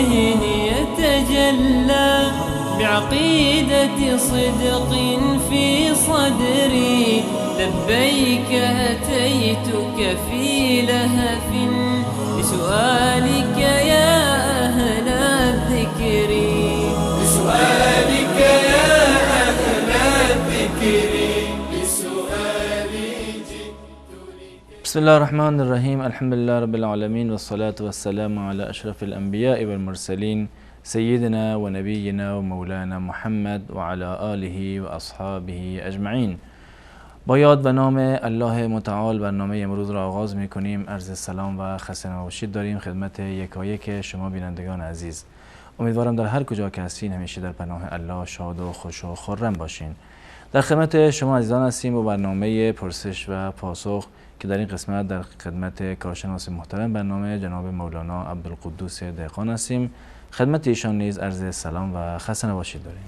الذهن يتجلى بعقيدة صدق في صدري. لبيك أتيتك في لهف لسؤالك يا أهل الذكر، لسؤالك يا أهل الذكر. بسم الله الرحمن الرحیم. الحمد لله رب العالمین و الصلاة والسلام علی اشرف الانبیاء والمرسلین سیدنا و نبینا و مولانا محمد و علی آله و اصحابه اجمعین. با یاد و نام الله متعال برنامه امروز را آغاز میکنیم. عرض سلام و خسته نباشید داریم خدمت یکایک شما بینندگان عزیز. امیدوارم در هر کجا که هستین همیشه در پناه الله شاد و خوش و خرم باشین. در خدمت شما عزیزان هستیم با برنامه پرسش و پاسخ که در این قسمت در خدمت کارشناس محترم برنامه جناب مولانا عبدالقدوس دهقان هستیم. خدمت ایشان نیز عرض سلام و خسته نباشید داریم.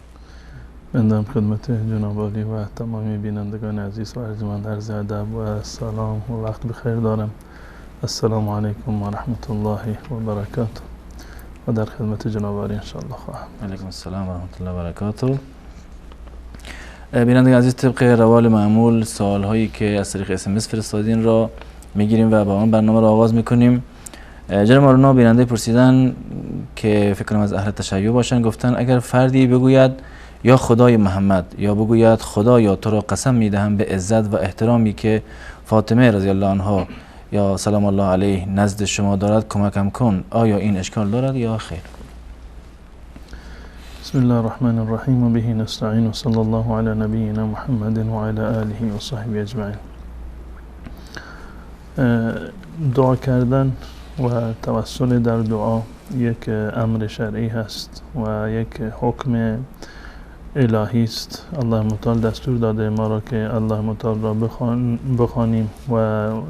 بندم خدمت جناب عالی و تمامی بینندگان عزیز و ارجمند عرض ادب و سلام و وقت بخیر دارم. السلام علیکم و رحمت الله و برکاته. و در خدمت جناب عالی انشاءالله خواهم. علیکم السلام و رحمت الله و برکاته. بینندگان عزیز، طبق روال معمول سوال هایی که از طریق SMS فرستادین را میگیریم و با آن برنامه را آغاز میکنیم. جناب مولانا، بیننده پرسیدن که فکر کنم از اهل تشیع باشن، گفتن اگر فردی بگوید یا خدای محمد یا بگوید خدایا تو را قسم میدهم به عزت و احترامی که فاطمه رضی الله عنها یا سلام الله علیه نزد شما دارد کمکم کن، آیا این اشکال دارد یا خیر؟ بسم الله الرحمن الرحیم و به نستعین و صلی الله علی نبینا محمد و علی آله و صحبه اجمعین. دعا کردن و توسل در دعا یک امر شرعی هست و یک حکم الهی است. الله متعال دستور داده ما را که الله متعال را بخوانیم و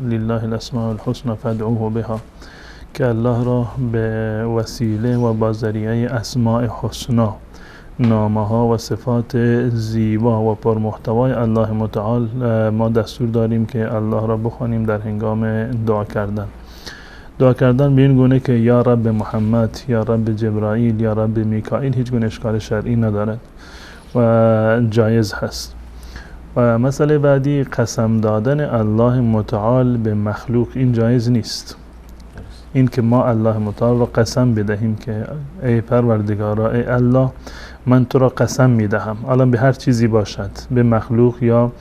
لله الاسماء الحسنى فادعوه بها، که الله را به وسیله و با ذریعه اسماء حسنا، نامه ها و صفات زیبا و پرمحتوای الله متعال ما دستور داریم که الله را بخوانیم در هنگام دعا کردن. دعا کردن به این گونه که یا رب محمد، یا رب جبرائیل، یا رب میکائیل هیچ گونه اشکال شرعی ندارد و جایز هست. و مسئله بعدی، قسم دادن الله متعال به مخلوق این جایز نیست. این که ما الله متعال را قسم بدهیم که ای پروردگارا، ای الله، من تو را قسم میدهم، الان به هر چیزی باشد، به مخلوق یا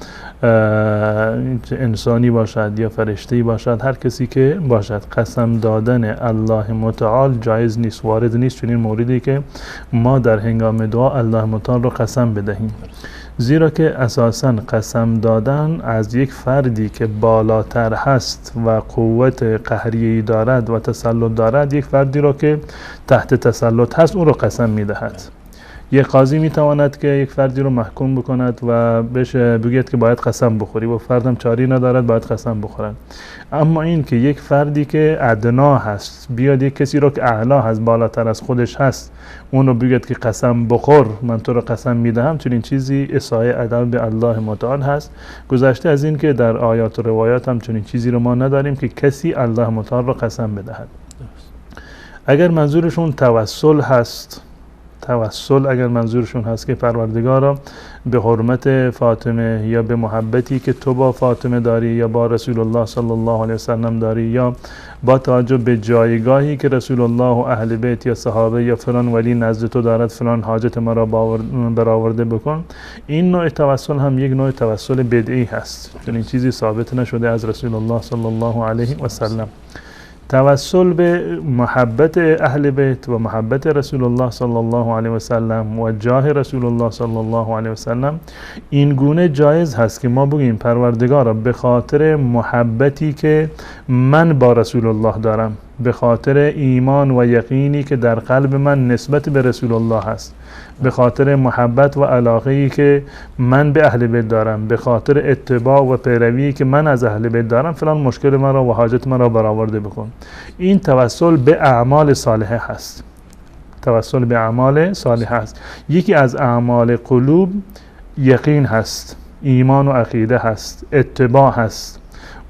انسانی باشد یا فرشته‌ای باشد، هر کسی که باشد، قسم دادن الله متعال جایز نیست، وارد نیست چنین موردی که ما در هنگام دعا الله متعال را قسم بدهیم، زیرا که اساساً قسم دادن از یک فردی که بالاتر هست و قوت قهریه‌ای دارد و تسلط دارد، یک فردی را که تحت تسلط هست او را قسم میدهد. یک قاضی میتواند که یک فردی رو محکوم بکند و بهش بگوید که باید قسم بخوری و فردم چاری ندارد، باید قسم بخورد. اما این که یک فردی که ادنا هست بیاد یک کسی رو که اعلا هست، بالاتر از خودش هست، اون رو بگوید که قسم بخور، من تو رو قسم میدهم، چنین چیزی اساءه ادب به الله متعال هست. گذشته از این که در آیات و روایات هم چنین چیزی رو ما نداریم که کسی الله متعال رو قسم بدهد. اگر منظورشون توسل هست، توسل اگر منظورشون هست که پروردگارا به حرمت فاطمه یا به محبتی که تو با فاطمه داری یا با رسول الله صلی الله علیه وسلم داری یا با توجه به جایگاهی که رسول الله و اهل بیت یا صحابه یا فلان ولی نزد تو دارد، فلان حاجت ما را برآورده بکن، این نوع توسل هم یک نوع توسل بدعی هست، چون این چیزی ثابت نشده از رسول الله صلی الله علیه و سلم. توسل به محبت اهل بیت و محبت رسول الله صلی الله علیه و سلم و جاه رسول الله صلی الله علیه و سلم این گونه جایز هست که ما بگیم پروردگارا به خاطر محبتی که من با رسول الله دارم، به خاطر ایمان و یقینی که در قلب من نسبت به رسول الله هست، به خاطر محبت و علاقه‌ای که من به اهل بیت دارم، به خاطر اتباع و پیروی که من از اهل بیت دارم، فلان مشکل من را و حاجت من را برآورده بکن. این توسل به اعمال صالحه هست. توسل به اعمال صالحه هست. یکی از اعمال قلوب یقین هست، ایمان و عقیده هست، اتباع هست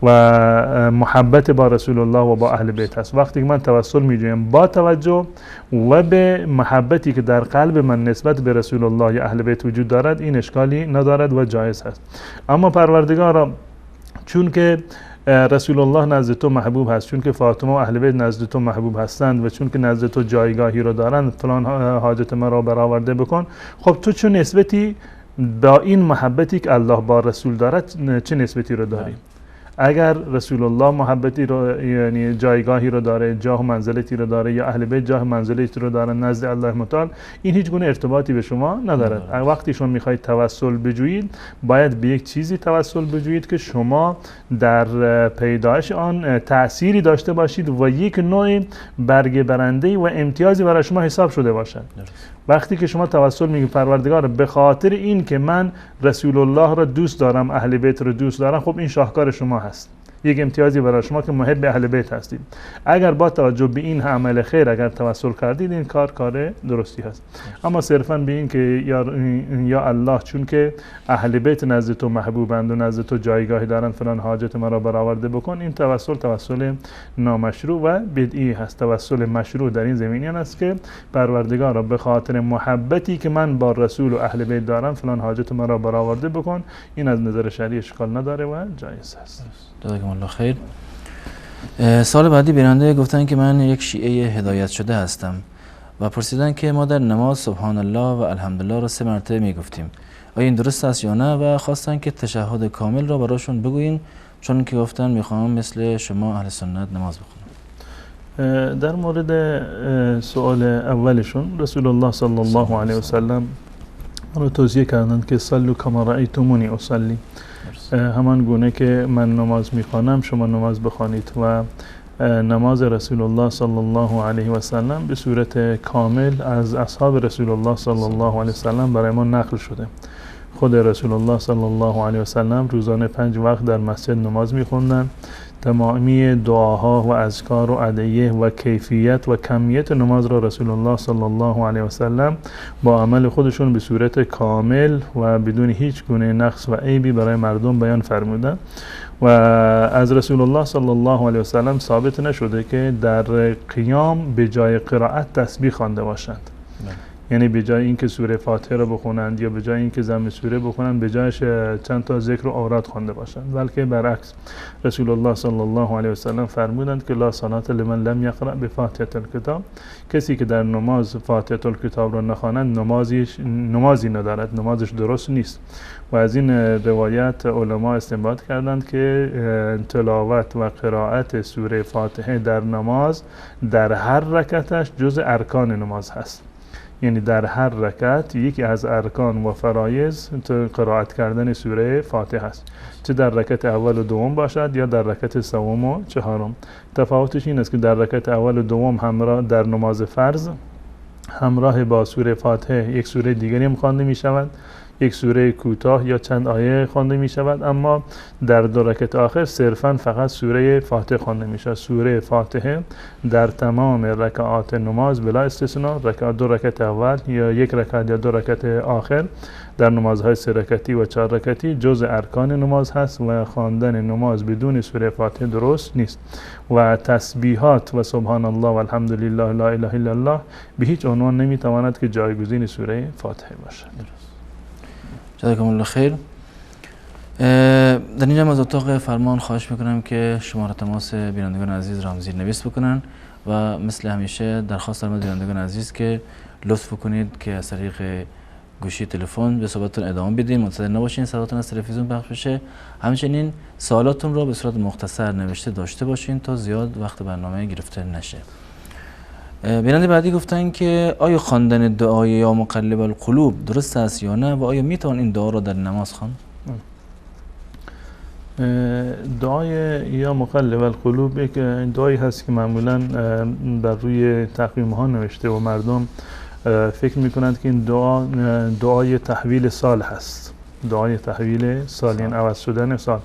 و محبت با رسول الله و با اهل بیت هست. وقتی که من توسل میجویم با توجه و به محبتی که در قلب من نسبت به رسول الله یا اهل بیت وجود دارد، این اشکالی ندارد و جایز هست. اما پروردگارا چون که رسول الله نزد تو محبوب هست، چون که فاطمه و اهل بیت نزد تو محبوب هستند و چون که نزد تو جایگاهی رو دارند، فلان حاجت مرا برآورده بکن. خب تو چه نسبتی با این محبتی که الله با رسول دارد چه نسبتی رو داری؟ اگر رسول الله محبتی رو، یعنی جایگاهی رو داره، جاه و منزلتی رو داره، یا اهل بیت جاه و منزلتی رو دارن نزد الله متعال، این هیچ گونه ارتباطی به شما ندارد. وقتی شما میخواهید توسل بجویید، باید به یک چیزی توسل بجویید که شما در پیدایش آن تأثیری داشته باشید و یک نوع برگ برنده و امتیازی برای شما حساب شده باشد. وقتی که شما توسل میگید پروردگار به خاطر این که من رسول الله را دوست دارم، اهل بیت را دوست دارم، خب این شاهکار شما هست، یک امتیازی برای شما که محب اهل بیت هستید. اگر با توجه به این عمل خیر اگر توسل کردید، این کار کار درستی هست. اما صرفا به این که یا الله چون که اهل بیت نزد تو محبوبند و نزد تو جایگاهی دارند، فلان حاجت مرا برآورده بکن، این توسل توسل نامشروع و بدعی هست. توسل مشروع در این زمینه است که پروردگار را به خاطر محبتی که من با رسول و اهل بیت دارم فلان حاجت مرا برآورده بکن، این از نظر شرعی اشکال نداره و جایز هست. جزاکم الله خیر. سال بعدی بیننده گفتن که من یک شیعه هدایت شده هستم و پرسیدن که ما در نماز سبحان الله و الحمدلله را 3 مرتبه میگفتیم، آیا این درست است یا نه؟ و خواستن که تشهد کامل را براشون بگوییم، چون که گفتن میخوام مثل شما اهل سنت نماز بخونم. در مورد سوال اولشون، رسول الله صلی الله علیه و سلم را توصیه کردند که صلوا کما رأیتمونی اصلی، همان گونه که من نماز میخوانم شما نماز بخوانید. و نماز رسول الله صلی الله علیه و سلم به صورت کامل از اصحاب رسول الله صلی الله علیه و سلم برای ما نقل شده. خود رسول الله صلی الله علیه و سلم روزانه 5 وقت در مسجد نماز میخوندن. تمامی دعاها و اذکار و ادعیه و کیفیت و کمیت نماز را رسول الله صلی الله علیه و سلم با عمل خودشون به صورت کامل و بدون هیچ گونه نقص و عیبی برای مردم بیان فرمودن. و از رسول الله صلی الله علیه و سلم ثابت نشده که در قیام به جای قرائت تسبیح خوانده باشند. یعنی به جای اینکه سوره فاتحه را بخونند یا به جای اینکه ضم سوره بخونند، به جایش چند تا ذکر و اوراد خوانده باشند، بلکه برعکس رسول الله صلی الله علیه و سلم فرمودند که لا صلاة لمن لم یقرأ بفاتحة الکتاب، کسی که در نماز فاتحة الکتاب را نخواند نمازی ندارد، نمازش درست نیست. و از این روایت علما استنباط کردند که تلاوت و قرائت سوره فاتحه در نماز در هر رکعتش جزء ارکان نماز هست. یعنی در هر رکعت یکی از ارکان و فرایض قرائت کردن سوره فاتحه است، چه در رکعت اول و دوم باشد یا در رکعت سوم و چهارم. تفاوتش این است که در رکعت اول و دوم همراه در نماز فرض همراه با سوره فاتحه یک سوره دیگری هم خوانده می شود، یک سوره کوتاه یا چند آیه خوانده می شود، اما در دو رکعت آخر صرفاً فقط سوره فاتحه خوانده می شود. سوره فاتحه در تمام رکعات نماز بلا استثنا، دو رکعت اول یا یک رکعت یا دو رکعت آخر در نمازهای 3 رکعتی و 4 رکعتی جزء ارکان نماز هست و خواندن نماز بدون سوره فاتحه درست نیست. و تسبیحات و سبحان الله و الحمدلله لا اله الا الله به هیچ عنوان نمیتواند که جایگزین سوره فاتحه باشد. جزاکم الله خیر. در اینجا از اتاق فرمان خواهش میکنم که شماره تماس بینندگان عزیز را هم زیر نویس بکنن و مثل همیشه درخواست دارم از بینندگان عزیز که لطف بکنید که از طریق گوشی تلفن به صحبتتون ادامه بدین، منتظر نباشین صداتون از تلویزیون پخش بشه. همچنین سوالاتون را به صورت مختصر نوشته داشته باشین تا زیاد وقت برنامه گرفته نشه. بیننده بعدی گفتن که آیا خواندن دعای یا مقلب القلوب درست است یا نه و آیا میتوان این دعا را در نماز خواند؟ دعای یا مقلب القلوب یک دعایی هست که معمولا بر روی تقویم ها نوشته و مردم فکر میکنند که این دعا دعای تحویل سال هست. دعای تحویل سال، یعنی عوض شدن سال.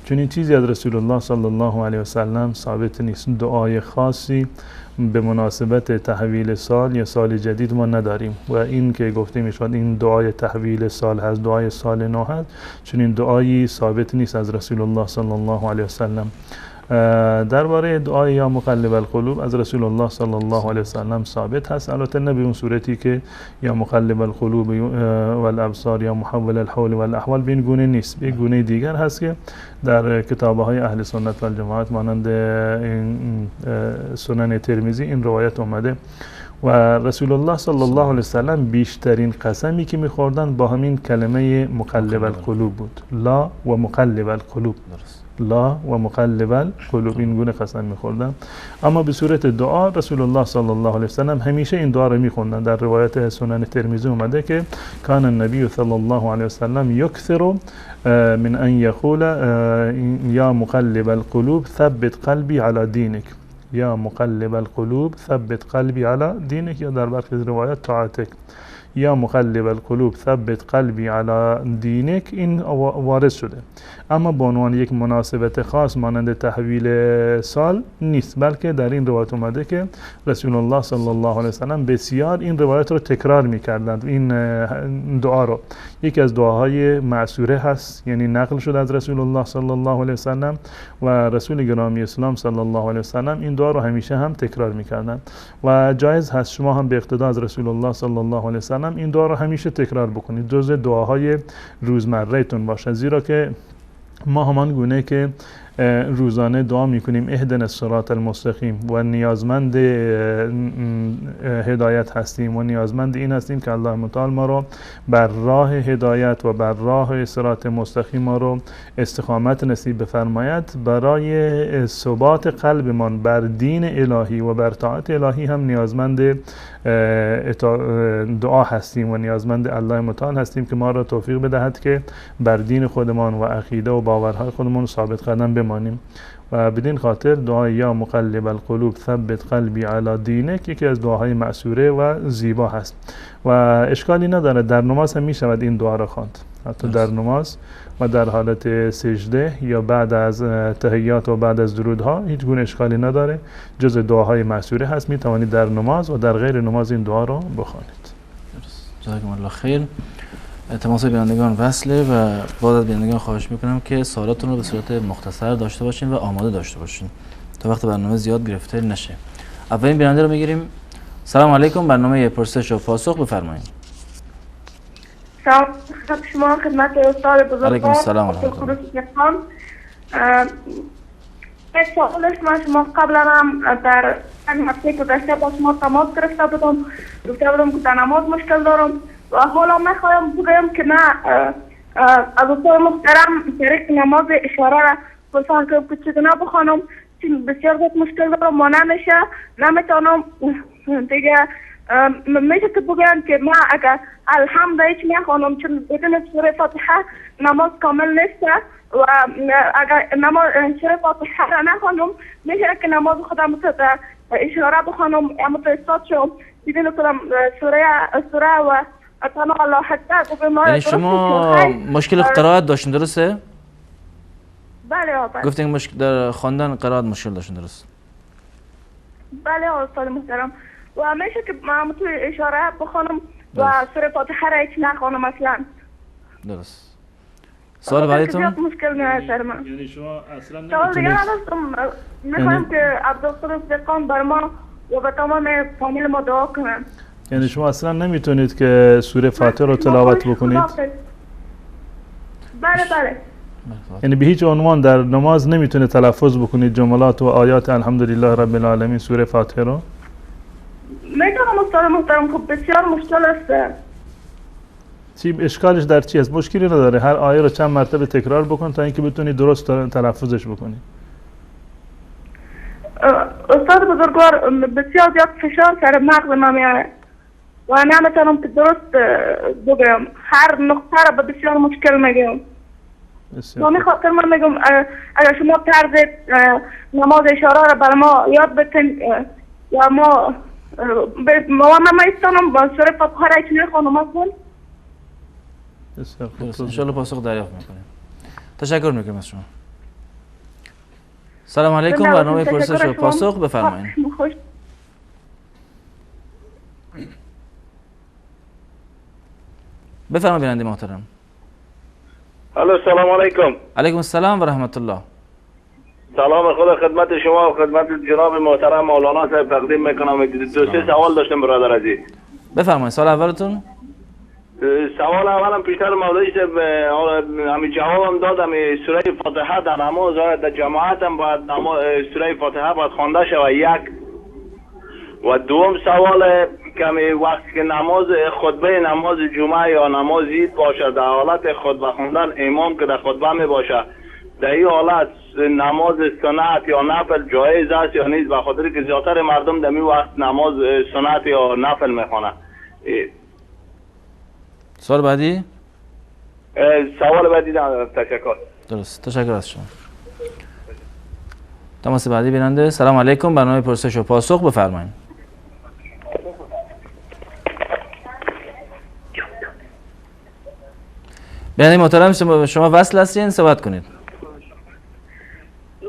چون این چیزی از رسول الله صلی الله علیه و سلم ثابت نیست. دعای خاصی به مناسبت تحویل سال یا سال جدید ما نداریم و این که گفته میشود این دعای تحویل سال هست، دعای سال نو هست، چون این دعایی ثابت نیست از رسول الله صلی الله علیه و سلم. درباره دعای یا مقلب القلوب از رسول الله صلی الله علیه و سلم ثابت هست، البته نه به اون صورتی که یا مقلب القلوب والابصار یا محول الحول والاحوال، به این گونه نیست، به گونه دیگر هست که در کتاب‌های اهل سنت و الجماعت مانند سنن ترمذی این روایت اومده. و رسول الله صلی الله علیه و سلم بیشترین قسمی که می‌خوردن با همین کلمه مقلب القلوب بود، لا و مقلب القلوب، لا و مقلب القلوب، این گونه قسم می‌خوردن. اما به صورت دعا رسول الله صلی الله علیه و سلم همیشه این دعا رو می‌خوندن. در روایت سنن ترمذی اومده که کان النبی صلی الله علیه و سلم یکثر من ان یقول یا مقلب القلوب ثبت قلبی علی دینک، یا مقلب القلوب ثبت قلبی علی دینک، یا در برخی روایات طاعتک، یا مقلب القلوب ثبت قلبی علی دینک، این وارد شده. اما به عنوان یک مناسبت خاص مانند تحویل سال نیست، بلکه در این روایت اومده که رسول الله صلی الله علیه و سلم بسیار این روایت رو تکرار می‌کردند، این دعا رو. یکی از دعاهای معصوره هست، یعنی نقل شده از رسول الله صلی الله علیه و سلم و رسول گرامی اسلام صلی الله علیه و سلم این دعا رو همیشه هم تکرار می‌کردند و جایز هست شما هم به اقتدا از رسول الله صلی الله علیه و سلم این دعا رو همیشه تکرار بکنید، جزء دعاهای روزمره‌تون باشه، زیرا که ما همان گونه که روزانه دعا میکنیم اهدنا الصراط المستقیم و نیازمند هدایت هستیم و نیازمند این هستیم که الله متعال ما رو بر راه هدایت و بر راه صراط مستقیم ما رو استقامت نصیب بفرماید. برای ثبات قلبمان بر دین الهی و بر طاعت الهی هم نیازمند دعا هستیم و نیازمند الله متعال هستیم که ما را توفیق بدهد که بر دین خودمان و عقیده و باورهای خودمان ثابت قدم بمانیم. و بدین خاطر دعای یا مقلب القلوب ثبت قلبی علی دینک یکی از دعاهای مأثوره و زیبا هست و اشکالی نداره، در نماز هم می شود این دعا را خواند، حتی در نماز و در حالت سجده یا بعد از تحیات و بعد از درودها هیچ گونه اشکالی نداره، جز دعاهای مأثوره هست، می توانید در نماز و در غیر نماز این دعا را بخوانید. جزاکم الله خیر. تماس بینندگان وصله و بعد از بینندگان خواهش میکنم که سوالاتون رو به صورت مختصر داشته باشین و آماده داشته باشین تا وقت برنامه زیاد گرفته نشه. اولین بیننده رو میگیریم. سلام علیکم، برنامه پرسش و پاسخ بفرمایید. سلام خدمت شما، خدمت استاد بزرگوار. علیکم السلام و رحمت الله. سوال شما قبلا هم در هفته گذشته با شما تماس گرفته بودم، گفته بودم که در نماز مشکل دارم و حالا میخوایم بگویم که نه از استاد محترم طریق نماز اشاره را پرسان که چگونه بخوانم، چون بسیار زیاد مشکل دارم و نمیشه، نمیتونم دیگه. میشه که بگویم که ما اگر الحمد هیچ نخوانم چون بدون سوره فاتحه نماز کامل نیست و اگر نماز سوره فاتحه را نخوانم میشه که نماز خودم اشاره بخوانم اما تو استاد شم بدون کدام سوره و یعنی شما مشکل قرائت داشتین درسته؟ بله بله. گفتین مشکل در خواندن قرائت مشکل داشتین درست؟ بله استاد محترم. و میشه که من تو اشاره بخوانم و سوره فاتحه را هیچ نخوانم اصلا. درست. سوال بعدیتون؟ زیاد مشکل میاد سر من. یعنی شما اصلا نمیتونید؟ دیگه نداشتم. میخوایم که عبدالقدوس دهقان بر ما و به تمام فامیل ما دعا کنن. یعنی شما اصلا نمیتونید که سوره فاتحه رو تلاوت بکنید؟ بله بله. یعنی به هیچ عنوان در نماز نمیتونه تلفظ بکنید جملات و آیات الحمدلله رب العالمین سوره فاتحه رو؟ میتونم استاد محترم، خب بسیار مشکل است. چی اشکالش در چی است؟ مشکلی نداره، هر آیه رو چند مرتبه تکرار بکن تا اینکه بتونی درست تلفظش بکنی. استاد بزرگوار بسیار زیاد فشار سر مغز من میاره و نمیتونم که درست بگم، هر نقطه را به بسیار مشکل میگم. به خاطر من میگم اگر شما طرز نماز اشاره را بر ما یاد بتین یا ما من میتونم با سوره فاتحه را هیچ نخوانم اصلا. بسیار خوب، انشالله پاسخ دریافت میکنیم. تشکر میکنم از شما. سلام علیکم، برنامه پرسش و پاسخ بفرمایید. بفرمایید بیننده محترم. الو، سلام علیکم. علیکم السلام و رحمت الله. سلام خدا خدمت شما و خدمت جناب محترم مولانا صاحب تقدیم میکنم. دو سه سوال داشتم برادر عزیز. بفرمایید سوال اولتون. سوال اولم پیشتر مولوی صاحب همین جوابم دادم، سوره فاتحه در نماز در جماعت هم باید سوره فاتحه باید خوانده شود یک. و دوم سوال کمی وقتی که نماز خطبه نماز جمعه یا نماز عید باشه در حالت خطبه خواندن امام که در خطبه می باشه، در این حالت نماز سنت یا نفل جایز است یا نیست؟ به خاطر که زیادتر مردم در این وقت نماز سنت یا نفل میخوانند. سوال بعدی؟ سوال بعدی ندارم، تشکر. درست، تشکر از شما. تماس بعدی بیننده. سلام علیکم، برنامه پرسش و پاسخ بفرمایید. بیننده محترم شما وصل هستین، صحبت کنید.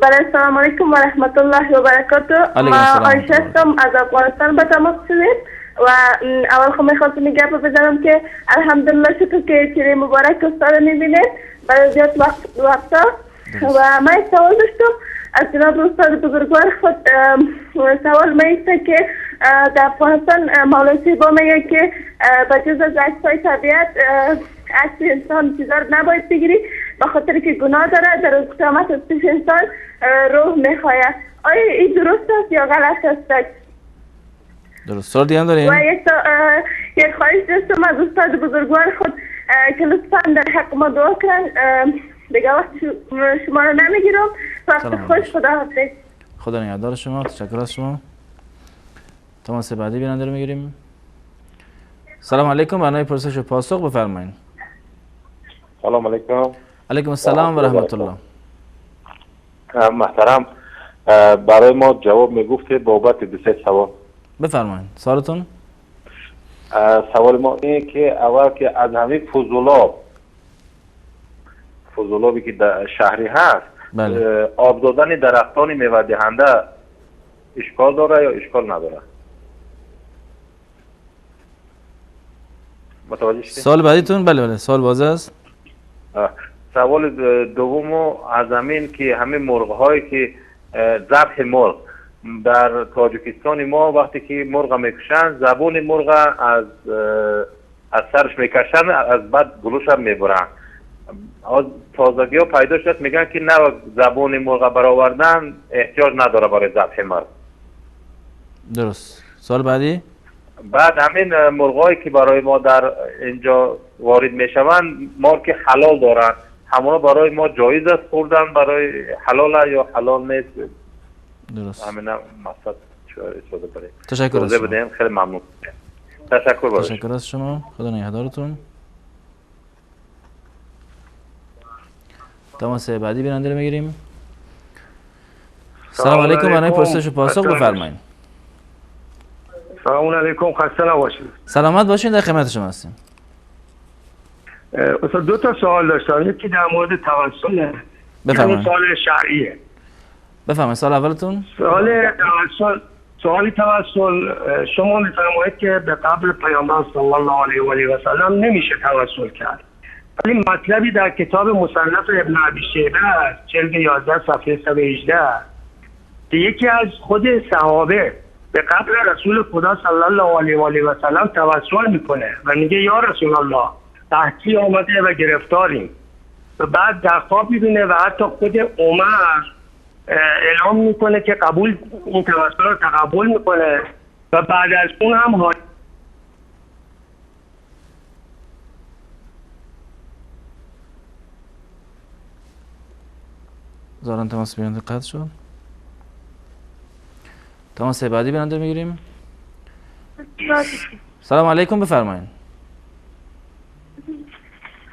بله، سلام علیکم و رحمت الله و برکاته. ما عایشه هستم از افغانستان به تماس شدیم و اول خب میخواستم این گپ بزنم که الحمدلله شکر که چهره مبارک استاد میبینید برای زیاد وقتا. و من سوال داشتم از جناب استاد بزرگوار خود. سوال من است که در افغانستان مولوی صاحب میگه که به جز از عکس‌های طبیعت عکس انسان چیزا رو نباید بگیری به خاطر که گناه داره، در روز قیامت از پیش انسان روح میخواه. آیا این درست است یا غلط است؟ درست. سوال دیگه هم داریم؟ و یک خواهش داشتم از استاد بزرگوار خود که لطفاً در حق ما دعا کنن. دیگه وقت شما رو نمیگیرم. وقت خوش، خدا حافظ. خدا نگهدار شما. تشکر از شما. تماس بعدی بیننده رو میگیریم. سلام علیکم، برنامه پرسش و پاسخ بفرمایید. سلام علیکم. علیکم السلام و رحمت الله. محترم برای ما جواب میگفته بابت دو سه سوال. بفرمایید سوالتون. سوال ما اینه که اول که از همه فضولابی که در شهری هست، بله، آب دادن درختان میوه دهنده اشکال داره یا اشکال نداره؟ متوجه شدید؟ سوال بعدیتون؟ بله بله، سوال واضح است. سوال دوم از همین که همه مرغ هایی که ذبح مرغ در تاجیکستان ما وقتی که مرغ میکشن زبون مرغ از سرش میکشن، از بعد گلوش هم میبرن. تازگی ها پیدا شد میگن که نه، زبون مرغ برآوردن احتیاج نداره برای ذبح مرغ. درست. سوال بعدی؟ بعد همین مرغایی که برای ما در اینجا وارد میشوند مارک حلال دارن، همونا برای ما جایز است خوردن، برای حلال یا حلال نیست؟ درست. همین مقصد شده برای. تشکر از شما. خیلی ممنون. تشکر. تشکر از شما. خدا نگهدارتون. تماس بعدی بیننده رو میگیریم. سلام علیکم، برای پرسش و پاسخ بفرمایید. سلام علیکم، خسته نباشید. سلامت باشین، در خدمت شما هستیم. استاد دو تا سوال داشتم، یکی در مورد توسل. بفرمایید. سوال شرعیه. بفرمایید سوال اولتون. سوال توسل، شما می‌فرمایید که به قبر پیامبر صلی الله علیه و آله و سلم نمیشه توسل کرد. ولی مطلبی در کتاب مصنف ابن ابی شیبه است، جلد 11 صفحه 118، که یکی از خود صحابه به قبر رسول خدا صلی الله علیه و آله و سلم توسل میکنه و میگه یا رسول الله قحطی آمده و گرفتاریم. و بعد در خواب میبینه و حتی خود عمر اعلام میکنه که قبول این توسل رو تقبل میکنه و بعد از اون هم ظاهرا تماس بیننده قطع شد. تماس بعدی بیننده میگیریم. سلام علیکم، بفرمایید.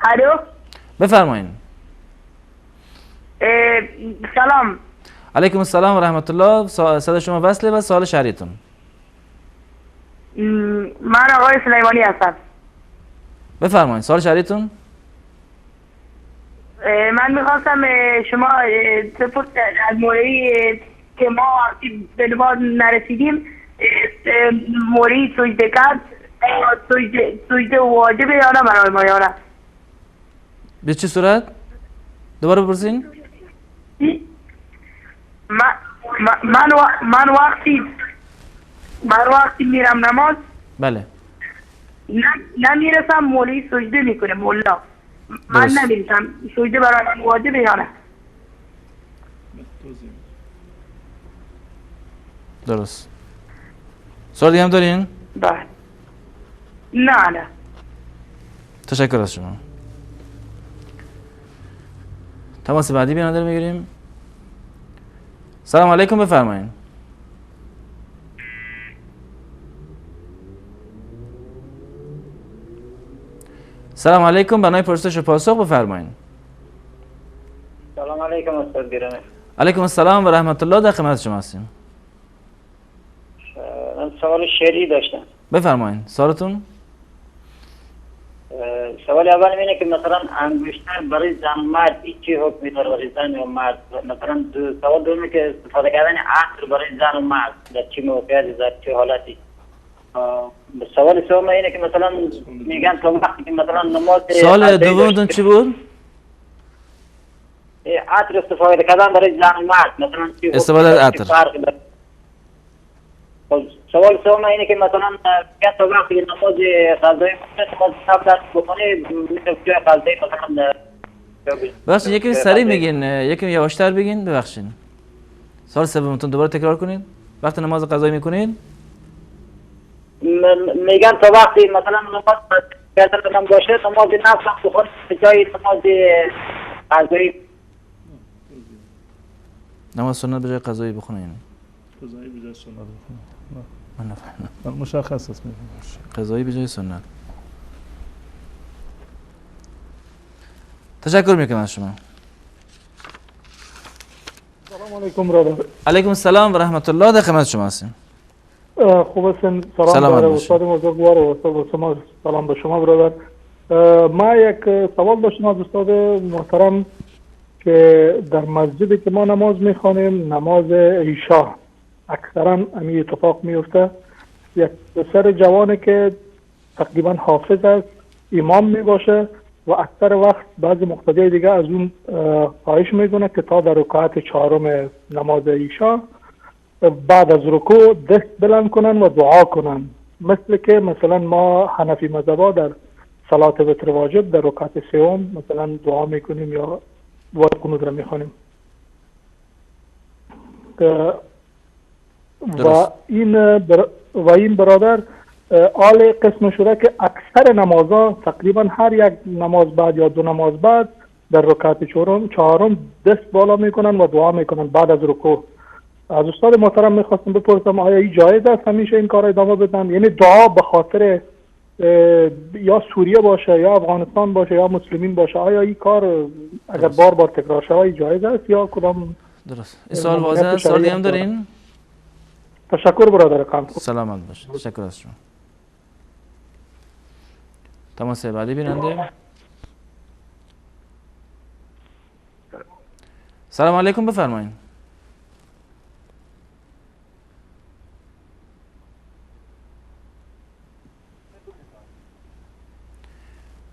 الو، بفرمایید. سلام علیکم السلام و رحمت الله. صدا شما وصله و سوال شهریتون. من آقای سلیمانی هستم. بفرمایید سوال شهریتون. من میخواستم شما بپرسید از موری که ما وقتی به نماز نرسیدیم موری سجده کرد، سجده واجبه یا نه برای ما یا نه؟ به چه صورت؟ دوباره بپرسین. من وقتی میرم نماز، بله، نمیرسم مولی سجده میکنه مولا، من نمیرسم، سجده برای من واجبه یا نه؟ درست. سوال دیگه هم دارین؟ بله. نه نه. تشکر از شما. تماس بعدی بیننده رو میگیریم. سلام علیکم، بفرمایید. سلام علیکم، برای پرسش و پاسخ بفرمایید. سلام علیکم استاد گرامی. علیکم السلام و رحمت الله، در خدمت شما هستیم. من سوال شعری داشتم. بفرمایید سوالتون. سوال اول اینه که مثلا انگشتر برای زن مرد چی حکمی داره برای زن و مرد؟ مثلا سوال دومه که استفاده کردن عطر برای زن و مرد در چه موقعیتی، در چه حالتی؟ سوال سوم اینه که مثلا میگن تا وقتی که مثلا نماز. سوال دومتون چی بود؟ عطر استفاده کردن برای زن و مرد مثلا چی استفاده از عطر. سوال سوم اینه که مثلا تا وقتی نماز قضایی نماز شب بکنه میشه جای قضایی مثلا. ببخشید یکی سریع میگین، یکی یواشتر بگین، ببخشید. سوال سومتون دوباره تکرار کنین. وقتی نماز قضایی میکنین میگن تا وقتی مثلا نماز قضایی باشه نماز نفل بخونه به جای نماز قضایی. نماز سنت به جای قضایی بخونه، یعنی قضایی به جای سنت بخونه. من نفهمیدم. مشخص است. قضایی به جای سنت. تشکر میکنم از شما. سلام علیکم برادر. علیکم السلام و رحمت الله، در خدمت شما هستیم. خوب هستین؟ سلام بر استاد بزرگوار و استاد شما. سلام به شما برادر. ما یک سوال داشتم از استاد محترم که در مسجدی که ما نماز میخوانیم، نماز عشاء، اکثرا امی اتفاق میفته یک پسر جوانی که تقریبا حافظ است امام میباشه و اکثر وقت بعضی مقتدی دیگه از اون خواهش میکنه که تا در رکعت چهارم نماز عشاء بعد از رکوع دست بلند کنن و دعا کنن، مثل که مثلا ما حنفی مذهبا در صلات وتر واجب در رکعت سوم مثلا دعا میکنیم یا دعای قنوت را میخوانیم. و این برادر آل قسم شده که اکثر نمازها تقریبا هر یک نماز بعد یا دو نماز بعد در رکعت چهارم دست بالا میکنن و دعا میکنن بعد از رکوع. از استاد محترم میخواستم بپرسم آیا این جایز است همیشه این کار ادامه بدن؟ یعنی دعا به خاطر یا سوریه باشه یا افغانستان باشه یا مسلمین باشه، آیا این کار اگر بار بار تکرار شود جایز است یا کدام؟ درست. این سوال واضح است. سوالی هم دارین؟ تشکر برادر کام. سلامت باشید. تشکر از شما. تماس بعدی بیننده. سلام علیکم، بفرمایید.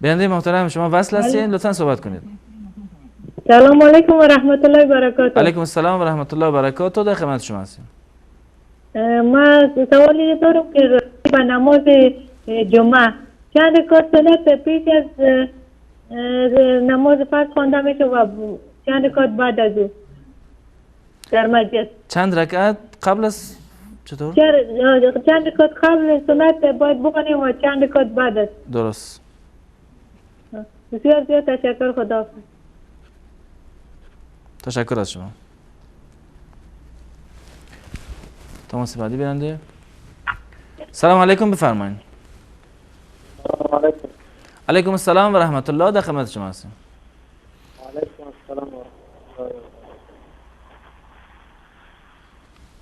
بیننده محترم شما وصل هستین، لطفا صحبت کنید. سلام علیکم و رحمت الله و برکاته. علیکم السلام و رحمت الله و برکاته، در خدمت شما هستیم. ما سوالی دارم که به نماز جمعه چند رکعت سنت پیش از نماز فرض خوانده میشه و چند رکعت بعد از او در مسجد؟ چند رکعت قبل از چطور؟ چند رکعت قبل سنت باید بخوانیم و چند رکعت بعد از. درست. بسیار زیاد تشکر، خداحافظ. تشکر از شما. تماس بعدی بیننده. سلام علیکم، بفرمایید. سلام علیکم. علیکم السلام و رحمت الله، در خدمت شما هستیم. علیکم السلام و رحمت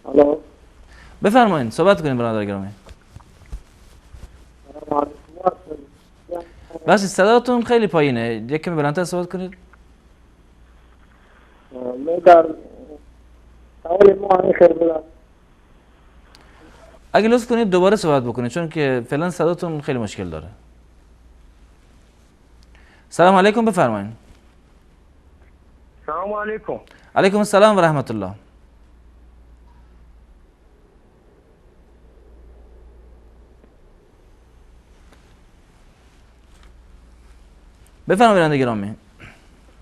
الله. الو، بفرمایید صحبت کنیم برادر گرامی. سلام علیکم. بس صداتون خیلی پایینه، یکمی بلندتر صحبت کنید. در سوال ما همین خیر بودم. اگه لطف کنید دوباره صحبت بکنید چون که فعلا صداتون خیلی مشکل داره. سلام علیکم، بفرمایید. سلام علیکم. علیکم السلام و رحمت الله. بفرمایید بیننده گرامی.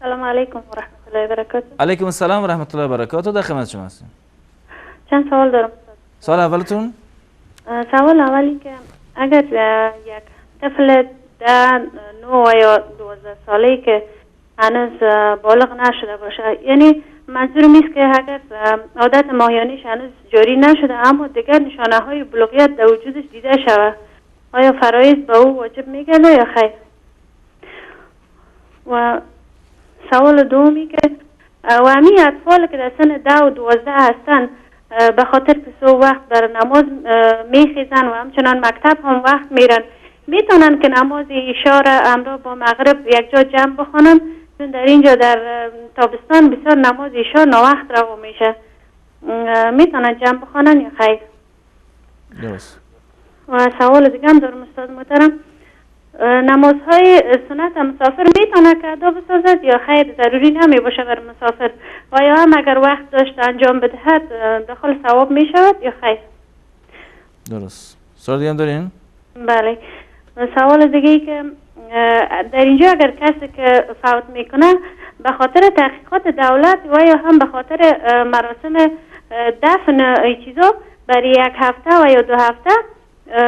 سلام علیکم و رحمت الله و برکاته. علیکم السلام و رحمت الله و برکاته، در خدمت شما هستیم. چند سوال دارم. سوال اولتون؟ سوال اولی که اگر یک طفل 10، 9 یا 12 ساله‌ای که هنوز بالغ نشده باشه، یعنی منظورم نیست که اگر عادت ماهیانیش هنوز جاری نشده اما دیگر نشانه های بلوغیت در وجودش دیده شود، آیا فرایض به او واجب میگرده یا خیر؟ و سوال دومی که و همین اطفال که در سن 10 و 12 هستن به خاطر که وقت بر نماز میخیزن و همچنان مکتب هم وقت میرن، میتونن که نماز عشاء را همراه با مغرب یک جا جمع بخوانن؟ چون در اینجا در تابستان بسیار نماز عشاء ناوقت رو میشه، میتونن جمع بخوانن یا خیر؟ درست. و سوال دیگه هم دارم استاد محترم، نمازهای سنت مسافر میتونه که ادا بسازد یا خیر ضروری نمی باشه بر مسافر؟ و یا هم اگر وقت داشت انجام بدهد داخل ثواب میشود یا خیر؟ درست. سوال دیگه هم دارین؟ بله. سوال دیگه ای که در اینجا اگر کسی که فوت میکنه به خاطر تحقیقات دولت و یا هم به خاطر مراسم دفن ای چیزا برای یک هفته و یا 2 هفته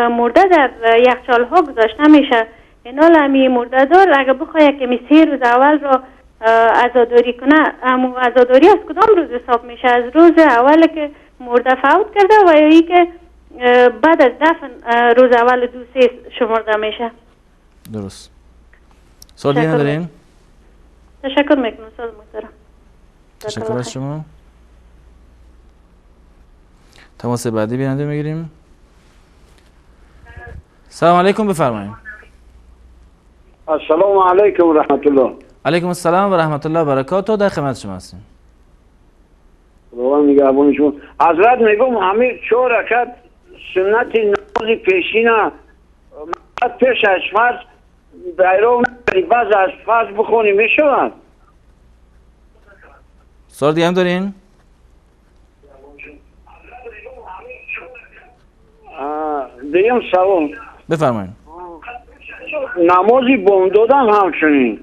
مرده در یخچال ها گذاشته میشه، اینا همی مرده دار اگر بخواه که می 3 روز اول را عزاداری کنه، اما عزاداری از کدام روز حساب میشه؟ از روز اول که مرده فوت کرده و یا ای که بعد از دفن روز اول 2 3 شمرده میشه؟ درست. سوال دیگه ندارین؟ تشکر میکنم استاد محترم. تشکر از شما. تماس بعدی بیننده میگیریم. سلام علیکم، بفرمایید. السلام علیکم و رحمت الله. علیکم السلام و رحمت الله و برکاته، در خدمت شما هستیم. خداوند نگهبان شما. حضرت میگم همین 4 رکعت سنت نماز پیشینه پیش از فرض بیرون بعض از فرض بخونی میشود؟ سوال دیگه هم دارین؟ دیم سوال. بفرمایید. نمازی بامدادم همچنین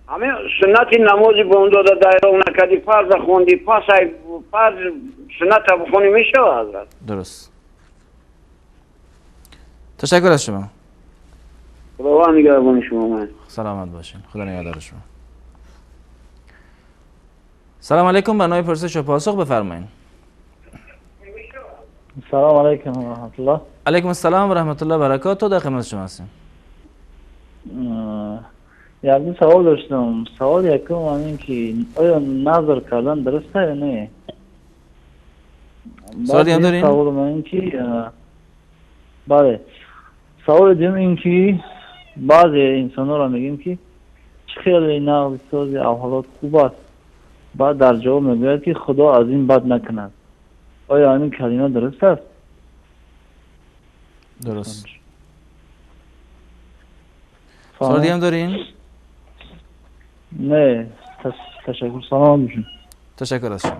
همین سنت نمازی بامداد دایره نکردی فرض خوندی پس فرض سنت بخونی میشه حضرت؟ درست. تشکر از شما. خداوند نگهبان شما. من سلامت باشین، خدا نگهدار شما. سلام علیکم، برنامه پرسش و پاسخ بفرمایید. السلام علیکم و رحمت الله. علیکم السلام و رحمت الله و برکاته، در خدمت شما هستیم. یک دو سوال داشتم. سوال یکم این که آیا نظر کردن درسته یا نه؟ سوال دیگه هم دارین؟ سوال من این که بله. سوال دیگه این که بعضی انسان ها را میگیم که چه خیلی نقد سازی احوالات خوب است، بعد در جواب میگوید که خدا از این بد نکند. آیا این کلمه درست است؟ درست. سوال دیگه هم دارین؟ نه، تشکر. سلام میشون. تشکر از شما.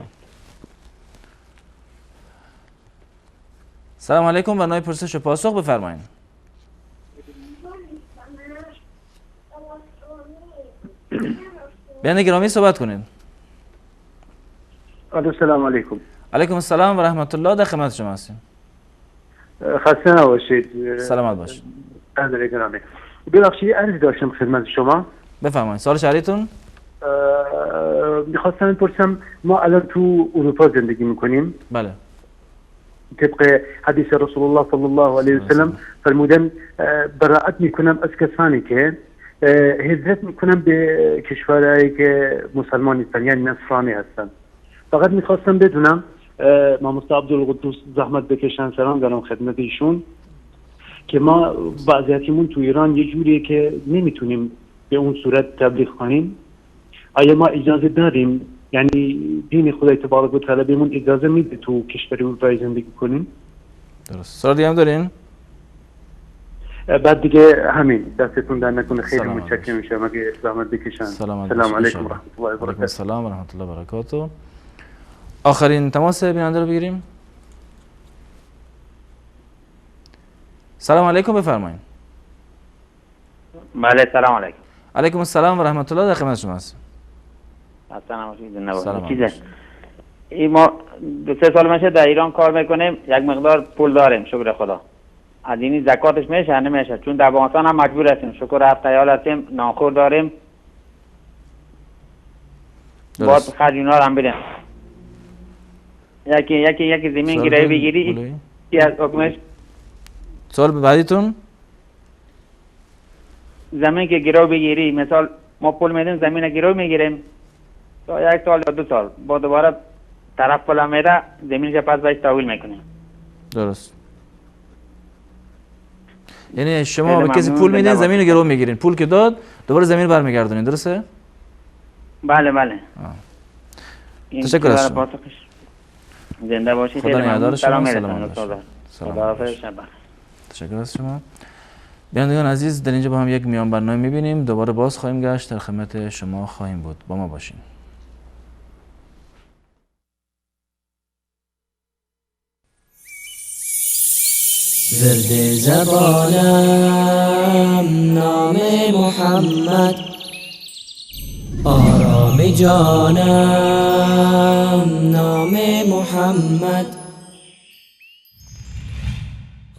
سلام علیکم، برنامه پرسش و پاسخ بفرمایید. بیننده گرامی صحبت کنید. السلام علیکم. علیکم السلام و رحمت الله، در خدمت شما هستیم. خسته نباشید. سلامت باشید. بیننده گرامی ببخشید عرض داشتم خدمت شما. بفرمایید. سوال شهریتون؟ میخواستم بپرسم ما الان تو اروپا زندگی میکنیم. بله. طبق حدیث رسول الله صلی الله علیه و سلم فرمودن براعت میکنم از کسانی که هجرت میکنم به کشورهایی که مسلمان نیستن، یعنی نصرانی هستن. فقط میخواستم بدونم ماموستا عبدالقدوس زحمت بکشن، سلام دارم خدمت ایشون، که ما وضعیتمون تو ایران یه جوریه که نمیتونیم به اون صورت تبلیغ کنیم. آیا ما اجازه داریم یعنی دین خدای تبارک و تعالی بهمون اجازه میده تو کشور اروپایی زندگی کنیم؟ درست. سوال دیگه هم دارین؟ بعد دیگه همین. دستتون در نکنه، خیلی متشکرم میشم اگه زحمت بکشن. سلام علیکم و رحمت الله و برکاته. السلام و رحمت الله و برکاته. آخرین تماس بیننده رو بگیریم. سلام علیکم، بفرمایید. بله سلام علیکم. علیکم السلام و رحمت الله، در خدمت شما هستیم. سلام علیکم. این ما 2-3 سال میشه در ایران کار میکنیم، یک مقدار پول داریم شکر خدا. از این زکاتش میشه نمیشه؟ چون در افغانستان هم مجبور هستیم، شکر 7 عیال هستیم، نانخور داریم، باید خرج اینا رو هم بدیم. یکی زمین گیری بگیری یکی از حکمش. سوال بعدیتون؟ زمین که گرو بگیری، مثال ما پول میدیم زمین گرو میگیریم تا 1 سال یا 2 سال، با دوباره طرف پول میده زمینش پس بهش تحویل میکنیم. درست. یعنی شما به کسی پول میدین زمین رو گرو میگیرین، پول که داد دوباره زمین برمیگردونین، درسته؟ بله بله. تشکر از شما. زنده باشید. خدا نگهدار شما. سلام. سلام. تشکر از شما. بینندگان عزیز، در اینجا با هم یک میان برنامه میبینیم، دوباره باز خواهیم گشت، در خدمت شما خواهیم بود. با ما باشین. ورد زبانم نام محمد، آرام جانم نام محمد،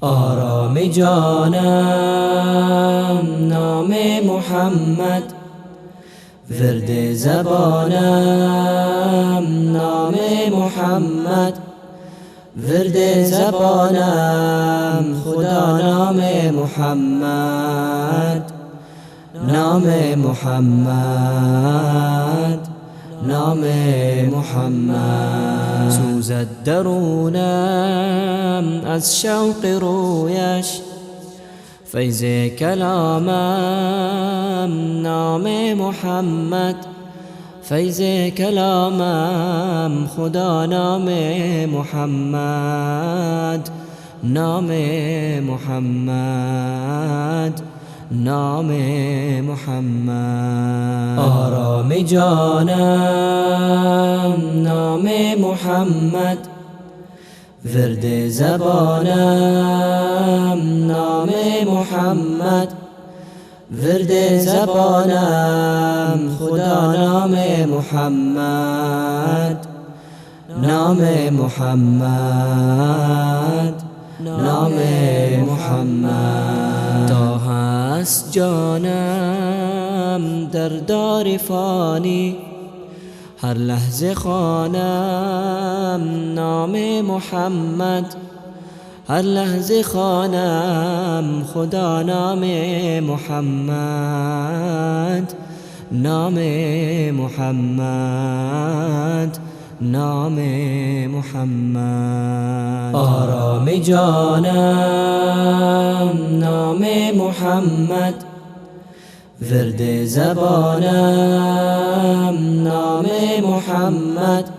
آرام جانم نام محمد، ورد زبانم نام محمد، ورد زبانم خدا نام محمد، نام محمد، نام محمد. سوزد درونم از شوق رویش، فیض کلامم نام محمد، فیض کلامم خدا نام محمد، نام محمد، نام محمد. آرام جانم نام محمد، ورد زبانم نام محمد، ورد زبانم خدا نام محمد، نام محمد، نام محمد. تا هست جانم در دار فانی، هر لحظه خوانم نام محمد، هر لحظه خوانم خدا نام محمد، نام محمد، نام محمد. آرام جانم نام محمد، ورد زبانم نام محمد،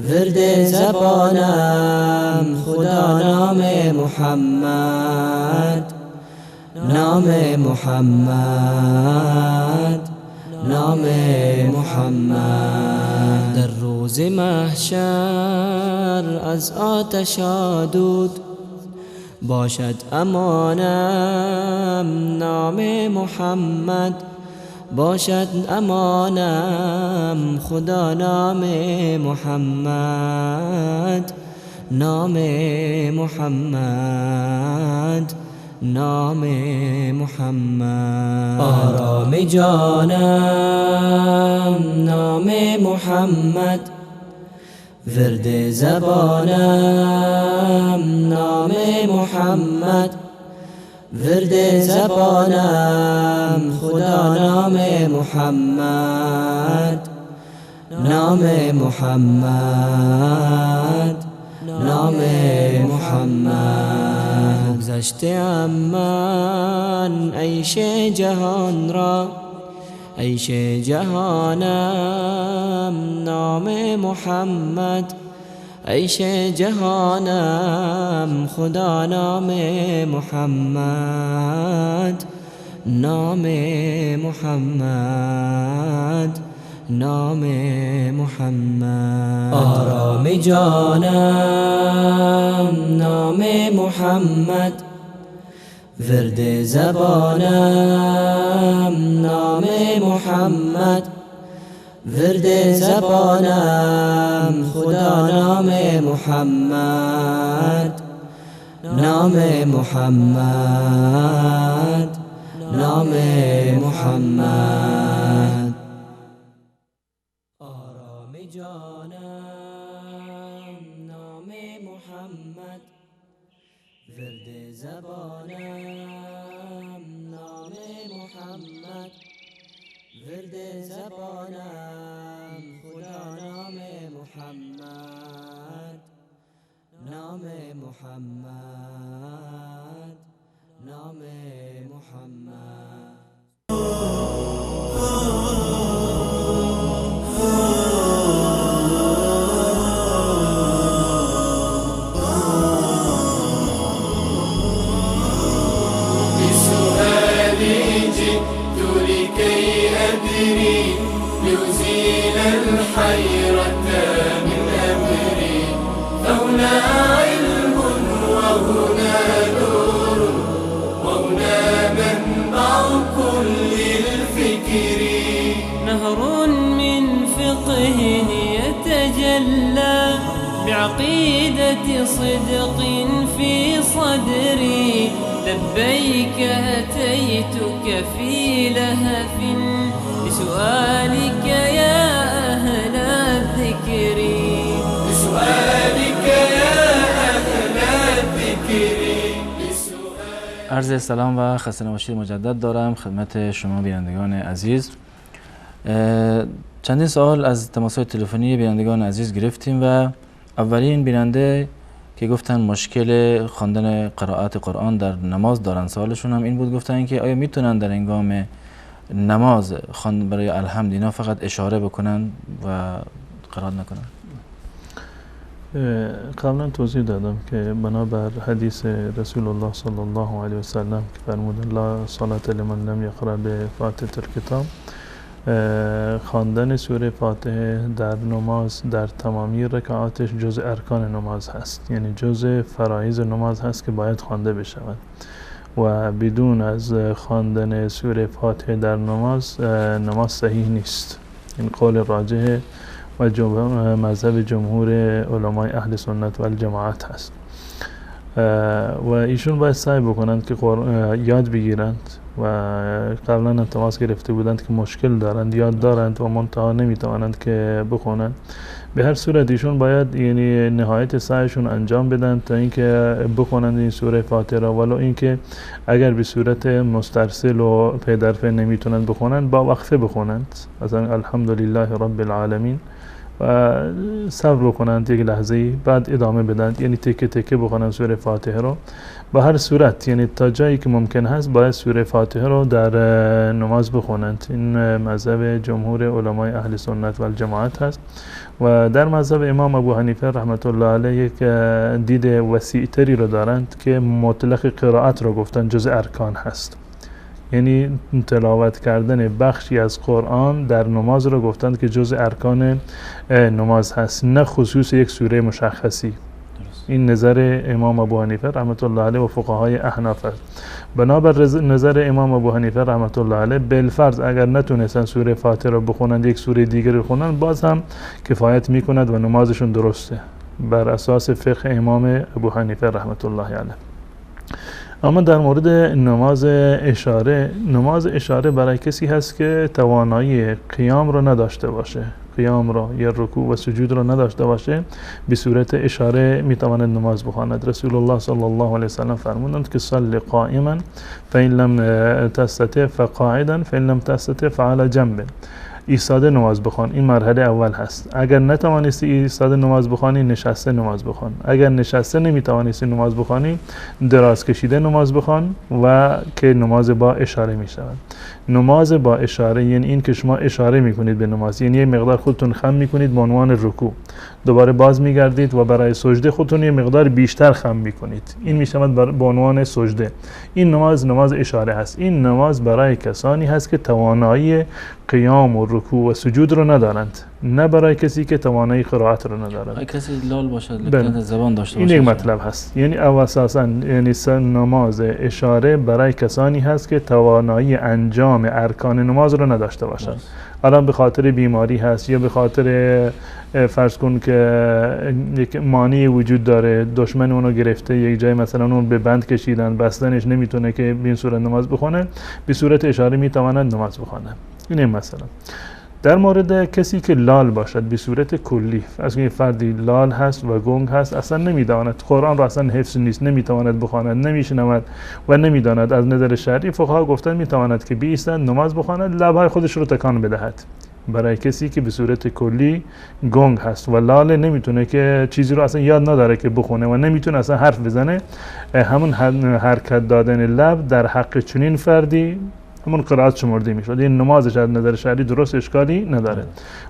ورد زبانم خدا نام محمد، نام محمد، نام محمد. در روز محشر از آتش دود باشد امانم نام محمد، باشد امانم خدا نام محمد، نام محمد، نام محمد. آرام جانم نام محمد، ورد زبانم نام محمد، ورد زبانم خدا نام محمد، نام محمد، نام محمد. بگذشته ام من عیش جهان را، عیش جهانم نام محمد، عیش جهانم خدا نام محمد، نام محمد، نام محمد. آرام جانم نام محمد، ورد زبانم نام محمد، ورد زبانم خدا نام محمد، نام محمد، نام محمد. آرام جانم نام محمد، ورد زبانم نام محمد، ورد زبانم خدا نام محمد، نام محمد، نام محمد. بسؤالي جئت لكي أدري لأزيل الحيرة من أمري، فهنا علم وهنا نور وهنا منبع كل الفكر، نهر من فقه يتجلى بعقيدة صدق في صدري، لبيك أتيتك في لهف بسؤالك يا أهل الذكر، بسؤالك يا أهل الذكر. عرض سلام و خسته نباشید مجدد دارم خدمت شما بینندگان عزیز. چندین سوال از تماس‌های تلفنی بینندگان عزیز گرفتیم و اولین بیننده که گفتن مشکل خواندن قرائت قرآن در نماز دارن، سوالشون هم این بود، گفتن که آیا میتونن در هنگام نماز خواندن برای الحمد اینا فقط اشاره بکنن و قرائت نکنن؟ قبلا توضیح دادم که بنابر حدیث رسول الله صلی الله علیه و سلم که فرمودن لا صلاة لمن لم یقرأ بفاتحة الکتاب، خواندن سوره فاتحه در نماز در تمامی رکعاتش جزء ارکان نماز هست، یعنی جزء فرایض نماز هست که باید خوانده بشود و بدون از خواندن سوره فاتحه در نماز، نماز صحیح نیست. این قول راجح و مذهب جمهور علمای اهل سنت و الجماعت هست و ایشون باید سعی بکنند که یاد بگیرند و قبلا تماس گرفته بودند که مشکل دارند، یاد دارند و منتها نمیتوانند که بخونند. به هر صورت ایشون باید یعنی نهایت سعیشون انجام بدن تا اینکه بخونند این سوره فاتحه را، ولو اینکه اگر به صورت مسترسل و پی در پی نمیتونند بخونند، با وقفه بخونند، مثلا الحمدلله رب العالمین و صبر بکنند یک لحظه، بعد ادامه بدند، یعنی تکه تکه بخونند سوره فاتحه رو. به هر صورت یعنی تا جایی که ممکن هست باید سوره فاتحه رو در نماز بخونند. این مذهب جمهور علمای اهل سنت و الجماعت هست و در مذهب امام ابو حنیفه رحمت الله علیه یک دید وسیع تری رو دارند که مطلق قرائت رو گفتن جزء ارکان هست، یعنی تلاوت کردن بخشی از قرآن در نماز رو گفتند که جزء ارکان نماز هست، نه خصوص یک سوره مشخصی. این نظر امام ابو حنیفه رحمت الله علیه و فقهای احناف است. بنابر نظر امام ابو حنیفه رحمت الله علیه بالفرض اگر نتونستن سوره فاتحه رو بخونند، یک سوره دیگر رو بخونند، باز هم کفایت میکند و نمازشون درسته بر اساس فقه امام ابو حنیفه رحمت الله علیه. اما در مورد نماز اشاره، نماز اشاره برای کسی هست که توانایی قیام رو نداشته باشه، قیام را یا رکوع و سجود را نداشته باشه، به صورت اشاره میتواند نماز بخواند. رسول الله صلی الله علیه وسلم فرمودند که صل قائما فإن لم تستطع فقاعدا فإن لم تستطع فعلى جنب. ایستاده نماز بخوان، این مرحله اول هست. اگر نتوانستی ایستاده نماز بخوانی، نشسته نماز بخوان. اگر نشسته نمیتوانستی نماز بخوانی، دراز کشیده نماز بخوان و که نماز با اشاره می شود. نماز با اشاره یعنی این که شما اشاره میکنید به نماز، یعنی یه مقدار خودتون خم میکنید به عنوان رکوع، دوباره باز میگردید و برای سجده خودتون یه مقدار بیشتر خم میکنید، این میشود به عنوان سجده. این نماز نماز اشاره هست. این نماز برای کسانی هست که توانایی قیام و رکوع و سجود رو ندارند، نه برای کسی که توانایی قرائت رو ندارد. کسی لال باشد، لکنت زبان داشته باشد. این یک مطلب هست. یعنی اساساً یعنی نماز اشاره برای کسانی هست که توانایی انجام ارکان نماز رو نداشته باشند. الان به خاطر بیماری هست یا به خاطر فرض کن که یک مانعی وجود داره، دشمن اونو گرفته، یک جای مثلا اون به بند کشیدن، بستنش، نمیتونه که به این صورت نماز بخونه، به صورت اشاره میتواند نماز بخونه. این مثلا در مورد کسی که لال باشد به صورت کلی، از اینکه فردی لال هست و گنگ هست، اصلا نمیداند قرآن را، اصلا حفظ نیست، نمیتواند بخواند، نمیشنود و نمیداند، از نظر شرعی فقها گفتن میتواند که بیستد نماز بخواند، لبهای خودش رو تکان بدهد. برای کسی که به صورت کلی گنگ هست و لال، نمیتونه که چیزی رو اصلا یاد نداره که بخونه و نمیتونه اصلا حرف بزنه، همون حرکت دادن لب در حق چنین فردی همون قرائت شمرده میشد. این نمازش از نظر شرعی درست اشکالی نداره.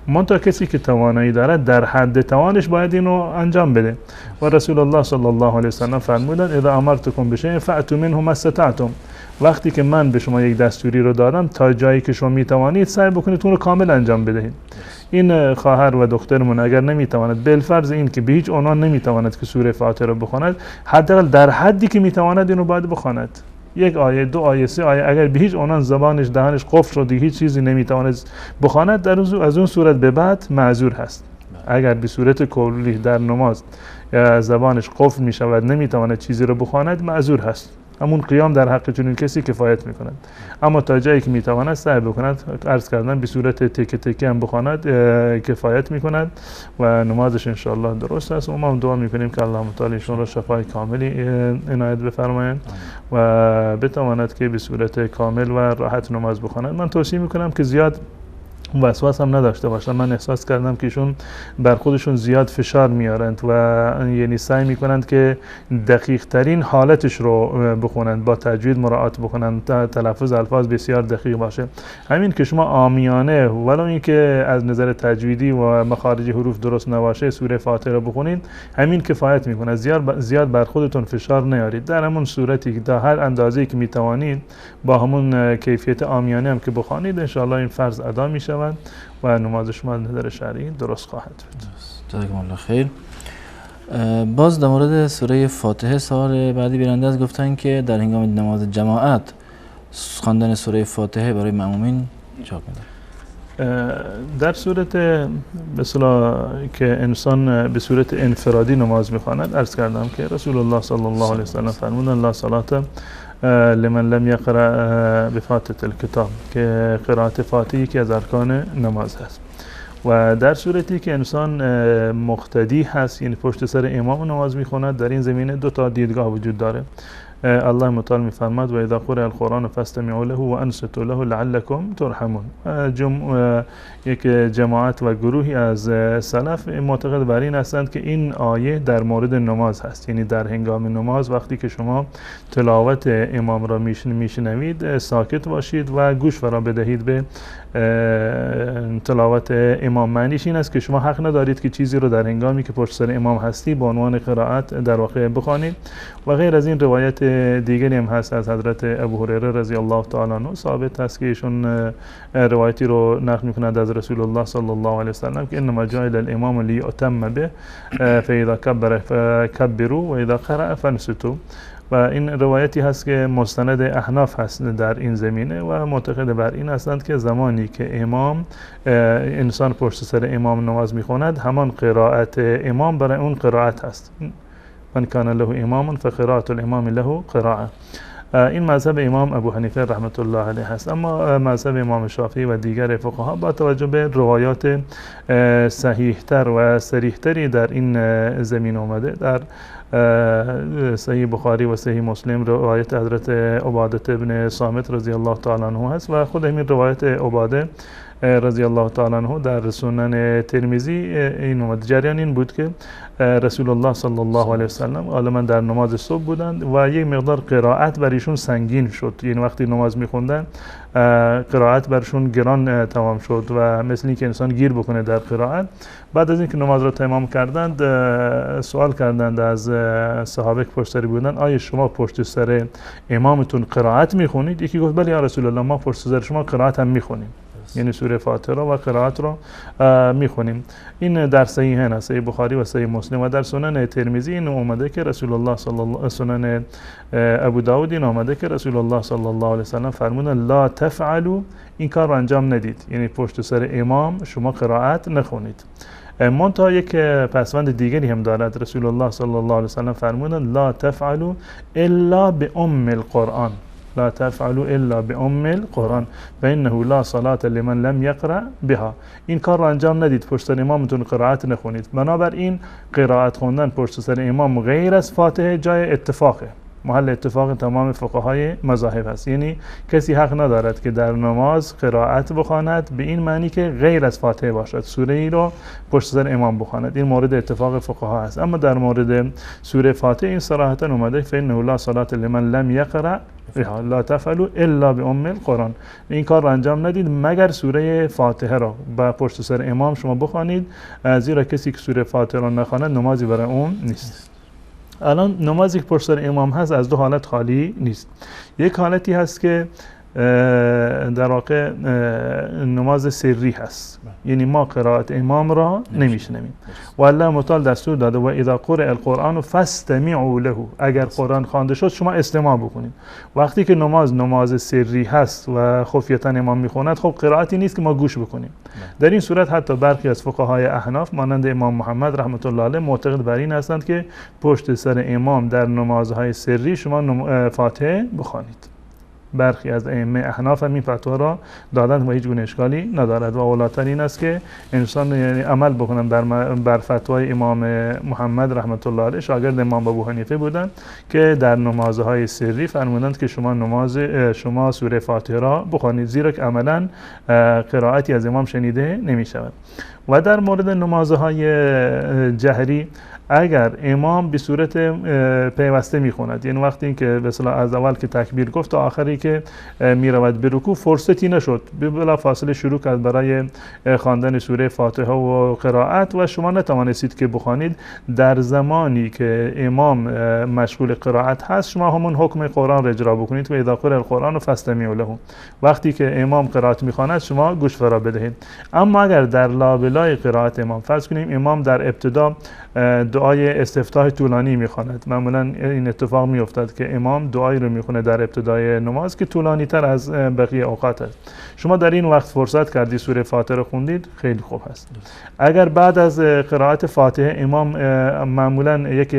منتها کسی که توانایی داره در حد توانش باید اینو انجام بده. و رسول الله صلی الله علیه و سلم فرمودند اذا امرتکم بشیء فأتوا منه ما استطعتم، وقتی که من به شما یک دستوری رو دادم تا جایی که شما میتوانید سعی بکنید اون رو کامل انجام بدهید. این خواهر و دخترمون اگر نمیتواند، بالفرض این که به هیچ عنوان نمیتواند که سوره فاتحه رو بخواند، حداقل در حدی که میتواند اینو باید بخواند. یک آیه، دو آیه، سه آیه، اگر به هیچ عنوان زبانش دهانش قفل شد، هیچ چیزی نمیتواند بخواند، در از اون صورت به بعد معذور هست. اگر به صورت کلی در نماز زبانش قفل میشود، نمیتواند چیزی رو بخواند، معذور هست. همون قیام در حق چنین کسی کفایت میکند. اما تا جایی که میتواند سعی بکند، عرض کردن به صورت تکه تکه هم بخواند کفایت میکند و نمازش انشاءالله درست است. و ما هم دعا میکنیم که الله متعال ایشون را شفای کاملی عنایت بفرمایند و بتواند که به صورت کامل و راحت نماز بخواند. من توصیه میکنم که زیاد وسواس هم نداشته باشن. من احساس کردم که ایشون بر خودشون زیاد فشار میارند و یعنی سعی میکنند که دقیق ترین حالتش رو بخونند، با تجوید مراعات بکنند، تلفظ الفاظ بسیار دقیق باشه. همین که شما عامیانه ولو اینکه از نظر تجویدی و مخارج حروف درست نباشه سوره فاتحه رو بخونید، همین کفایت میکنه. زیاد بر خودتون فشار نیارید. در همون صورتی که تا هر اندازه‌ای که میتوانید با همون کیفیت عامیانه هم که بخوانید، ان شاء الله این فرض ادا میشه و نماز شما از نظر شرعی درست خواهد بود. جزاکم الله خیر. باز در مورد سوره فاتحه سوال بعدی بیننده از گفتن که در هنگام نماز جماعت خواندن سوره فاتحه برای مأمومین چه حکمی دارد؟ در صورت مثلا که انسان به صورت انفرادی نماز میخواند، عرض کردم که رسول الله صلی الله علیه و سلم فرمودند لا صلاة لمن لم یقرأ بفاتحة الکتاب، که قرائت فاتحه یکی از ارکان نماز هست. و در صورتی که انسان مقتدی هست، یعنی پشت سر امام نماز میخواند، در این زمینه دو تا دیدگاه وجود داره. الله متعال میفرماد و اذا قرئ القرآن فاستمعوا له وانصتوا له لعلكم ترحمون. یک جماعت و گروهی از سلف معتقد بر این هستند که این آیه در مورد نماز هست، یعنی در هنگام نماز وقتی که شما تلاوت امام را میشنوید ساکت باشید و گوش فرا بدهید به تلاوت امام. معنیش این است که شما حق ندارید که چیزی رو در هنگامی که پشت سر امام هستی به عنوان قرائت در واقع بخوانید. و غیر از این روایت دیگری هم هست از حضرت ابو هریره رضی الله تعالی عنه، ثابت هست که ایشون روایتی رو نقل میکنند از رسول الله صلی الله علیه و سلم که انما جعل الامام لیؤتم به فاذا کبر فکبروا و اذا قرأ فانصتوا. و این روایتی هست که مستند احناف هست در این زمینه و معتقد بر این هستند که زمانی که امام انسان پشت سر امام نماز میخواند، همان قرائت امام برای اون قرائت هست. من کان له امام فقراءة الامام له قراءة. این مذهب امام ابو حنیفه رحمت الله علیه هست. اما مذهب امام شافعی و دیگر فقها با توجه به روایات صحیحتر و صریحتری در این زمین آمده، در صحیح بخاری و صحیح مسلم روایت حضرت عباده ابن صامت رضی الله تعالی عنه هست و خود همین روایت عباده رضی الله تعالی عنه در سنن ترمذی این اومد. جریان این بود که رسول الله صلی الله علیه و سلم عالما در نماز صبح بودند و یک مقدار قرائت بر ایشون سنگین شد، یعنی وقتی نماز میخوندن قرائت برشون گران تمام شد و مثل اینکه انسان گیر بکنه در قرائت. بعد از اینکه نماز را تمام کردند سوال کردند از صحابه که پشت سر بودند، آیا شما پشت سر امامتون قرائت میخونید؟ یکی گفت بله یا رسول الله، ما پشت سر شما قرائت هم میخونیم، یعنی سوره فاتحه را و قرائت را میخونیم. این در صحیحین است، صحیح بخاری و صحیح مسلم. و در سنن ترمذی این اومده که رسول الله صلی الله، سنن ابو داود این آمده که رسول الله صلی الله علیه و سلم فرمودند لا تفعلوا، این کار را انجام ندید، یعنی پشت سر امام شما قرائت نخونید. منتها یک پسوند دیگری هم دارد، رسول الله صلی الله علیه و سلم فرمودند لا تفعلوا الا بام القرآن، لا تفعلوا الا بام القرآن فانه لا صلاة لمن لم يقرأ بها. این کار رو انجام ندید، پشت سر امامتون قرائت نخونید. بنابراین قرائت خوندن پشت سر امام غیر از فاتحه جای اتفاقه، محل اتفاق تمام فقهای مذاهب هست، یعنی کسی حق ندارد که در نماز قرائت بخواند به این معنی که غیر از فاتحه باشد، سوره ای رو پشت سر امام بخواند، این مورد اتفاق فقها هست. اما در مورد سوره فاتحه این صراحتا اومده فانه لا صلاة لمن لم يقرأ بها لا تفعلوا الا بام القرآن، این کار رو انجام ندید مگر سوره فاتحه را با پشت سر امام شما بخوانید، زیرا کسی که سوره فاتحه را نخواند نمازی برای اون نیست. الان نمازی که پشت سر امام هست از دو حالت خالی نیست. یک حالتی هست که در واقع نماز سری هست، یعنی ما قرائت امام را نمیشنویم و الله متعال دستور داده و اذا قرئ القرآن فاستمعوا له، اگر قرآن خوانده شد شما استماع بکنید. وقتی که نماز سری هست و خفیتا امام میخواند، خب قرائتی نیست که ما گوش بکنیم. در این صورت حتی برخی از فقهای احناف مانند امام محمد رحمت الله علیه معتقد بر این هستند که پشت سر امام در نمازهای سری شما فاتحه بخوانید. برخی از ائمه احناف هم این فتوا را دادند و هیچ گونه اشکالی ندارد و اولاتر این است که انسان یعنی عمل بکنن بر فتوای امام محمد رحمت الله علیه، شاگرد امام ابو حنیفه بودند که در نمازهای سری فرمودند که شما سوره فاتحه را بخوانید، زیرا که عملا قرائتی از امام شنیده نمی شود. و در مورد نمازهای جهری اگر امام به صورت پیوسته میخوند، یعنی وقتی که به اصطلاح از اول که تکبیر گفت تا آخری که میرود به رکوع فرصتی نشد، بلا فاصله شروع کرد برای خواندن سوره فاتحه و قرائت و شما نتوانستید که بخوانید، در زمانی که امام مشغول قرائت هست شما همون حکم قرآن را اجرا بکنید و اذا قرئ القرآن فاستمعوا له، وقتی که امام قرائت میخواند شما گوش فرا بدهید. اما اگر در لابلای قرائت امام، فرض کنیم امام در ابتدا دعای استفتاح طولانی میخواند، معمولا این اتفاق میافتد که امام دعایی رو میخونه در ابتدای نماز که طولانی تر از بقیه اوقات است، شما در این وقت فرصت کردی سوره فاتحه رو خوندید، خیلی خوب هست. اگر بعد از قرائت فاتحه امام معمولا یک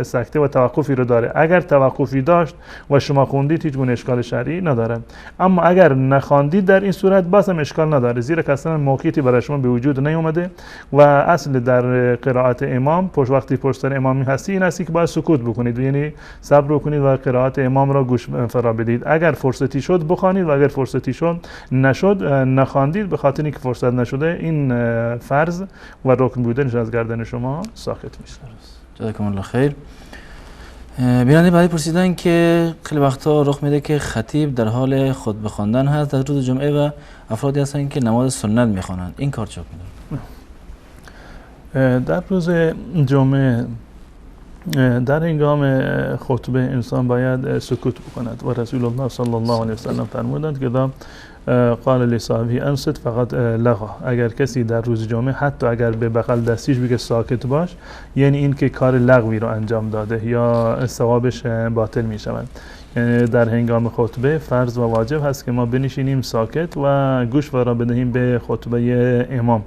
سکته و توقفی رو داره، اگر توقفی داشت و شما خوندید هیچ گونه اشکال شرعی نداره. اما اگر نخواندید در این صورت باز هم اشکال نداره، زیرا که اصلا موقعیتی برای شما به وجود نیومده و اصل در قرائت امام وقتی پشت سر امامی هستی این هستی که باید سکوت بکنید، یعنی صبر بکنید و قرائت امام را گوش فرا بدید. اگر فرصتی شد بخوانید و اگر فرصتی شد نشد نخواندید، به خاطر اینکه فرصت نشده این فرض و رکن بودنش از گردن شما ساقط میشه. جزاکم الله خیر. بیننده بعدی پرسیدن که خیلی وقتا رخ میده که خطیب در حال خطبه خواندن هست در روز جمعه و افرادی هستن که نماز سنت میخوانند، این کار چه میده؟ در روز جمعه در هنگام خطبه انسان باید سکوت بکند و رسول الله صلی الله علیه وسلم فرمودند که قال لصاحبه انصت فقط لغا، اگر کسی در روز جمعه حتی اگر به بغل دستیش بگه ساکت باش، یعنی این که کار لغوی رو انجام داده یا ثوابش باطل می شود. یعنی در هنگام خطبه فرض و واجب هست که ما بنشینیم ساکت و گوش را بدهیم به خطبه امام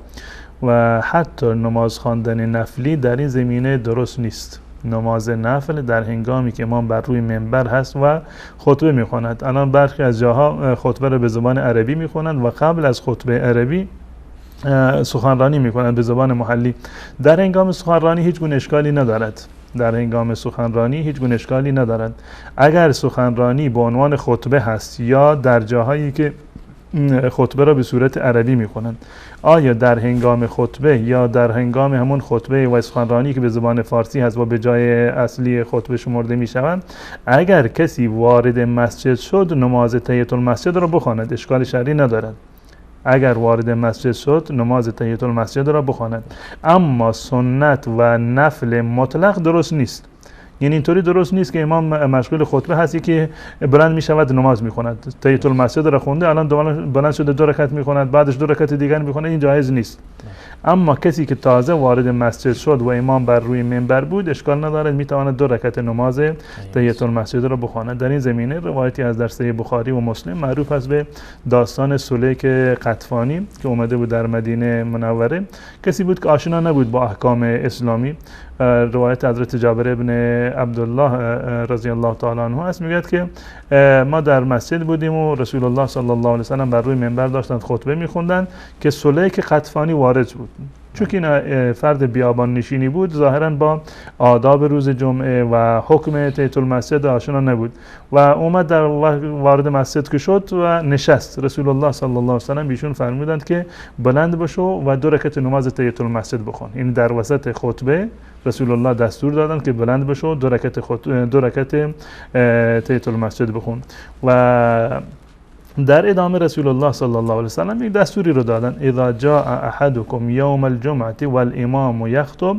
و حتی نماز خواندن نفلی در این زمینه درست نیست. نماز نفل در هنگامی که امام بر روی منبر هست و خطبه میخواند، الان برخی از جاها خطبه را به زبان عربی میخوانند و قبل از خطبه عربی سخنرانی میکنند به زبان محلی. در هنگام سخنرانی هیچ گونه اشکالی ندارد. در هنگام سخنرانی هیچ گونه اشکالی ندارد. اگر سخنرانی به عنوان خطبه هست یا در جاهایی که خطبه را به صورت عربی میخونند. آیا در هنگام خطبه یا در هنگام همون خطبه و سخنرانی که به زبان فارسی هست و به جای اصلی خطبه شمرده میشوند، اگر کسی وارد مسجد شد نماز تحیت المسجد را بخواند، اشکال شرعی ندارد. اگر وارد مسجد شد نماز تحیت المسجد را بخواند، اما سنت و نفل مطلق درست نیست. یعنی اینطوری درست نیست که امام مشغول خطبه هستی که بلند میشود نماز میخواند، تحیت المسجد را خونده، الان بلند شده 2 رکعت میخواند، بعدش 2 رکعت دیگر میخواند، این جایز نیست. اما کسی که تازه وارد مسجد شد و امام بر روی منبر بود اشکال ندارد، میتواند 2 رکعت نماز تحیت المسجد را بخواند. در این زمینه روایتی از در صحیح بخاری و مسلم معروف است به داستان سلیک قطفانی که اومده بود در مدینه منوره، کسی بود که آشنا نبود با احکام اسلامی. روایت حضرت جابر ابن عبدالله رضی الله تعالی عنه است، میگوید که ما در مسجد بودیم و رسول الله صلی الله علیه و سلم بر روی منبر داشتند خطبه میخوندند که سلیک قطفانی وارد بود. چون که این فرد بیابان نشینی بود، ظاهرا با آداب روز جمعه و حکم تحیت المسجد آشنا نبود و اومد در وارد مسجد که شد و نشست. رسول الله صلی الله علیه و سلم ایشون فرمودند که بلند بشو و 2 رکعت نماز تحیت المسجد بخوان. این در وسط خطبه رسول الله دستور دادند که بلند بشو 2 رکعت تحیت المسجد بخون. و در ادامه رسول الله صلی الله علیه و سلم یک دستوری رو دادن: اذا جاء احدكم یوم الجمعه والامام یخطب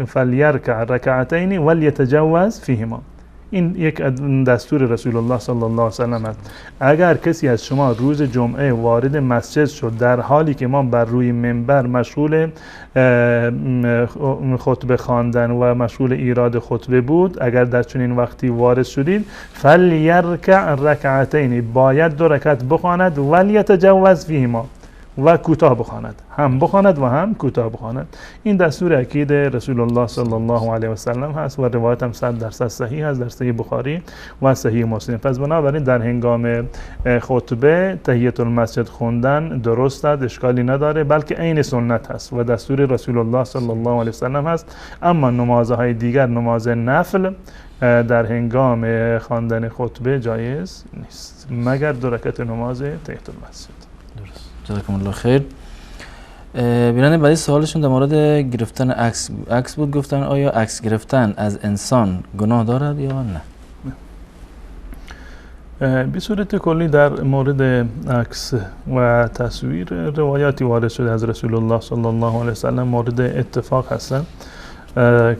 فلیرکع رکعتین ولیتجوز فیهما. این یک دستور رسول الله صلی الله علیه و سلم است. اگر کسی از شما روز جمعه وارد مسجد شد در حالی که امام بر روی منبر مشغول خطبه خواندن و مشغول ایراد خطبه بود، اگر در چنین وقتی وارد شدید فلیرکع رکعتین، باید 2 رکعت بخواند، ولیتجوز فیهما، و کوتاه بخواند، هم بخواند و هم کوتاه بخواند. این دستور اکید رسول الله صلی الله علیه و سلم هست و روایت هم 100% صحیح هست در صحیح بخاری و صحیح مسلم. پس بنابراین در هنگام خطبه تحیت المسجد خوندن درست است، اشکالی نداره، بلکه عین سنت هست و دستور رسول الله صلی الله علیه و سلم هست. اما نمازهای دیگر، نماز نفل، در هنگام خواندن خطبه جایز نیست مگر 2 رکعت نماز تحیت المسجد. درست. جزاکم الله خیر. بیننده بعدی سوالشون در مورد گرفتن عکس بود، گفتن آیا عکس گرفتن از انسان گناه دارد یا نه؟ به صورت کلی در مورد عکس و تصویر روایاتی وارد شده از رسول الله صلی الله علیه و سلم مورد اتفاق هستند.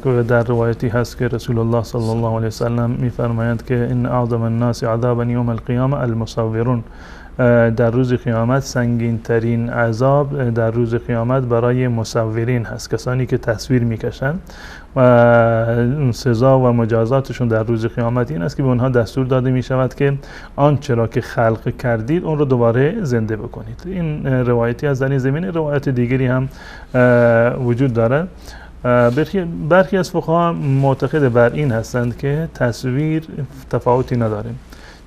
که در روایتی هست که رسول الله صلی الله علیه و سلم میفرمایند که ان اعظم الناس عذابا یوم القیامه المصورون، در روز قیامت سنگین ترین عذاب در روز قیامت برای مصورین هست، کسانی که تصویر میکشند و سزا و مجازاتشون در روز قیامت این است که به اونها دستور داده می شود که آنچه را که خلق کردید اون رو دوباره زنده بکنید. این روایتی از در این زمینه، روایت دیگری هم وجود دارد. برخی از فقها معتقد بر این هستند که تصویر تفاوتی نداره،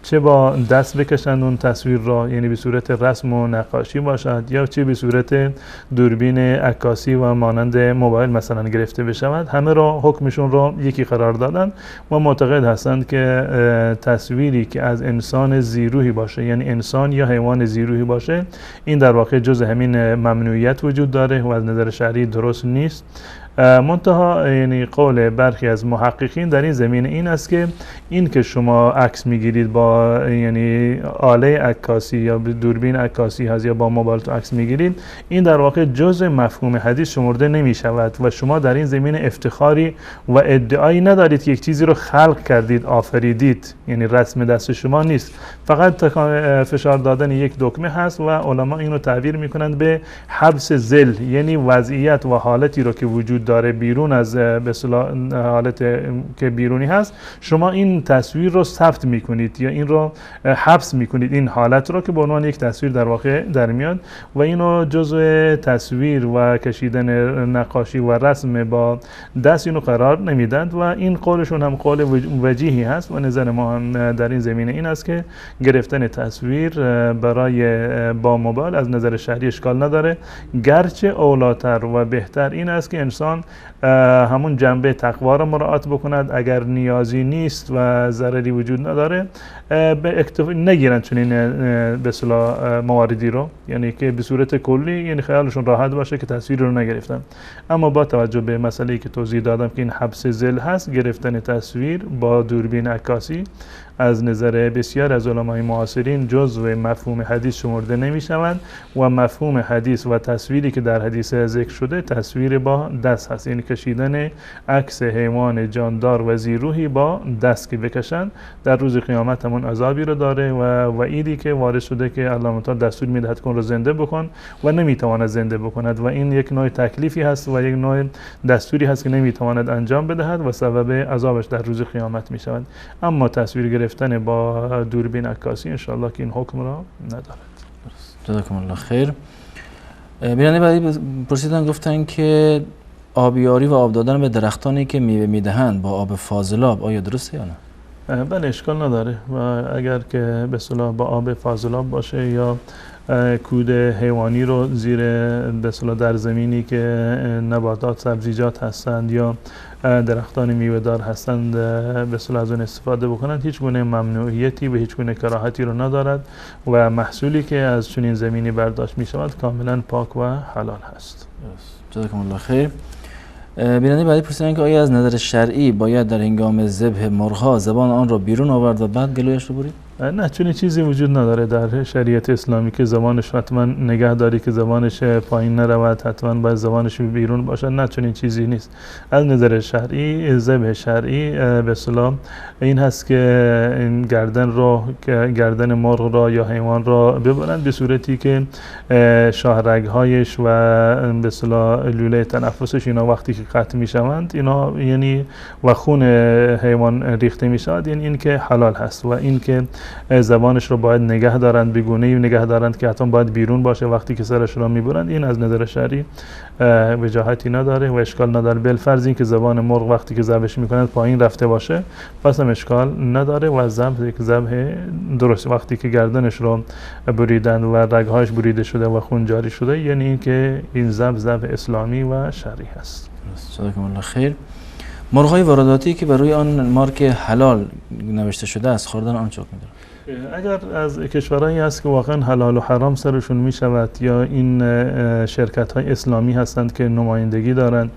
چه با دست بکشند اون تصویر را، یعنی به صورت رسم و نقاشی باشد، یا چه به صورت دوربین عکاسی و مانند موبایل مثلا گرفته بشود، همه را حکمشون را یکی قرار دادن و معتقد هستند که تصویری که از انسان زیروحی باشه، یعنی انسان یا حیوان زیروحی باشه، این در واقع جز همین ممنوعیت وجود داره و از نظر شرعی درست نیست. منتها یعنی قول برخی از محققین در این زمینه این است که این که شما عکس میگیرید با یعنی آله عکاسی یا دوربین عکاسی هست یا با موبایل تو عکس میگیرید، این در واقع جزء مفهوم حدیث شمرده نمی شود و شما در این زمینه افتخاری و ادعایی ندارید که یک چیزی رو خلق کردید، آفریدید، یعنی رسم دست شما نیست، فقط فشار دادن یک دکمه هست و علما اینو تعبیر میکنند به حبس ذل، یعنی وضعیت و حالتی رو که وجود داره بیرون از به اصطلاح حالت که بیرونی هست، شما این تصویر رو ثبت میکنید یا این رو حبس میکنید، این حالت رو که به عنوان یک تصویر در واقع در میاد و اینو جزء تصویر و کشیدن نقاشی و رسم با دست اینو قرار نمیدند و این قولشون هم قول وجیهی هست و نظر ما هم در این زمینه این است که گرفتن تصویر برای با موبایل از نظر شرعی اشکال نداره، گرچه اولاتر و بهتر این است که انسان انسان همون جنبه تقوا را مراعات بکند. اگر نیازی نیست و ضرری وجود نداره به نگیرن چنین به اصطلاح مواردی رو، یعنی که به صورت کلی یعنی خیالشون راحت باشه که تصویر رو نگرفتن. اما با توجه به مسئله‌ای که توضیح دادم که این حبس ظل هست، گرفتن تصویر با دوربین عکاسی از نظر بسیار از علمای معاصرین جزو مفهوم حدیث شمرده نمی شوند و مفهوم حدیث و تصویری که در حدیث ذکر شده تصویر با دست هست، یعنی کشیدن عکس حیوان جاندار و ذی‌روحی با دست که بکشند در روز قیامت همون عذابی رو داره و وعیدی که وارد شده که الله متعال دستور میدهد کن رو زنده بکن و نمیتواند زنده بکند و این یک نوع تکلیفی هست و یک نوع دستوری هست که نمیتواند انجام بدهد و سبب عذابش در روز قیامت میشود. اما تصویر گرفتن با دوربین عکاسی انشاءالله که این حکم را ندارد. جزاکم الله خیر. بیننده بعدی پرسیدن، گفتن که آبیاری و آب دادن به درختانی که میوه میدهند با آب فاضلاب آیا درسته یا نه؟ بله، اشکال نداره و اگر که به اصطلاح با آب فاضلاب باشه یا کود حیوانی رو زیر به اصطلاح در زمینی که نباتات سبزیجات هستند یا درختان میوه‌دار هستند به اصطلاح از اون استفاده بکنند، هیچ گونه ممنوعیتی و هیچ گونه کراهتی رو ندارد و محصولی که از چنین زمینی برداشت می شود کاملا پاک و حلال هست. جزاکم الله خیر. بیننده بعدی پرسیدن که آیا از نظر شرعی باید در هنگام ذبح مرغ‌ها زبان آن را بیرون آورد و بعد گلویش رو برید؟ نه، چنین چیزی وجود نداره در شریعت اسلامی که زبانش حتما نگه داری که زبانش پایین نرود، حتما باید زبانش بیرون باشد. نه، چنین چیزی نیست. از نظر شرعی ذبح شرعی به اصطلاح این هست که این گردن را، گردن مرغ را یا حیوان را ببرند به صورتی که شاهرگ‌هایش و به اصطلاح لوله تنفسش اینا وقتی که قطع میشوند اینا یعنی و خون حیوان ریخته میشود، یعنی این که حلال هست و این که زبانش رو باید نگه دارند، به گونه‌ای نگه دارند که حتما باید بیرون باشه وقتی که سرش رو میبرند، این از نظر شرعی وجاهتی نداره و اشکال نداره. بالفرض این که زبان مرغ وقتی که ذبحش میکنند پایین رفته باشه پس هم اشکال نداره و ذبح یک ذبح درست. وقتی که گردنش رو بریدند و رگهاش بریده شده و خون جاری شده، یعنی اینکه این ذبح ذبح اسلامی و شرعی هست. جزاکم الله خیر. مرغ‌های وارداتی که بر روی آن مارک حلال نوشته شده است، خوردن آن چه حکمی دارد؟ اگر از کشورهایی هست که واقعا حلال و حرام سرشون می شود یا این شرکت های اسلامی هستند که نمایندگی دارند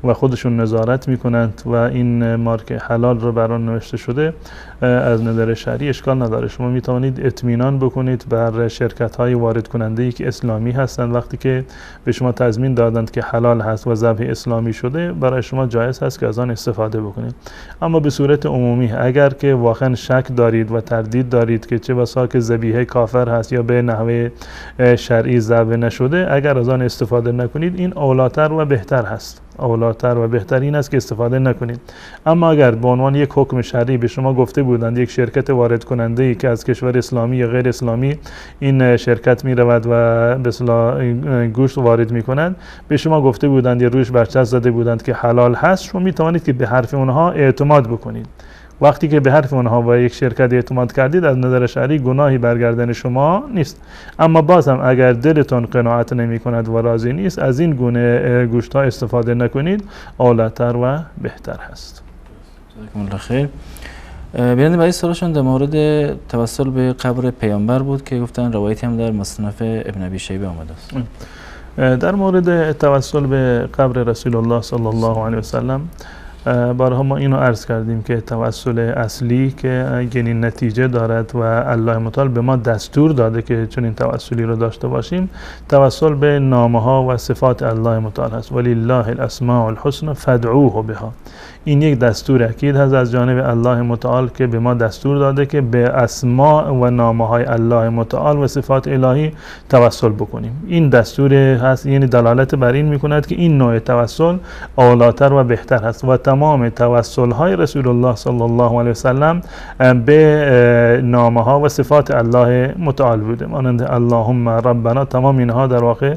و خودشون نظارت می کنند و این مارک حلال رو بر آن نوشته شده، از نظر شرعی اشکال نداره. شما می توانید اطمینان بکنید بر شرکت های وارد کننده ای که اسلامی هستند، وقتی که به شما تضمین دادند که حلال هست و ذبح اسلامی شده، برای شما جایز هست که از آن استفاده بکنید. اما به صورت عمومی اگر که واقعا شک دارید و تردید دارید که چه بسا که ذبیحه کافر هست یا به نحوه شرعی ذبح نشده، اگر از آن استفاده نکنید این اولاتر و بهتر هست. اولاتر و بهتر این است که استفاده نکنید. اما اگر به عنوان یک حکم شرعی به شما گفته بودند یک شرکت وارد کننده ای که از کشور اسلامی یا غیر اسلامی این شرکت می رود و به اصطلاح گوشت وارد می کنند، به شما گفته بودند یا روش برچسب زده بودند که حلال هست، شما می توانید که به حرف اونها اعتماد بکنید. وقتی که به حرف اونها و یک شرکت اعتماد کردید، از نظر شرعی گناهی برگردن شما نیست. اما باز هم اگر دلتون قناعت نمی کند و راضی نیست، از این گونه گوشت ها استفاده نکنید، اولاتر و بهتر هست. جزاکم الله خیر. بیننده بعدی سوالشون در مورد توسل به قبر پیامبر بود که گفتن روایتی هم در مصنف ابن ابی شیبه آمده است. در مورد توسل به قبر رسول الله صلی الله علیه و سلم بارها ما اینو عرض کردیم که توسل اصلی که یعنی نتیجه دارد و الله متعال به ما دستور داده که چنین توسلی رو داشته باشیم، توسل به نامه ها و صفات الله متعال هست. ولله الاسماء الحسنى فادعوه بها. این یک دستور اکید هست از جانب الله متعال که به ما دستور داده که به اسماء و نامه های الله متعال و صفات الهی توسل بکنیم. این دستور هست، یعنی دلالت بر این میکند که این نوع توسل اولاتر و بهتر هست و تمام توسل های رسول الله صلی الله علیه وسلم به نامه ها و صفات الله متعال بوده، مانند اللهم ربنا. تمام اینها در واقع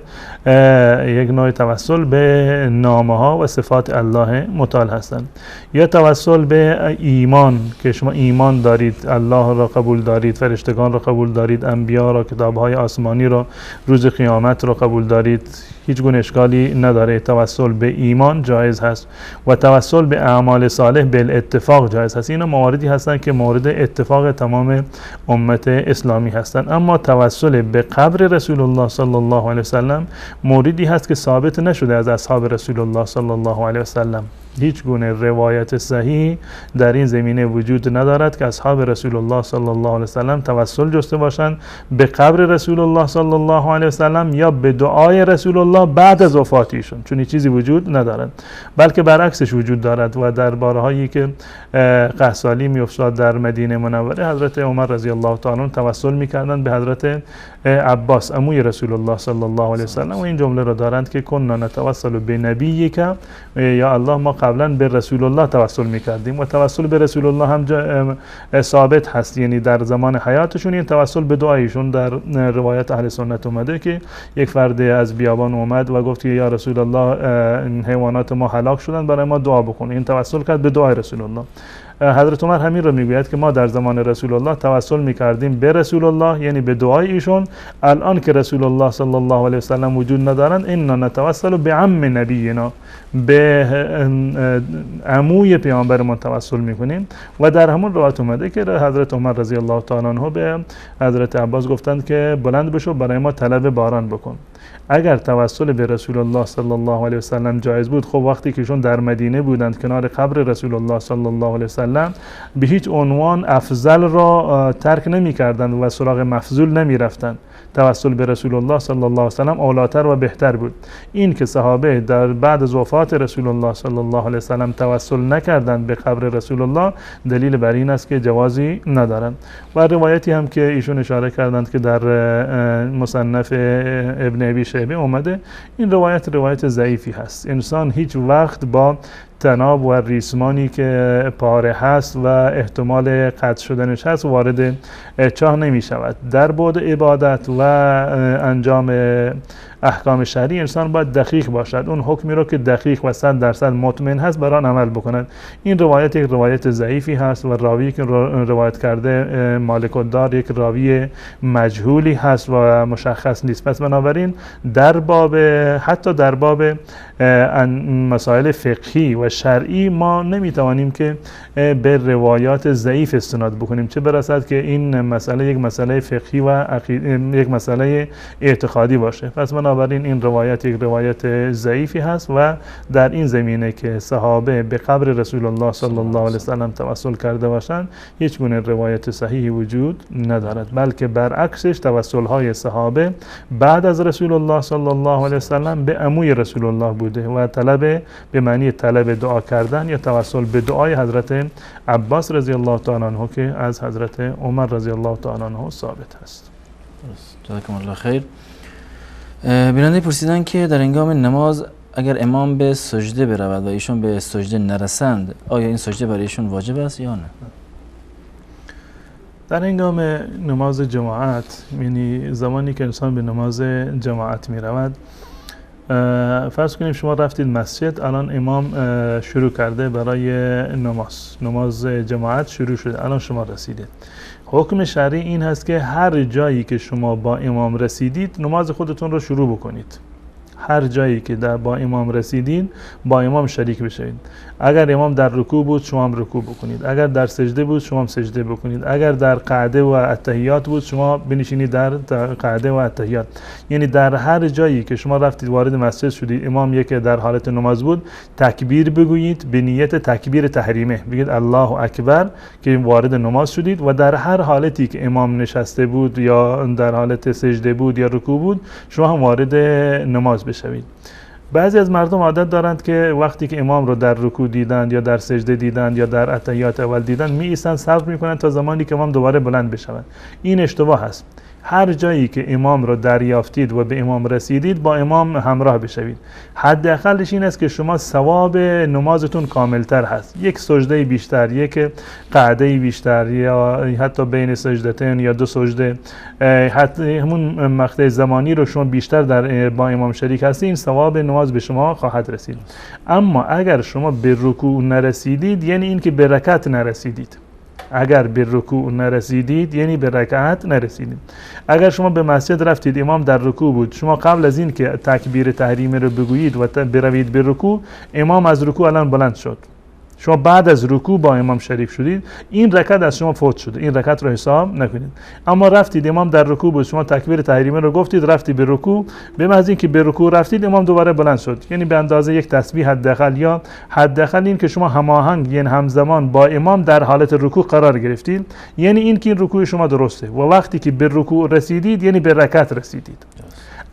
یک نوع توسل به نامه ها و صفات الله متعال هستند. یا توسل به ایمان که شما ایمان دارید، الله را قبول دارید، فرشتگان را قبول دارید، انبیا را، کتاب‌های آسمانی را، روز قیامت را قبول دارید. هیچ گونه اشکالی نداره. توسل به ایمان جایز هست و توسل به اعمال صالح بالاتفاق جایز هست. اینا مواردی هستند که مورد اتفاق تمام امت اسلامی هستند. اما توسل به قبر رسول الله صلی الله علیه و سلم موردی هست که ثابت نشده از اصحاب رسول الله صلی الله علیه و سلم. هیچ گونه روایت صحیح در این زمینه وجود ندارد که اصحاب رسول الله صلی الله علیه و سلم توسل جسته باشند به قبر رسول الله صلی الله علیه و سلم یا به دعای رسول الله بعد از وفاتیشون، چون این چیزی وجود ندارد، بلکه برعکسش وجود دارد. و در بارهایی که قحط‌سالی میافتاد در مدینه منوره، حضرت عمر رضی الله تعالی عنه توسل میکردند به حضرت عباس عموی رسول الله صلی الله علیه و سلم و این جمله را دارند که کنا نتوسل به نبیک، یا الله ما قبلا به رسول الله توسل میکردیم و توسل به رسول الله هم ثابت هست، یعنی در زمان حیاتشون این توسل به دعایشون در روایت اهل سنت اومده که یک فرد از بیابان اومد و گفت یا رسول الله این حیوانات ما هلاک شدن، برای ما دعا بکن. این توسل کرد به دعای رسول الله. حضرت عمر همین رو میگوید که ما در زمان رسول الله توسل میکردیم به رسول الله، یعنی به دعای ایشون. الان که رسول الله صلی الله علیه و سلم وجود ندارن، انا نتوسل به عم نبینا، به عموی پیامبرمان توسل میکنیم. و در همون روایت اومده که حضرت عمر رضی الله تعالی عنه به حضرت عباس گفتند که بلند بشو برای ما طلب باران بکن. اگر توسل به رسول الله صلی الله علیه و سلم جایز بود، خب وقتی که ایشون در مدینه بودند کنار قبر رسول الله صلی الله علیه و سلم، به هیچ عنوان افضل را ترک نمی کردند و سراغ مفضول نمی رفتند. توسل به رسول الله صلی الله علیه و سلم اولاتر و بهتر بود. این که صحابه در بعد از وفات رسول الله صلی الله علیه و سلم توسل نکردند به قبر رسول الله، دلیل بر این است که جوازی ندارند. و روایتی هم که ایشون اشاره کردند که در مصنف ابن ابی شیبه اومده، این روایت روایت ضعیفی هست. انسان هیچ وقت با تناب و ریسمانی که پاره هست و احتمال قطع شدنش هست وارد چاه نمی شود. در بعد عبادت و انجام احکام شرعی انسان باید دقیق باشد، اون حکمی رو که دقیق و 100% مطمئن هست بر آن عمل بکند. این روایت یک روایت ضعیفی هست و راوی که روایت کرده مالک الدار یک راوی مجهولی هست و مشخص نیست. پس بنابراین در باب، حتی در باب مسائل فقهی و شرعی ما نمیتوانیم که به روایات ضعیف استناد بکنیم، چه برسد که این مسئله یک مسئله فقهی و یک مسئله اعتقادی باشه. پس بنابراین این روایت یک روایت ضعیفی هست و در این زمینه که صحابه به قبر رسول الله صلی الله علیه و سلم توسل کرده باشند هیچ گونه روایت صحیحی وجود ندارد، بلکه برعکسش توسل های صحابه بعد از رسول الله صلی الله علیه و سلم به عموی رسول الله بوده و طلب به معنی طلب دعا کردن یا توسل به دعای حضرت عباس رضی الله تعالی عنه که از حضرت عمر رضی الله تعالی عنه ثابت است. جزاکم الله خیر. بیننده پرسیدن که در هنگام نماز اگر امام به سجده برود و ایشون به سجده نرسند، آیا این سجده برای ایشون واجب است یا نه؟ در هنگام نماز جماعت، یعنی زمانی که انسان به نماز جماعت می رود، فرض کنیم شما رفتید مسجد، الان امام شروع کرده برای نماز جماعت شروع شده، الان شما رسیدید. حکم شرعی این هست که هر جایی که شما با امام رسیدید نماز خودتون رو شروع بکنید. هر جایی که با امام رسیدید با امام شریک بشوید. اگر امام در رکوع بود شما هم رکوع بکنید، اگر در سجده بود شما هم سجده بکنید، اگر در قعده و التحیات بود شما بنشینید در قعده و التحیات. یعنی در هر جایی که شما رفتید وارد مسجد شدید، امام یک در حالت نماز بود، تکبیر بگویید به نیت تکبیر تحریمه، بگید الله اکبر که وارد نماز شدید. و در هر حالتی که امام نشسته بود یا در حالت سجده بود یا رکوع بود شما هم وارد نماز بشوید. بعضی از مردم عادت دارند که وقتی که امام رو در رکوع دیدند یا در سجده دیدند یا در التحیات اول دیدند می ایستند، صبر میکنند تا زمانی که امام دوباره بلند بشود. این اشتباه است. هر جایی که امام رو دریافتید و به امام رسیدید با امام همراه بشوید. حداقلش این است که شما ثواب نمازتون کاملتر هست. یک سجده بیشتر، یک قعده بیشتر، یا حتی بین سجدتین یا دو سجده، حتی همون مقطع زمانی رو شما بیشتر در با امام شریک هستید، این ثواب نماز به شما خواهد رسید. اما اگر شما به رکوع نرسیدید، یعنی اینکه به رکعت نرسیدید. اگر به رکوع نرسیدید یعنی به رکعت نرسیدید. اگر شما به مسجد رفتید، امام در رکوع بود، شما قبل از این که تکبیر تحریمی رو بگویید و بروید به رکوع، امام از رکوع الان بلند شد، شما بعد از رکوع با امام شریک شدید، این رکعت از شما فوت شده، این رکعت رو حساب نکنید. اما رفتید امام در رکوع بود، شما تکبیر تحریمی رو گفتید، رفتید به رکوع، به محض اینکه به رکوع رفتید امام دوباره بلند شد، یعنی به اندازه یک تسبیح حداقل، یا حداقل این که شما هماهنگ یعنی همزمان با امام در حالت رکوع قرار گرفتید، یعنی این که این رکوع شما درسته و وقتی که به رکوع رسیدید یعنی به رکعت رسیدید.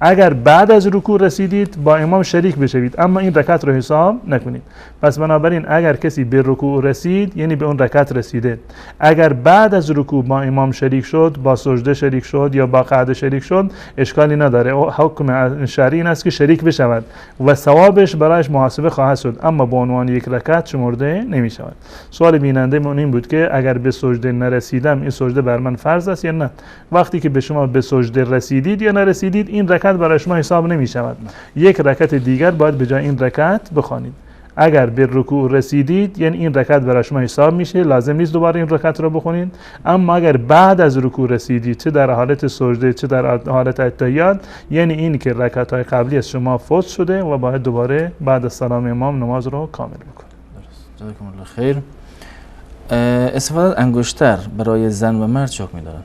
اگر بعد از رکوع رسیدید با امام شریک بشوید، اما این رکعت رو حساب نکنید. پس بنابراین اگر کسی به رکوع رسید یعنی به اون رکعت رسیده. اگر بعد از رکوع با امام شریک شد، با سجده شریک شد یا با قعده شریک شد، اشکالی نداره. حکم شرعی این است که شریک بشود و ثوابش برایش محاسبه خواهد شد، اما به عنوان یک رکعت شمرده نمی شود. سوال بیننده من این بود که اگر به سجده نرسیدم این سجده بر من فرض است یا نه؟ وقتی که به شما به سجده رسیدید یا نرسیدید این رکعت برای شما حساب نمی شود. یک رکعت دیگر باید به جای این رکعت بخوانید. اگر به رکوع رسیدید یعنی این رکعت برای شما حساب میشه، لازم نیست دوباره این رکعت رو بخونید. اما اگر بعد از رکوع رسیدید، چه در حالت سجده چه در حالت التحیات، یعنی این که رکعت های قبلی از شما فوت شده و باید دوباره بعد از سلام امام نماز رو کامل بکنید. درست. جزاکم الله خیر. استفاده از انگشتر برای زن و مرد چه حکمی دارد؟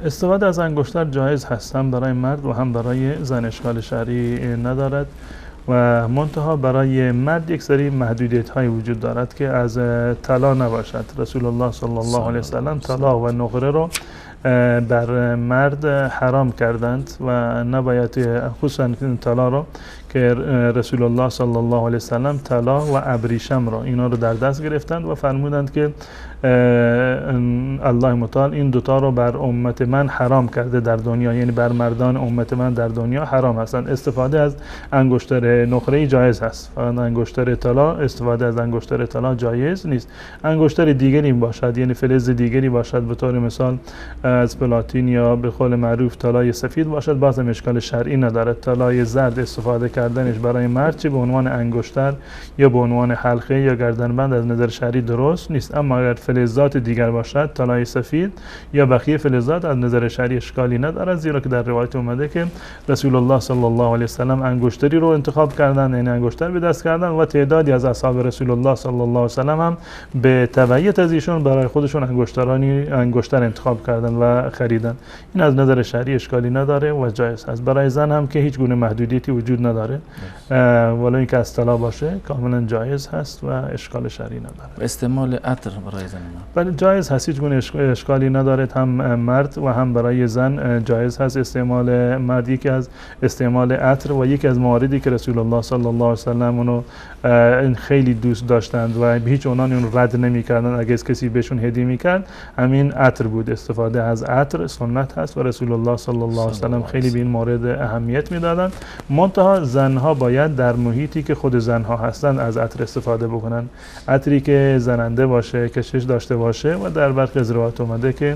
استفاده از انگشتر جایز هست، هم برای مرد و هم برای زن، اشکال شرعی ندارد و منتها برای مرد یک سری محدودیت های وجود دارد که از طلا نباشد. رسول الله صلی الله علیه وسلم طلا و نقره رو بر مرد حرام کردند و نباید، خصوصا طلا رو که رسول الله صلی الله علیه وسلم طلا و ابریشم رو اینا رو در دست گرفتند و فرمودند که الله متعال این دوتا رو بر امت من حرام کرده در دنیا، یعنی بر مردان امت من در دنیا حرام هستند. استفاده از انگشتر نقره جایز هست، فقط انگشتر طلا، استفاده از انگشتر طلا جایز نیست. انگشتر دیگری باشد، یعنی فلز دیگری باشد، به طور مثال از پلاتین یا به قول معروف طلای سفید باشد، باز هم اشکال شرعی ندارد. طلای زرد استفاده کردنش برای مرد چه به عنوان انگشتر یا به عنوان حلقه یا گردنبند از نظر شرعی درست نیست. اما اگر فلزات دیگر باشد، طلای سفید یا بقیه فلزات، از نظر شرعی اشکالی ندارد، زیرا که در روایت اومده که رسول الله صلی الله علیه و سلم انگشتری رو انتخاب کردن، یعنی انگشتر به دست کردن و تعدادی از اصحاب رسول الله صلی الله علیه و سلم هم به تبعیت از ایشون برای خودشون انگشتر انتخاب کردن و خریدن. این از نظر شرعی اشکالی نداره و جایز است. برای زن هم که هیچ گونه محدودیتی وجود نداره، ولی اینکه از طلا باشه کاملا جایز هست و اشکال شرعی نداره. استعمال عطر برای زن بله جایز هست، هیچ گونه اشکالی نداره، هم مرد و هم برای زن جایز هست استعمال مرد. یکی از استعمال عطر و یکی از مواردی که رسول الله صلی الله علیه و سلم اونو خیلی دوست داشتند و به هیچ عنوان اون رد نمی‌کردند اگه کسی بهشون هدیه می‌کرد، همین عطر بود. استفاده از عطر سنت هست و رسول الله صلی الله علیه و سلم خیلی به این مورد اهمیت میدادند. منتها زنها باید در محیطی که خود زنها هستند از عطر استفاده بکنن، عطری که زننده باشه، کشش داشته باشه. و در برخی از روایات اومده که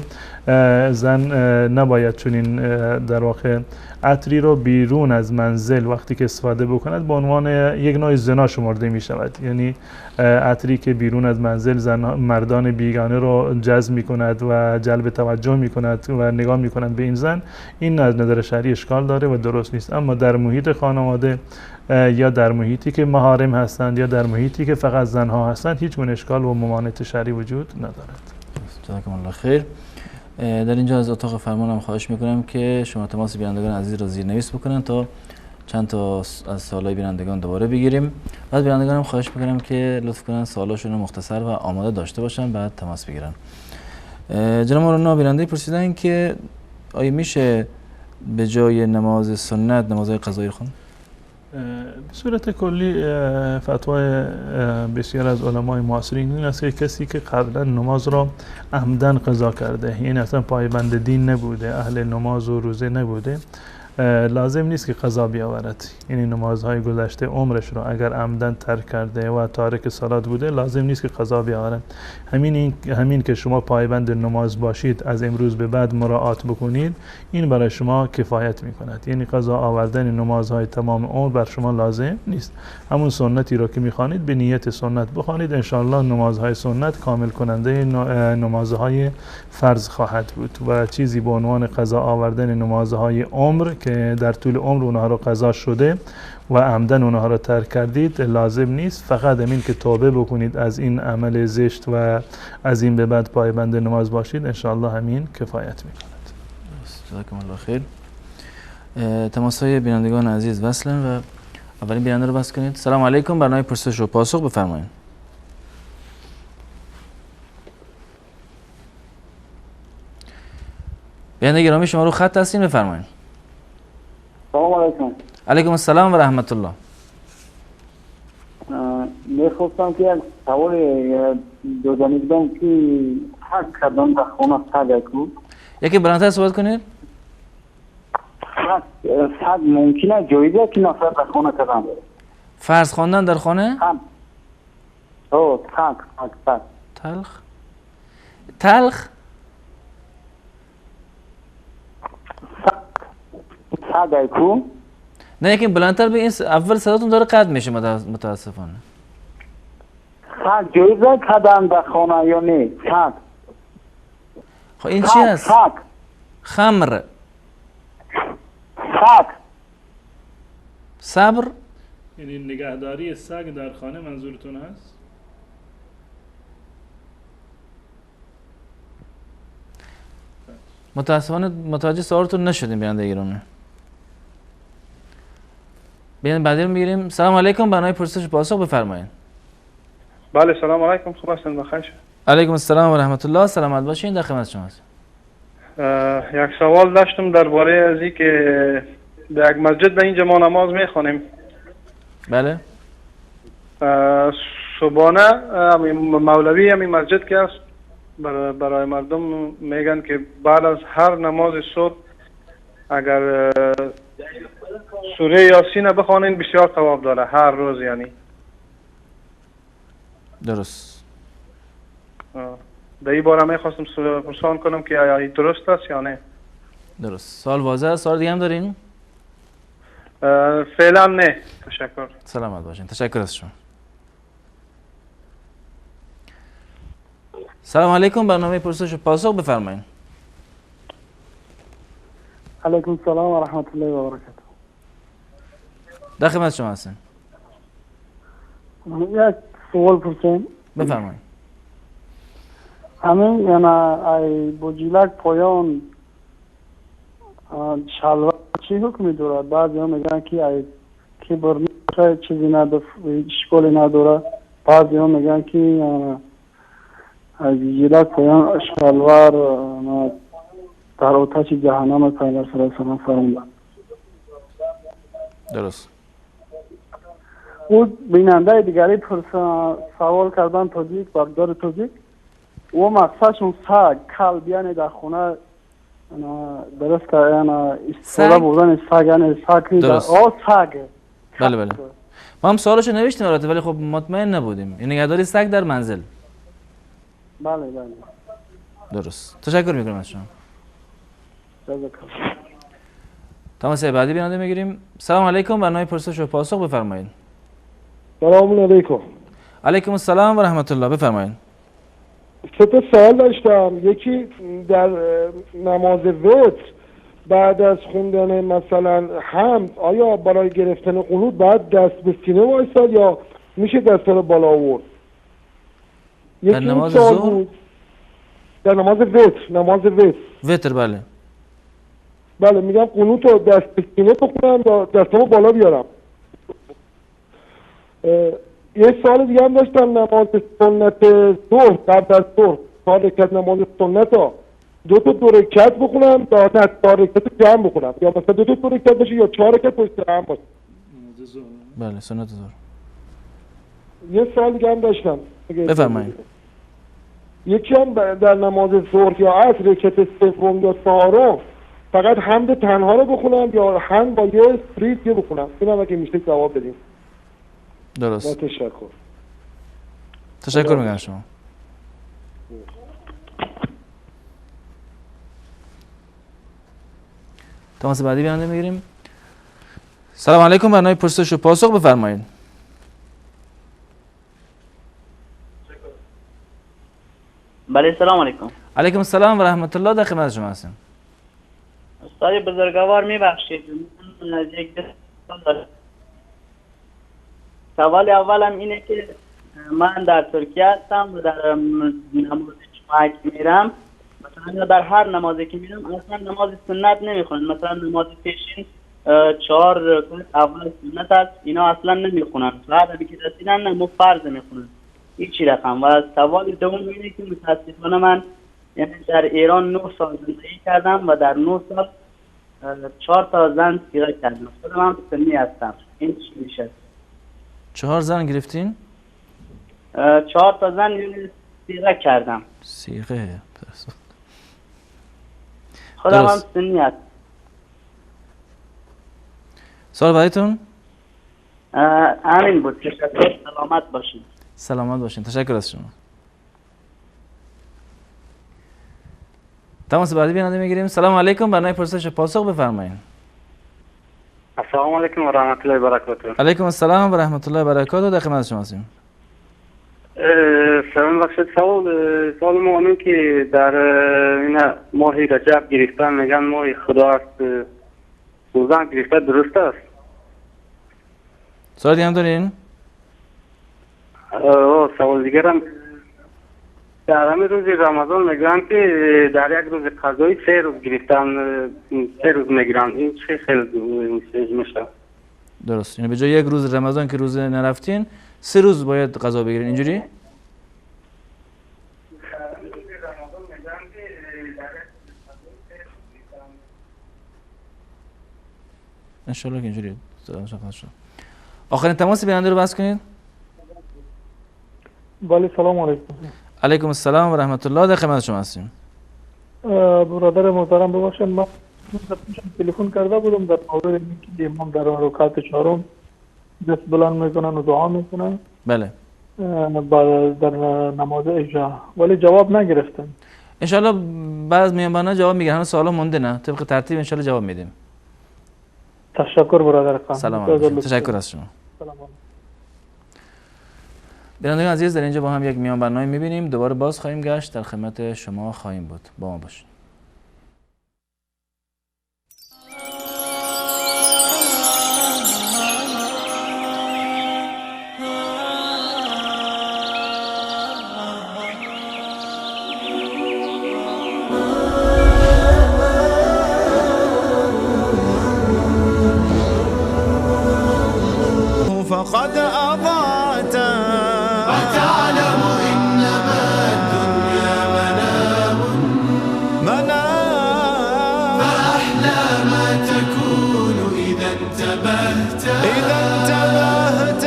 زن نباید چنین در واقع عطری رو بیرون از منزل وقتی که استفاده بکند به عنوان یک نوع زنا شمرده می شود. یعنی عطری که بیرون از منزل زن مردان بیگانه رو جذب می کند و جلب توجه می کند و نگاه می کند به این زن، این از نظر شرعی اشکال داره و درست نیست. اما در محیط خانواده یا در محیطی که محارم هستند یا در محیطی که فقط زنها هستند هیچ گونه اشکال و ممانعت شرعی وجود ندارد. جزاکم الله خیر. در اینجا از اتاق فرمانم خواهش میکنم که شما تماس بینندگان عزیز را زیرنویس بکنن تا چند تا از سوالای بینندگان دوباره بگیریم. بعد بینندگانم خواهش میکنم که لطف کنن سوالاشون رو مختصر و آماده داشته باشن بعد تماس بگیرن. جناب مولانا، بیننده پرسیدن که آیا میشه به جای نماز سنت نمازهای قضایی خوند؟ به صورت کلی فتوای بسیار از علمای معاصرین این است که کسی که قبلا نماز را عمدن قضا کرده، یعنی اصلا پایبند دین نبوده، اهل نماز و روزه نبوده، لازم نیست که قضا بیاورد. یعنی نمازهای گذشته عمرش رو اگر عمدن ترک کرده و تارک صلات بوده لازم نیست که قضا بیاورد. همین که شما پایبند نماز باشید، از امروز به بعد مراعات بکنید، این برای شما کفایت میکند. یعنی قضا آوردن نمازهای تمام عمر بر شما لازم نیست. همون سنتی رو که میخوانید به نیت سنت بخوانید، انشاءالله نمازهای سنت کامل کننده نمازهای فرض خواهد بود و چیزی به عنوان قضا آوردن نمازهای عمر که در طول عمر اونها رو قضا شده و عمدن اونها رو ترک کردید لازم نیست. فقط همین که توبه بکنید از این عمل زشت و از این به بعد پایبند نماز باشید، انشاءالله همین کفایت میکند. جزاکم الله خیر. تماس های بینندگان عزیز وصلن و اولین بیننده رو بس کنید. سلام علیکم، برنامه پرسش و پاسخ بفرمایید. بیننده گرامی شما رو خط هستین، بفرمایید. سلام علیکم. علیکم السلام و رحمت الله. میخواستم که یک سوال دادنی بدم که حق کردن در خانه سگ کو. یکی بلندتر صحبت کنید. سگ ممکنه جایزه که نفر در خانه کردن. فرض خواندن در خانه؟ هم. او سگ سگ. تلخ؟ تلخ؟ سگ کو؟ نه یکی بلندتر به این اول صداتون داره قطع میشه متاسفانه. سگ جایزه کردن در خانه یا نه؟ سگ. خب این چی هست؟ سگ. خمر. سگ. صبر. یعنی نگهداری سگ در خانه منظورتون هست؟ متاسفانه متوجه سوالتون نشدیم بیننده گرامی. بیان بعدی رو میگیریم. سلام علیکم، برنامه پرسش پاسخ بفرمایید. بله سلام علیکم، خوب هستین؟ بخیر. علیکم السلام و رحمت الله، سلامت باشین، در خدمت شما هستم. یک سوال داشتم درباره از اینکه در یک مسجد در اینجا ما نماز میخوانیم. بله. صبحانه مولوی همین مسجد که است برای مردم میگن که بعد از هر نماز صبح اگر سوره یاسین بخوانین بسیار ثواب داره، هر روز یعنی. درست. در این باره میخواستم پرسان کنم که آیا درست است یا نه. درست. سوال واضح است. سوال دیگه هم دارین؟ فعلا نه. تشکر. سلامت باشین. تشکر از شما. سلام علیکم، برنامه پرسش و پاسخ بفرمایید. علیکم السلام و رحمت الله و برکاته. در خدمت شما هستم. یک سوال پرسیم. بفرمایید. همین یعنی ای بوجیلک پایان شلوار چی حکمی داره؟ بعضی ها میگن که ای کبر میشه چیزی نداره، اشکالی نداره. بعضی ها میگن که ای بوجیلک پایان شلوار در آتش جهنم پیامبر صلی الله علیه و سلم فرمودند. درست. او بیننده دیگری سوال کردن تاجیک، بردار تاجیک، او مقصدشون سگ کلب یعنی در خونه درست یعنی استفاده بردن سگ یعنی سگ در سگ. بله بله. ما هم سوالشو نوشتیم البته ولی خب مطمئن نبودیم. این نگهداری سگ در منزل. بله بله. درست. تشکر میکنم از شما. تماس بعدی بیننده میگیریم. سلام علیکم، برنامه پرسش و پاسخ بفرمایید. سلام علیکم. علیکم السلام و رحمت الله، بفرمایید. سه تا سوال داشتم. یکی در نماز وتر بعد از خوندن مثلا حمد آیا برای گرفتن قنوت باید دست به سینه وایساد یا میشه دست رو بالا آورد؟ در نماز ظهر؟ در نماز وتر، نماز وتر. وتر بله. بله میگم قنوت رو دست به سینه بخونم یا دستمو بالا بیارم. یه سال دیگه هم داشتم، نماز سنت ظهر قبل از ظهر 4 رکعت نماز سنت ها 2 تا 2 رکعت بخونم یا نه 4 رکعت جمع بخونم، یا مثلا 2 تا 2 رکعت باشه یا 4 رکعت پشت هم باشه. بله سنت ظهر. یه سال دیگه هم داشتم. بفرمایید. یکی هم در نماز ظهر یا عصر رکعت سوم یا چهارم فقط حمد تنها رو بخونم یا حمد با یه سوره دیگه بخونم؟ اینم اگه میشه جواب بدیم. درست. تشکر. تشکر میگم شما. تماس بعدی بیننده میگیریم. سلام علیکم، برنامه پرسش و پاسخ بفرمایید. بله سلام علیکم. علیکم السلام و رحمت الله، در خدمت شما هستیم. استاد بزرگوار میبخشید، سوال اولم اینه که من در ترکیه هستم و در نماز جمعه که میرم، مثلا در هر نمازی که میرم اصلا نماز سنت نمیخونن. مثلا نماز پیشین 4 رکعت اول سنت است، اینا اصلا نمیخونن، بعد که رسیدن نماز فرض میخونن. این چی رقم؟ و سوال دوم اینه که متاسفانه من یعنی در ایران 9 سال زندگی کردم و در 9 سال 4 تا زن صیغه کردم. خودم هم سنی هستم. این چی میشه؟ 4 زن گرفتین؟ 4 تا زن یعنی صیغه کردم. صیغه. خودم هم سنی هستم. سوال بعدیتون؟ همین بود. تشکر، سلامت باشین. سلامت باشین، تشکر از شما. تماس بعدی بیننده میگیریم. سلام علیکم، برنامه پرسش و پاسخ بفرمایید. السلام علیکم و رحمت الله و برکاته. علیکم السلام و رحمت الله و برکاته، در خدمت شما هستیم. سلام بخشید. سوال ما اینه که در این ماه رجب گرفتن میگن ماه خدا است، روزه گرفته درست است؟ سوال دیگه هم دارین؟ سوال دیگرم در همین روز رمضان میگن که در یک روز قضایی 3 روز گرفتن، 3 روز میگیرن، این چه خیلی میشه؟ درست، یعنی به جای یک روز رمضان که روزه نرفتین 3 روز باید قضا بگیرین، اینجوری؟ انشالله که اینجوری. آخرین تماس بیننده رو بس کنید. بله سلام علیکم. علیکم السلام و رحمت الله، در خدمت شما هستیم. برادر محترم ببخشید، من تلفن کرده بودم در مورد اینکه امام در رکعت 4 دست بلند میکنن و دعا میکنن. بله. در نماز عشاء، ولی جواب نگرفتم. انشالله بعض میانبانا جواب میگیرن، هنوز سوالا مونده، نه طبق ترتیب انشالله جواب میدیم. تشکر برادر خان. سلام علیکم. تشکر از شما. سلام علیکم. بینندگان عزیز، در اینجا با هم یک میان برنامه میبینیم، دوباره باز خواهیم گشت، در خدمت شما خواهیم بود. با ما باشید. فقد أضعت وتعلم إنما الدنيا منام منام، فأحلى ما تكون إذا انتبهت إذا انتبهت.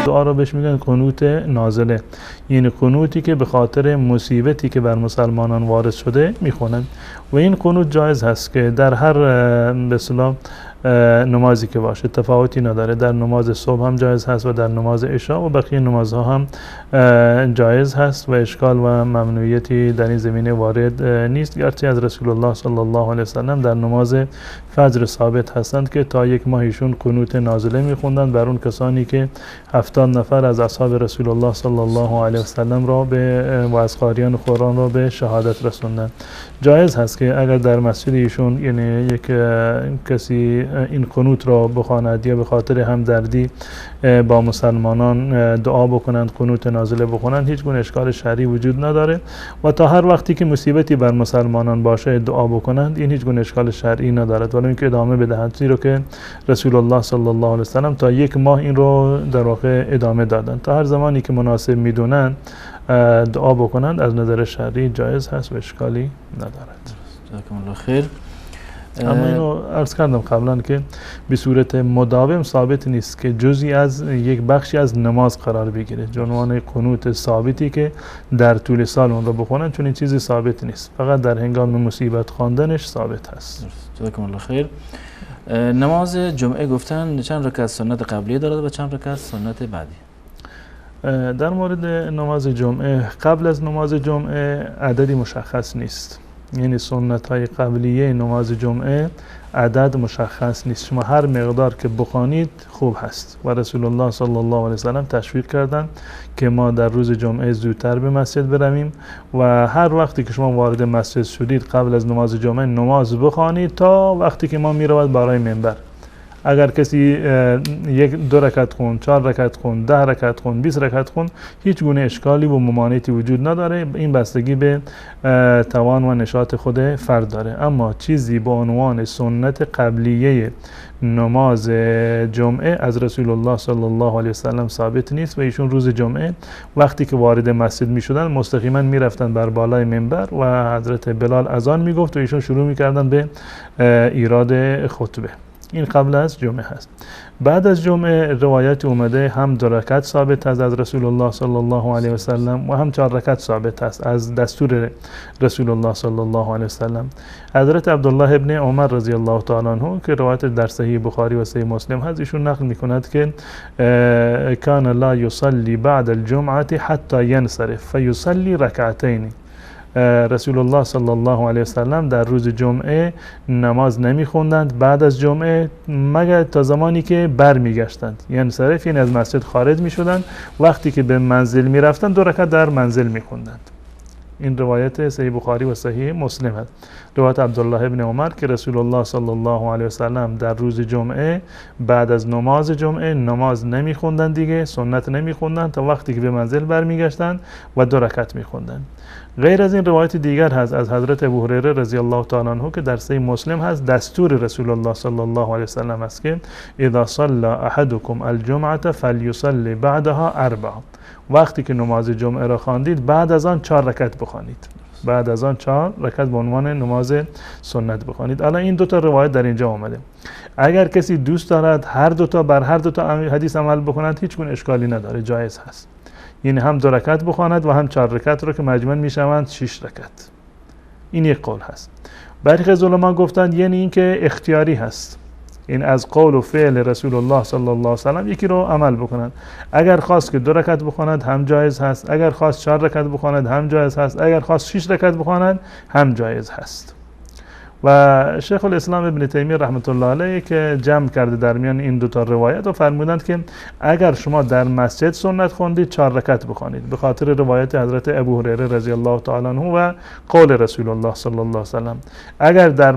دعا رو بهش میگن قنوت نازله، یعنی قنوتی که به خاطر مصیبتی که بر مسلمانان وارد شده میخونن و این قنوت جایز هست که در هر به اصطلاح نمازی که باشه تفاوتی نداره، در نماز صبح هم جایز هست و در نماز عشاء و بقیه نمازها هم جایز هست و اشکال و ممنوعیتی در این زمینه وارد نیست. گرچه از رسول الله صلی الله علیه وسلم در نماز فجر ثابت هستند که تا یک ماهیشون قنوت نازله میخوندند بر اون کسانی که 70 نفر از اصحاب رسول الله صلی الله علیه وسلم را به و از قاریان قرآن را به شهادت رسوندند. جایز هست که اگر در مسجد ایشون یعنی یک کسی این قنوت را بخواند یا به خاطر همدردی با مسلمانان دعا بکنند، قنوت نازله بخونند، هیچ گونه اشکال شرعی وجود نداره و تا هر وقتی که مصیبتی بر مسلمانان باشه دعا بکنند، این هیچ گونه اشکال شرعی ندارد، ولی اینکه ادامه بدهند، زیرا که رسول الله صلی الله علیه و سلم تا یک ماه این رو در واقع ادامه دادند. تا هر زمانی که مناسب میدونند دعا بکنند از نظر شرعی جایز هست و اشکالی ندارد. جزاکم الله خیر. اما اینو عرض کردم قبلا که به صورت مداوم ثابت نیست که جزئی از یک بخشی از نماز قرار بگیره، عنوان قنوت ثابتی که در طول سال اون رو بخونن، چون این چیزی ثابت نیست، فقط در هنگام مصیبت خواندنش ثابت هست. جزاکم الله خیر. نماز جمعه گفتن چند رکعت سنت قبلی دارد و چند رکعت سنت بعدی؟ در مورد نماز جمعه، قبل از نماز جمعه عددی مشخص نیست، یعنی سنت های قبلیه نماز جمعه عدد مشخص نیست، شما هر مقدار که بخوانید خوب هست. و رسول الله صلی الله علیه وسلم تشویق کردند که ما در روز جمعه زودتر به مسجد برویم و هر وقتی که شما وارد مسجد شدید قبل از نماز جمعه نماز بخوانید تا وقتی که ما میرود برای منبر. اگر کسی یک دو رکعت خون، 4 رکعت خون، 10 رکعت خون، 20 رکعت خون، هیچ گونه اشکالی و ممانعتی وجود نداره. این بستگی به توان و نشاط خود فرد داره. اما چیزی به عنوان سنت قبلیه نماز جمعه از رسول الله صلی الله علیه وسلم ثابت نیست و ایشون روز جمعه وقتی که وارد مسجد می شدن مستقیما می رفتن بر بالای منبر و حضرت بلال اذان می گفت و ایشون شروع می کردن به ایراد خطبه. این قبل از جمعه هست. بعد از جمعه روایت اومده هم 2 رکعت ثابت هست از رسول الله صلی الله علیه و سلم و هم 4 رکعت ثابت هست از دستور رسول الله صلی الله علیه و سلم. حضرت عبدالله ابن عمر رضی الله تعالی عنه که روایت در صحیح بخاری و صحیح مسلم هست، ایشون نقل میکند که کان لا یصلی بعد الجمعه حتی ینصرف فیصلی رکعتین. رسول الله صلی الله علیه وسلم در روز جمعه نماز نمیخوندند بعد از جمعه مگر تا زمانی که برمیگشتند، یعنی صرف، یعنی از مسجد خارج میشدند، وقتی که به منزل میرفتند 2 رکعت در منزل میخوندند. این روایت صحیح بخاری و صحیح مسلم هست. روایت عبدالله ابن عمر که رسول الله صلی الله علیه وسلم در روز جمعه بعد از نماز جمعه نماز نمیخوندند دیگه، سنت نمیخوندند تا وقتی که به منزل برمیگشتند و 2 رکعت میخوندند. غیر از این روایت دیگر هست از حضرت ابوهریره رضی الله تعالی عنه که در صحیح مسلم هست، دستور رسول الله صلی الله علیه وسلم است که اذا صلى احدكم الجمعه فلیصلی بعدها 4. وقتی که نماز جمعه را خواندید بعد از آن 4 رکعت بخوانید، بعد از آن 4 رکعت به عنوان نماز سنت بخوانید. الان این 2 تا روایت در اینجا آمده. اگر کسی دوست دارد هر دو تا بر هر دو تا حدیث عمل بکند هیچ گونه اشکالی نداره، جایز هست. یعنی هم 2 رکعت بخواند و هم 4 رکعت رو که مجموعاً میشوند 6 رکعت. این یک قول هست. برخی از علما گفتند یعنی اینکه اختیاری هست، این از قول و فعل رسول الله صلی الله علیه و سلم یکی رو عمل بکنند. اگر خواست که 2 رکعت بخواند هم جایز هست، اگر خواست 4 رکعت بخواند هم جایز هست، اگر خواست 6 رکعت بخواند هم جایز هست. و شیخ الاسلام ابن تیمیه رحمت الله علیه که جمع کرده در میان این 2 تا روایت و فرمودند که اگر شما در مسجد سنت خوندید 4 رکعت بخوانید، به خاطر روایت حضرت ابو هریره رضی الله تعالی عنه و قول رسول الله صلی الله علیه و سلم. اگر در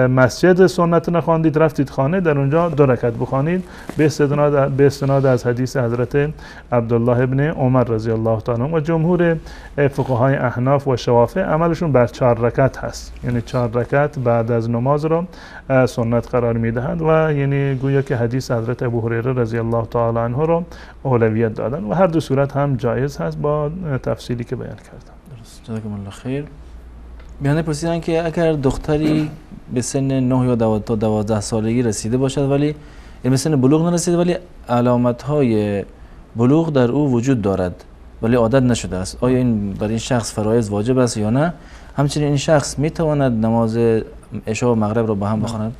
مسجد سنت نخواندید رفتید خانه، در اونجا 2 رکعت بخوانید به استناد از حدیث حضرت عبدالله ابن عمر رضی الله تعالی عنه. و جمهور فقهای احناف و شوافع عملشون بر 4 رکعت هست، یعنی 4 رکعت بعد از نماز را سنت قرار میدهند و یعنی گویا که حدیث حضرت ابو هریره رضی الله تعالی عنه را اولویت دادن و هر دو صورت هم جایز هست با تفصیلی که بیان کردم. درست، جزاکم الله خیر. بیانه پرسیدن که اگر دختری به سن 9 یا 12 سالگی رسیده باشد ولی به سن بلوغ نرسیده ولی علامت های بلوغ در او وجود دارد ولی عادت نشده است، آیا این برای این شخص فرایض واجب است یا نه؟ همچنین این شخص می تواند نماز عشاء و مغرب را با هم بخواند؟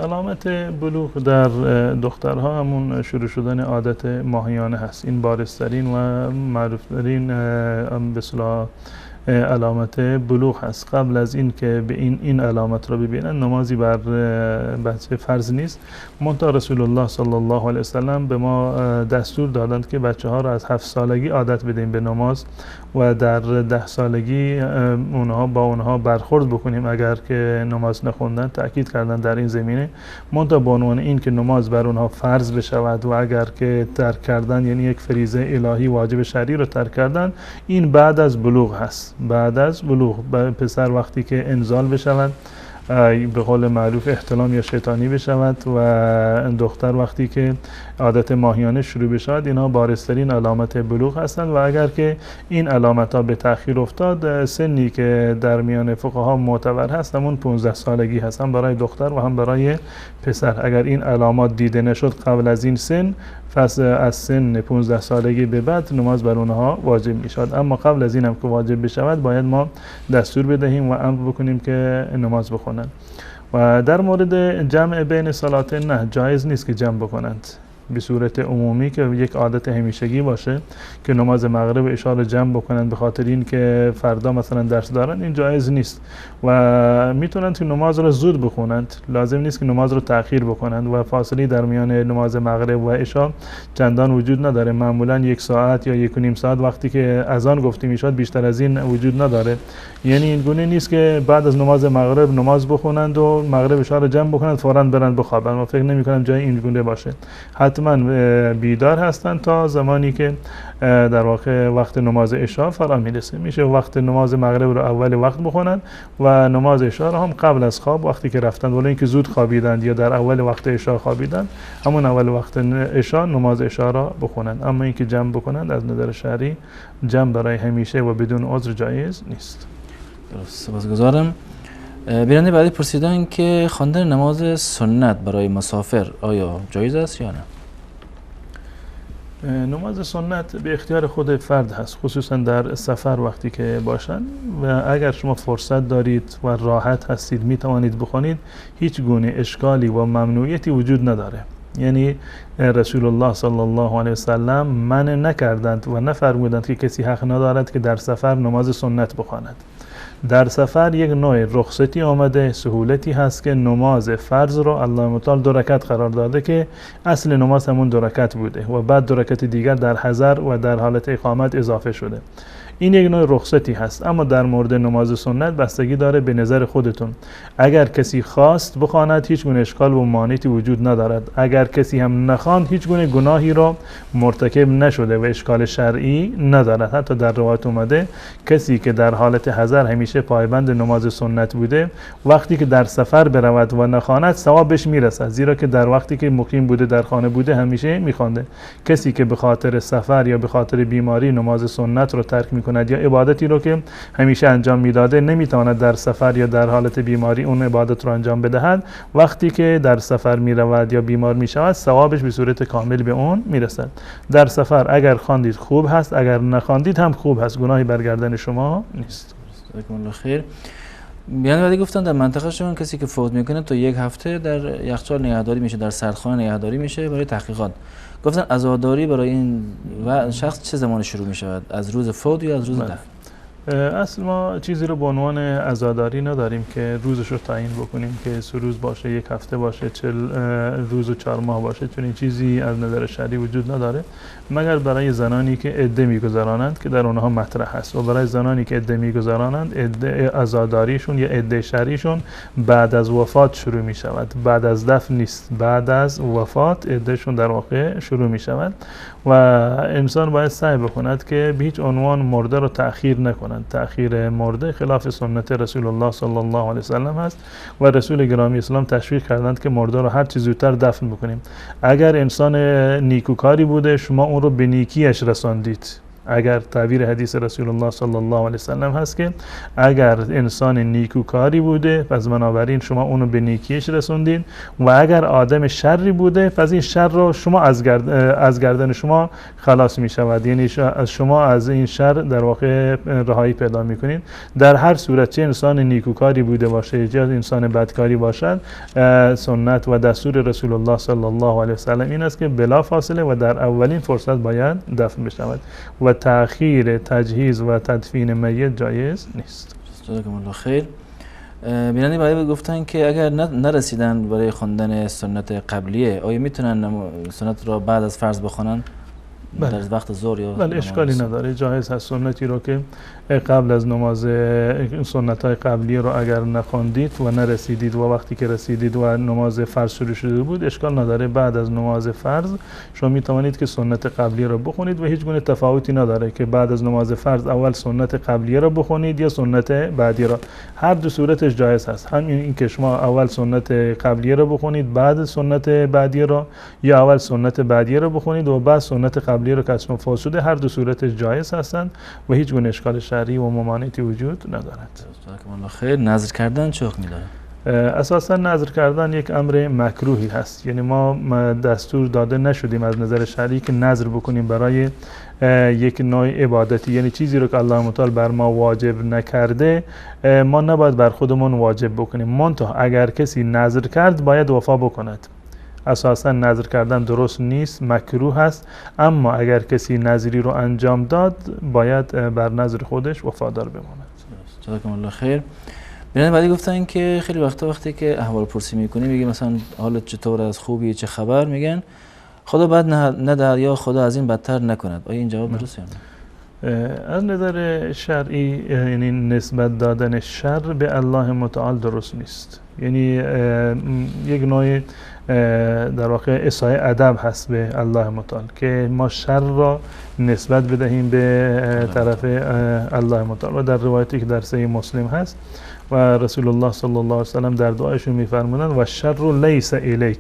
علامت بلوغ در دخترها همون شروع شدن عادت ماهیانه هست. این بارزترین و معروفترین به اصطلاح علامت بلوغ هست. قبل از این که به این علامت را ببینن نمازی بر بچه فرض نیست. منتها رسول الله صلی الله علیه وسلم به ما دستور دادند که بچه ها را از 7 سالگی عادت بدیم به نماز و در 10 سالگی اونها با اونها برخورد بکنیم اگر که نماز نخوندن. تأکید کردن در این زمینه، منتها به عنوان این که نماز بر اونها فرض بشود و اگر که ترک کردن یعنی یک فریضه الهی واجب شرعی رو ترک کردن، این بعد از بلوغ هست. بعد از بلوغ پسر وقتی که انزال بشود به قول معروف احتلام یا شیطانی بشود و دختر وقتی که عادت ماهیانه شروع بشود، اینها بارزترین علامت بلوغ هستند و اگر که این علامت ها به تأخیر افتاد، سنی که در میان فقها معتبر هست همون 15 سالگی هست، هم برای دختر و هم برای پسر. اگر این علامات دیده نشد قبل از این سن، پس از سن 15 سالگی به بعد نماز بر اونها واجب می شود. اما قبل از این هم که واجب بشود باید ما دستور بدهیم و امر بکنیم که نماز بخونند. و در مورد جمع بین صلاتین، نه، جایز نیست که جمع بکنند به صورت عمومی که یک عادت همیشگی باشه که نماز مغرب و عشاء رو جمع بکنن به خاطر این که فردا مثلا درس دارن، این جایز نیست و میتونن که نماز رو زود بخونند، لازم نیست که نماز رو تأخیر بکنند و فاصله در میان نماز مغرب و عشاء چندان وجود نداره، معمولا 1 ساعت یا 1.5 ساعت وقتی که اذان گفته میشد بیشتر از این وجود نداره. یعنی این گونه نیست که بعد از نماز مغرب نماز بخونند و مغرب عشاء رو جمع بکنند فوراً برن بخوابن، و فکر نمی‌کنم جای این گونه باشه. حتما بیدار هستند تا زمانی که در واقع وقت نماز عشاء فرا میرسه. میشه وقت نماز مغرب رو اول وقت بخونند و نماز عشاء رو هم قبل از خواب وقتی که رفتند، ولی اینکه زود خوابیدند یا در اول وقت عشاء خوابیدند، همون اول وقت عشاء نماز عشاء را بخونند. اما اینکه جمع بکنند از نظر شرعی جمع برای همیشه و بدون عذر جایز نیست. درست، سپاسگزارم. بیننده بعدی پرسیدن که خواندن نماز سنت برای مسافر آیا جایز است یا نه؟ نماز سنت به اختیار خود فرد هست، خصوصا در سفر وقتی که باشن، و اگر شما فرصت دارید و راحت هستید میتوانید بخونید، هیچ گونه اشکالی و ممنوعیتی وجود نداره. یعنی رسول الله صلی الله علیه وسلم منع نکردند و نفرمودند که کسی حق ندارد که در سفر نماز سنت بخواند. در سفر یک نوع رخصتی آمده، سهولتی هست که نماز فرض رو الله متعال 2 رکعت قرار داده که اصل نماز همون 2 رکعت بوده و بعد 2 رکعت دیگر در حضر و در حالت اقامت اضافه شده. این یک نوع رخصتی هست. اما در مورد نماز سنت بستگی داره به نظر خودتون. اگر کسی خواست بخواند هیچ گونه اشکال و مانعی وجود ندارد، اگر کسی هم نخواند هیچ گونه گناهی را مرتکب نشده و اشکال شرعی ندارد. حتی در روایت اومده کسی که در حالت حضر همیشه پایبند نماز سنت بوده، وقتی که در سفر برود و نخواند ثوابش میرسد، زیرا که در وقتی که مقیم بوده در خانه بوده همیشه میخوانده. کسی که به خاطر سفر یا به خاطر بیماری نماز سنت رو ترک میکند یا عبادتی رو که همیشه انجام میداده نمیتواند در سفر یا در حالت بیماری اون عبادت رو انجام بدهد، وقتی که در سفر میرود یا بیمار میشود ثوابش به صورت کامل به اون میرسد. در سفر اگر خواندید خوب هست، اگر نخواندید هم خوب هست، گناهی بر گردن شما نیست. جزاکم خیر. بیان بعدی گفتن در منطقه شون کسی که فوت میکنه تا 1 هفته در یخچال نگهداری میشه، در سردخانه نگهداری میشه برای تحقیقات. گفتن عزاداری برای این شخص چه زمانی شروع میشود؟ از روز فوت یا از روز دفن؟ اصل ما چیزی رو به عنوان عزاداری نداریم که روزش رو تعیین بکنیم که 3 روز باشه، 1 هفته باشه، 40 روز و 4 ماه باشه، چون این چیزی از نظر شرعی وجود نداره، مگر برای زنانی که عده میگذرانند که در اونها مطرح هست. و برای زنانی که عده میگذرانند، عده عزاداریشون یا عده شرعیشون بعد از وفات شروع میشود، بعد از دفن نیست، بعد از وفات عدهشون در واقع شروع میشود. و انسان باید سعی بکند که به هیچ عنوان مرده رو تأخیر نکند. تأخیر مرده خلاف سنت رسول الله صلی الله علیه وسلم هست و رسول گرامی اسلام تشویق کردند که مرده رو هر چه زودتر دفن بکنیم. اگر انسان نیکوکاری بوده شما اون رو به نیکیش رساندید. اگر تعبیر حدیث رسول الله صلی الله علیه وسلم هست که اگر انسان نیکوکاری بوده پس بنابراین شما اونو به نیکیش رسوندید، و اگر آدم شری بوده پس این شر رو شما از گردن شما خلاص می شود، یعنی شما از این شر در واقع رهایی پیدا می کنید. در هر صورت چه انسان نیکوکاری بوده باشه یا انسان بدکاری باشد، سنت و دستور رسول الله صلی الله علیه وسلم این است که بلا فاصله و در اولین فرصت باید دفن بشود و تأخیر تجهیز و تدفین میت جایز نیست. جزاکم الله خیر. بیننده بعدی گفتن که اگر نرسیدن برای خواندن سنت قبلیه، آیا میتونن سنت را بعد از فرض بخوانن؟ در وقت ظهر یا بله اشکالی نداره، جایز هست. سنتی رو که قبل از نماز، سنت های قبلی رو اگر نخواندید و نرسیدید و وقتی که رسیدید و نماز فرض شروع شده بود اشکال نداره، بعد از نماز فرض شما می توانید که سنت قبلی رو بخونید و هیچ گونه تفاوتی نداره که بعد از نماز فرض اول سنت قبلی رو بخونید یا سنت بعدی رو، هر دو صورتش جایز هست. همین این که شما اول سنت قبلی رو بخونید بعد سنت بعدی رو، یا اول سنت بعدی رو بخونید و بعد سنت قبلی رو که از شما فوت شده، هر دو صورتش جایز هستند و هیچ گونه اشکال شرعی و ممانعتی وجود ندارد. جزاکم الله خیر. نذر کردن چه حکمی داره؟ اساسا نذر کردن یک امر مکروهی هست، یعنی ما دستور داده نشدیم از نظر شرعی که نذر بکنیم برای یک نوع عبادتی، یعنی چیزی رو که الله متعال بر ما واجب نکرده ما نباید بر خودمون واجب بکنیم. منتها اگر کسی نذر کرد باید وفا بکند. اساسا نذر کردن درست نیست، مکروه هست، اما اگر کسی نذری رو انجام داد باید بر نذر خودش وفادار بماند. جزاکم الله خیر. بیننده بعدی گفتن که خیلی وقتا وقتی که احوال پرسی میکنی میگه مثلا حالت چطور است، خوبی، چه خبر، میگن خدا بد ندهد یا خدا از این بدتر نکند. آیا این جواب درست یا نه؟ از نظر شرعی یعنی نسبت دادن شر به الله متعال درست نیست، یعنی یک نوع در واقع اساءه ادب هست به الله متعال که ما شر را نسبت بدهیم به طرف الله متعال. و در روایتی که در صحیح مسلم هست و رسول الله صلی الله علیه و سلم در دعایشون میفرمودند و شر لیس الیک،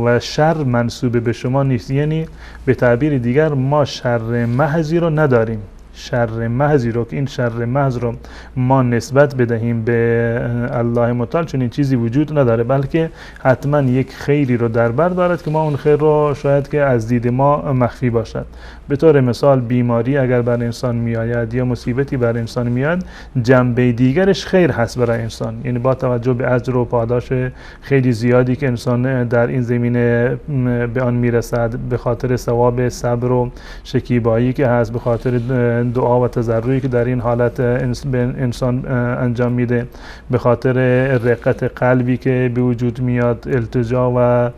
و شر منسوب به شما نیست، یعنی به تعبیر دیگر ما شر محضی رو نداریم، شر محضی رو که این شر محض رو ما نسبت بدهیم به الله متعال چون این چیزی وجود نداره، بلکه حتما یک خیری رو در بر دارد که ما اون خیر رو شاید که از دید ما مخفی باشد. به طور مثال بیماری اگر بر انسان میآید یا مصیبتی بر انسان میآید، جنبه دیگرش خیر هست برای انسان، یعنی با توجه به اجر و پاداش خیلی زیادی که انسان در این زمینه به آن میرسد، به خاطر ثواب صبر و شکیبایی که هست، به خاطر دعا و تضرعی که در این حالت انسان انجام میده، به خاطر رقت قلبی که به وجود میاد، التجا و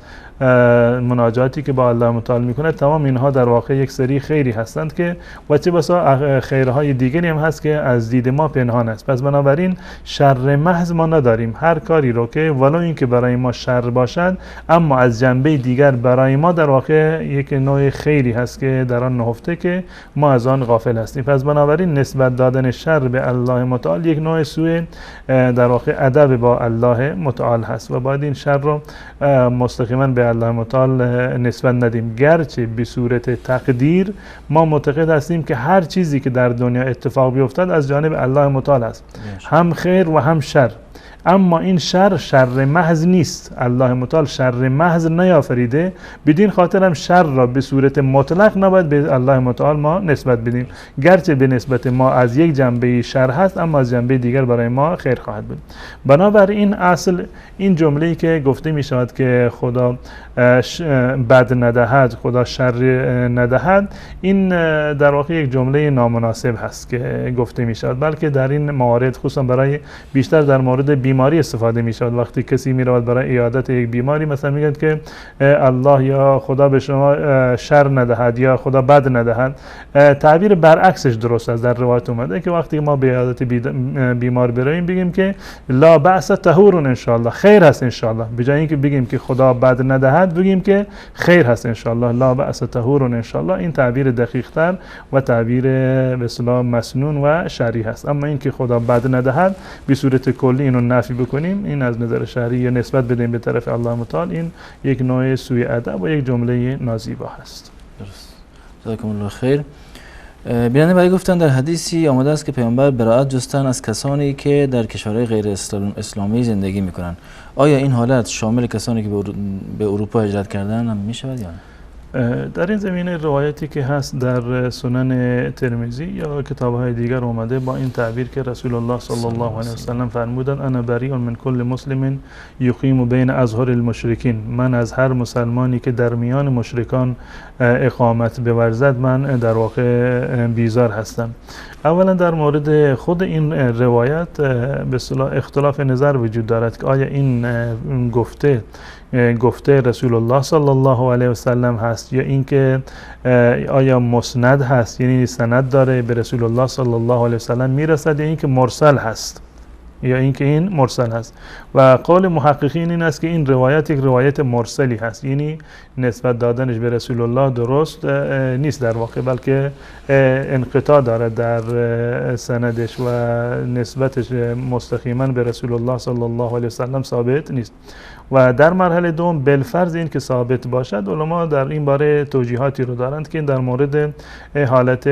مناجاتی که با الله متعال میکنه، تمام اینها در واقع یک سری خیری هستند که و چه بسا خیرهای دیگری هم هست که از دید ما پنهان است. پس بنابراین شر محض ما نداریم، هر کاری رو که ولو اینکه برای ما شر باشد اما از جنبه دیگر برای ما در واقع یک نوع خیری هست که در آن نهفته که ما از آن غافل هستیم. پس بنابراین نسبت دادن شر به الله متعال یک نوع سوء در واقع ادب با الله متعال هست و باید این شر رو مستقیما به الله متعال نسبت ندیم، گرچه به صورت تقدیر ما معتقد هستیم که هر چیزی که در دنیا اتفاق بیفتد از جانب الله متعال است، هم خیر و هم شر، اما این شر شر محض نیست، الله متعال شر محض نیافریده، بدین خاطر هم شر را به صورت مطلق نباید به الله متعال ما نسبت بدیم، گرچه به نسبت ما از یک جنبه شر هست اما از جنبه دیگر برای ما خیر خواهد بود. بنابراین اصل این جمله‌ای که گفته می شود که خدا بد ندهد، خدا شر ندهد، این در واقع یک جمله نامناسب هست که گفته می شود، بلکه در این موارد خصوصا برای بیشتر در مورد بیماری استفاده می شود. وقتی کسی می رود برای عیادت یک بیماری مثلا میگن که الله یا خدا به شما شر ندهد یا خدا بد ندهد، تعبیر برعکسش درست است. در روایت اومده که وقتی ما به عیادت بیمار برویم بگیم که لا بأس طهور ان شاء الله، خیر هست ان شاء الله، به جای اینکه بگیم که خدا بد ندهد بگیم که خیر هست ان شاء الله، لا بأس طهور ان شاء الله، این تعبیر دقیق تر و تعبیر به اصطلاح مسنون و شرعی هست. اما اینکه خدا بد ندهد به صورت کلی اینو نفی بکنیم، این از نظر شرعی یا نسبت بدیم به طرف الله متعال، این یک نوع سوء ادب و یک جمله نازیبا هست. درست. جزاکم الله خیر. بیننده برای گفتن در حدیثی آمده است که پیامبر براءت جستن از کسانی که در کشورهای غیر اسلامی زندگی میکنند. آیا این حالت شامل کسانی که به اروپا هجرت کردن هم میشود یا نه؟ در این زمینه روایتی که هست در سنن ترمذی یا کتاب‌های دیگر اومده با این تعبیر که رسول الله صلی الله علیه و سلم فرمودند انا بریء من کل مسلم یقیم بین اظهر المشرکین، من از هر مسلمانی که در میان مشرکان اقامت بورزد من در واقع بیزار هستم. اولا در مورد خود این روایت به اصطلاح اختلاف نظر وجود دارد که آیا این گفته رسول الله صلی الله علیه و سلم هست یا اینکه آیا مسند هست، یعنی سند داره به رسول الله صلی الله علیه و سلم میرسد، یا اینکه مرسل هست، یا اینکه این مرسل هست. و قول محققین این است که این روایت یک روایت مرسلی هست، یعنی نسبت دادنش به رسول الله درست نیست در واقع، بلکه انقطاع داره در سندش و نسبتش مستقیما به رسول الله صلی الله علیه و سلم ثابت نیست. و در مرحله دوم بالفرض این که ثابت باشد، علما در این باره توجیهاتی رو دارند که این در مورد حالت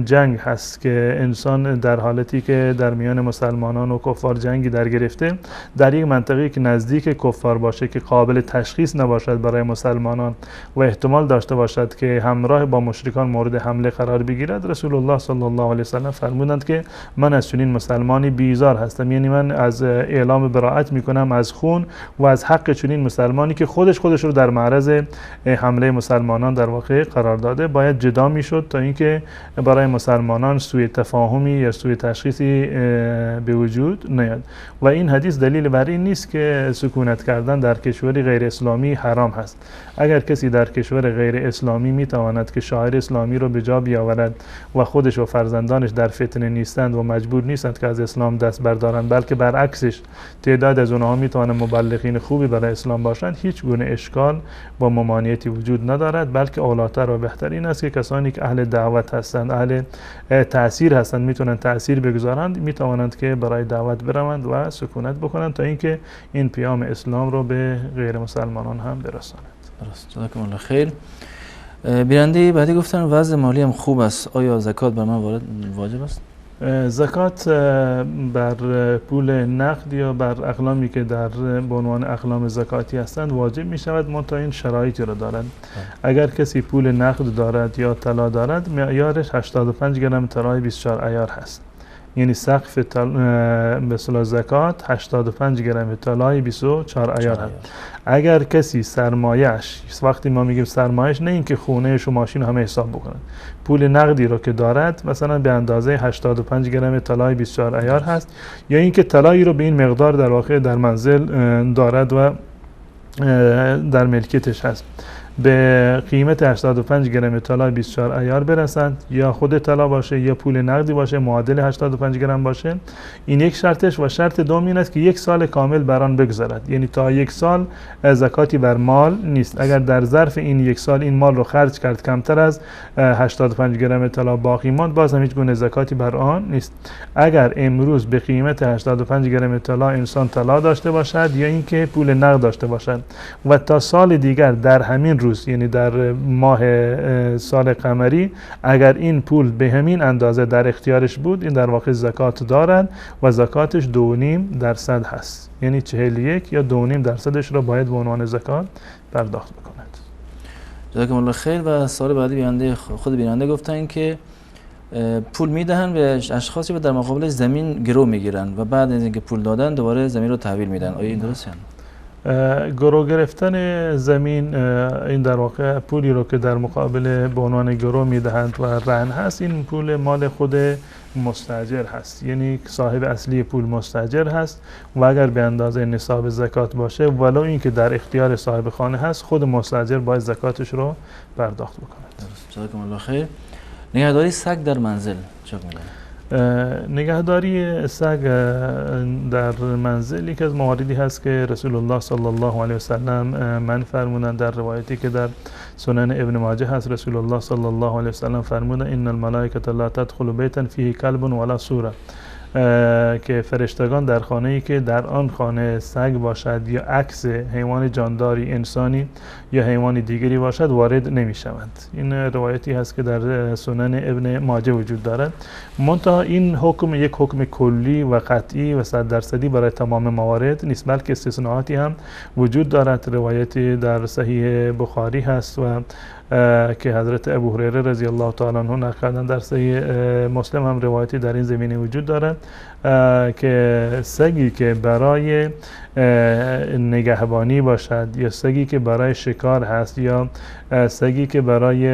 جنگ هست که انسان در حالتی که در میان مسلمانان و کفار جنگی در گرفته، در یک منطقه‌ای که نزدیک کفار باشه که قابل تشخیص نباشد برای مسلمانان و احتمال داشته باشد که همراه با مشرکان مورد حمله قرار بگیرد، رسول الله صلی الله علیه و سلم فرمودند که من از چنین مسلمانی بیزار هستم، یعنی من از اعلام براءت میکنم از خون و از حق چنین مسلمانی که خودش رو در معرض حمله مسلمانان در واقع قرار داده. باید جدا میشد تا اینکه برای مسلمانان سوء تفاهمی یا سوء تشخیصی به وجود نیاد. و این حدیث دلیل بر این نیست که سکونت کردن در کشوری غیر اسلامی حرام هست. اگر کسی در کشور غیر اسلامی میتواند که شاعر اسلامی رو به جا بیاورد و خودش و فرزندانش در فتنه نیستند و مجبور نیستند که از اسلام دست بردارند، بلکه برعکسش تعداد از اونها میتوانند مبلغین خوبی برای اسلام باشند، هیچ گونه اشکال و ممانعتی وجود ندارد، بلکه اولاتر و بهتر این است که کسانی که اهل دعوت هستند، اهل تاثیر هستند، میتونند تاثیر بگذارند، میتوانند که برای دعوت بروند و سکونت بکنند تا اینکه این پیام اسلام رو به غیر مسلمانان هم برسانند. درست، جزاکم الله خیر. بیننده بعدی گفتن وضع مالی هم خوب است، آیا زکات بر من واجب است؟ زکات بر پول نقد یا بر اقلامی که در به عنوان اقلام زکاتی هستند واجب می شود، منتها این شرایطی را دارند. اگر کسی پول نقد دارد یا طلا دارد، معیارش 85 گرم طلای 24 عیار هست، یعنی سقف به اصطلاح زکات 85 گرم طلای 24 عیار هست. اگر کسی سرمایه‌اش، وقتی ما میگیم سرمایه‌اش نه اینکه خونه و ماشین همه حساب بکنند، پول نقدی رو که دارد مثلا به اندازه 85 گرم طلای 24 عیار هست، یا اینکه طلایی رو به این مقدار در واقع در منزل دارد و در ملکیتش هست، به قیمت 85 گرم طلای 24 عیار برسند، یا خود طلا باشه یا پول نقدی باشه معادل 85 گرم باشه. این یک شرطش. و شرط دوم این است که یک سال کامل بر آن بگذرد، یعنی تا یک سال زکاتی بر مال نیست. اگر در ظرف این یک سال این مال رو خرج کرد کمتر از 85 گرم طلا باقی ماند، باز هم هیچ گونه زکاتی بر آن نیست. اگر امروز به قیمت 85 گرم طلا انسان طلا داشته باشد یا اینکه پول نقد داشته باشد و تا سال دیگر در همین روز، یعنی در ماه سال قمری، اگر این پول به همین اندازه در اختیارش بود، این در واقع زکات دارد و زکاتش 2.5% هست، یعنی 41 یا 2.5% رو باید به عنوان زکات پرداخت بکند. جزاکم الله خیر. و سال بعدی بیننده، خود بیننده گفتن که پول میدهن به اشخاصی و در مقابل زمین گرو میگیرن و بعد از اینکه پول دادن دوباره زمین رو تحویل میدن، آیا این درسته؟ گرو گرفتن زمین، این در واقع پولی رو که در مقابل به عنوان گرو میدهند و رهن هست، این پول مال خود مستاجر هست، یعنی صاحب اصلی پول مستاجر هست و اگر به اندازه نصاب زکات باشه ولو اینکه در اختیار صاحب خانه هست، خود مستاجر باید زکاتش رو پرداخت بکند. جزاکم الله خیر. نگهداری سگ در منزل چه میگن؟ نگهداری سگ در منزل یکی از مواردی هست که رسول الله صلی الله علیه و سلم من فرمودند در روایتی که در سنن ابن ماجه هست، رسول الله صلی الله علیه و سلم فرمودند ان الملائکه لا تدخل بیتا فیه کلب ولا صوره، که فرشتگان در خانه ای که در آن خانه سگ باشد یا عکس حیوان جانداری انسانی یا حیوان دیگری باشد وارد نمی شوند. این روایتی هست که در سنن ابن ماجه وجود دارد. منتها این حکم یک حکم کلی و قطعی و 100% برای تمام موارد نیست، بلکه استثناءاتی هم وجود دارد. روایتی در صحیح بخاری هست و که حضرت ابو هریره رضی الله تعالی عنه نقل کردن، در صحیح مسلم هم روایتی در این زمینه وجود دارد که سگی که برای نگهبانی باشد یا سگی که برای شکار هست یا سگی که برای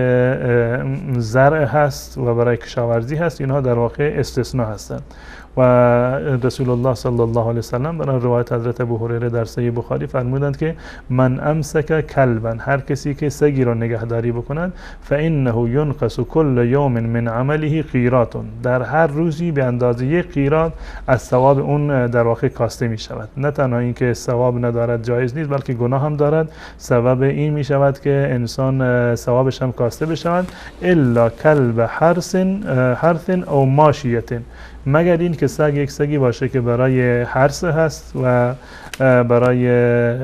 زرع هست و برای کشاورزی هست، اینها در واقع استثناء هستند. و رسول الله صلی الله علیه وسلم برای روایت حضرت ابو هریره در صحیح بخاری فرمودند که من امسک کلبا، هر کسی که سگی را نگهداری بکند، فانه ینقص کل یوم من عمله قیرات، در هر روزی به اندازه یک قیرات از ثواب اون در واقع کاسته می شود. نه تنها اینکه ثواب ندارد، جایز نیست، بلکه گناه هم دارد. سبب این می شود که انسان ثوابش هم کاسته بشود. الا کلب حرث او ماشیه، مگر این که سگ یک سگی باشه که برای حرث هست و برای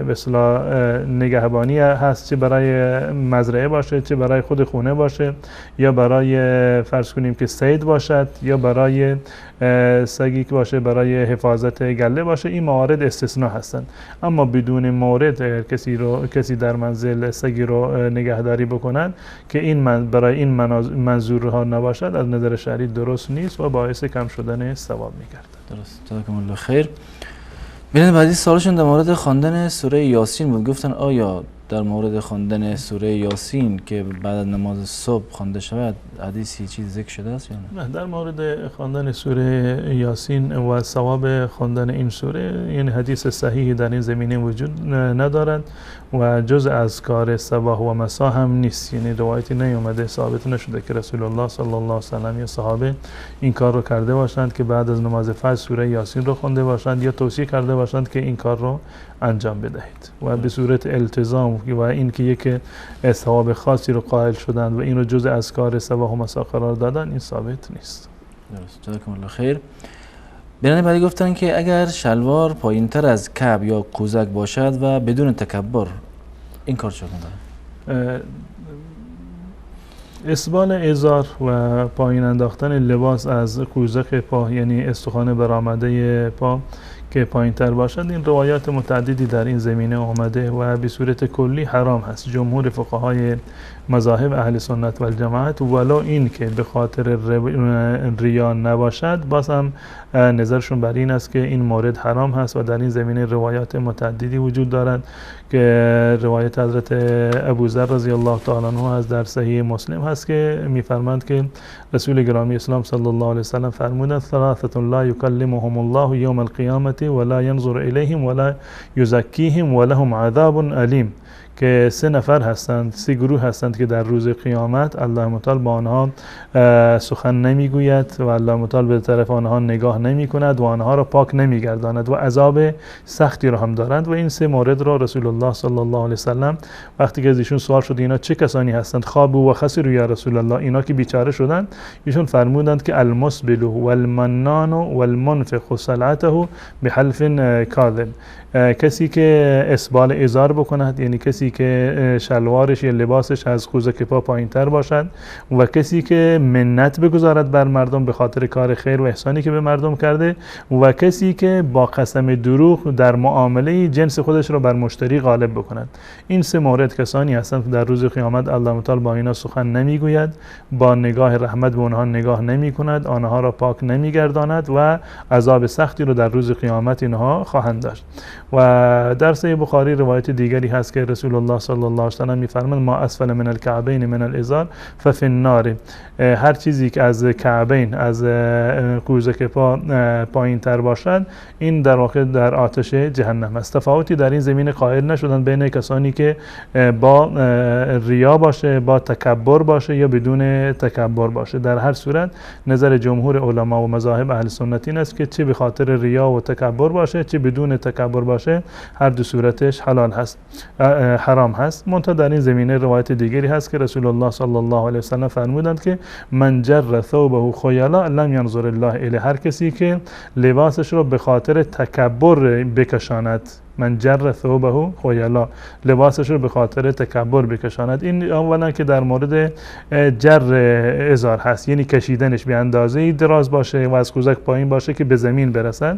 به اصطلاح نگهبانی هست، چه برای مزرعه باشه، چه برای خود خونه باشه، یا برای فرض کنیم که صید باشد، یا برای سگی که باشه برای حفاظت گله باشه. این موارد استثناء هستند. اما بدون مورد اگر کسی در منزل سگی رو نگهداری بکند که این برای این منظورها نباشد، از نظر شرعی درست نیست و باعث کم شدن ثواب می‌گردد. درست. جزاکم الله خیر. بیننده بعدی سوالشون در مورد خواندن سوره یاسین بود. گفتن آیا در مورد خواندن سوره یاسین که بعد از نماز صبح خوانده شود حدیثی چیز ذکر شده است یا نه؟ نه، در مورد خواندن سوره یاسین و ثواب خواندن این سوره یعنی حدیث صحیحی در این زمینه وجود ندارد و جز از کار صباح و مسا هم نیست. یعنی روایتی نیومده، ثابت نشده که رسول الله صلی الله علیه و سلم یا صحابه این کار رو کرده باشند که بعد از نماز فجر سوره یاسین رو خوانده باشند یا توصیه کرده باشند که این کار رو انجام بدهید. و به صورت التزام و اینکه یک ثواب خاصی رو قائل شدند و این رو جز از کار صباح و مسا قرار دادن، این ثابت نیست. درست. جزاکم الله خیر. بیننده بعدی گفتن که اگر شلوار پایینتر از کعب یا قوزک باشد و بدون تکبر، این کار چطور داره؟ اسبال ازار و پایین انداختن لباس از قوزک پا، یعنی استخوان برآمده پا که پایین تر باشد، این روایات متعددی در این زمینه آمده و به صورت کلی حرام هست. جمهور فقهای مذاهب اهل سنت و الجماعت ولو این که به خاطر ریا نباشد، باز هم نظرشون بر این است که این مورد حرام هست و در این زمینه روایات متعددی وجود دارند که روایت حضرت ابوذر رضی الله تعالی عنه از در صحیح مسلم هست که میفرماند که رسول گرامی اسلام صلی الله علیه و سلم فرمودند ثلاثة لا یکلمهم الله یوم القیامة ولا ینظر الیهم ولا یزکیهم ولهم عذاب الیم، که سه نفر هستند، سه گروه هستند که در روز قیامت الله متعال با آنها سخن نمیگوید و الله متعال به طرف آنها نگاه نمی کند و آنها را پاک نمیگرداند و عذاب سختی را هم دارند. و این سه مورد را رسول الله صلی الله علیه وسلم وقتی که از ایشون سوال شد اینا چه کسانی هستند، خوابو و خسروا یا رسول الله، اینا که بیچاره شدند، ایشون فرمودند که المسبل والمنان والمنفق سلعته بحلف کاذب، کسی که اسبال ازار بکند، یعنی کسی که شلوارش یا لباسش از قوزک پا پایین تر باشد، و کسی که منت بگذارد بر مردم به خاطر کار خیر و احسانی که به مردم کرده، و کسی که با قسم دروغ در معامله جنس خودش را بر مشتری غالب بکند. این سه مورد کسانی هستند که در روز قیامت الله متعال با اینا سخن نمیگوید، با نگاه رحمت به آنها نگاه نمی کند، آنها را پاک نمیگرداند و عذاب سختی را در روز قیامت اینها خواهند داشت. و در صحیح بخاری روایت دیگری هست که رسول الله صلی الله علیه و سلم میفرماند ما اسفل من الکعبین من الازار ففی النار، هر چیزی که از کعبین، از قوزک پا پایین تر باشد، این در واقع در آتش جهنم است. تفاوتی در این زمینه قائل نشدن بین کسانی که با ریا باشه، با تکبر باشه یا بدون تکبر باشه. در هر صورت نظر جمهور علما و مذاهب اهل سنت این است که چه به خاطر ریا و تکبر باشه چه بدون تکبر باشه، هر دو صورتش حلال هست، حرام هست. منتها در این زمینه روایت دیگری هست که رسول الله صلی الله علیه و سلم فرمودند که من جر ثوبه خیلا لم ینظر الله الیه، هر کسی که لباسش رو به خاطر تکبر بکشاند، من جر ثوبه خیلا، لباسش رو به خاطر تکبر بکشاند. این اولا که در مورد جر ازار هست، یعنی کشیدنش به اندازه دراز باشه و از قوزک پایین باشه که به زمین برسد.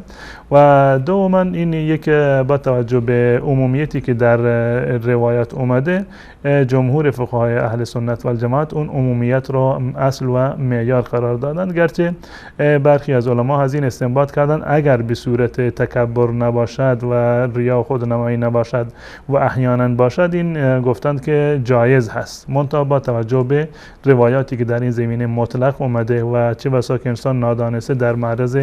و دوما این یک با توجه به عمومیتی که در روایت اومده، جمهور فقهای اهل سنت و الجماعت اون عمومیت رو اصل و معیار قرار دادند، گرچه برخی از علما از این استنباط کردند اگر به صورت تکبر نباشد و ریا خودنمایی نباشد و احیانا باشد، این گفتند که جایز هست، منتها با توجه به روایاتی که در این زمینه مطلق اومده و چه بسا که انسان نادانسته در معرض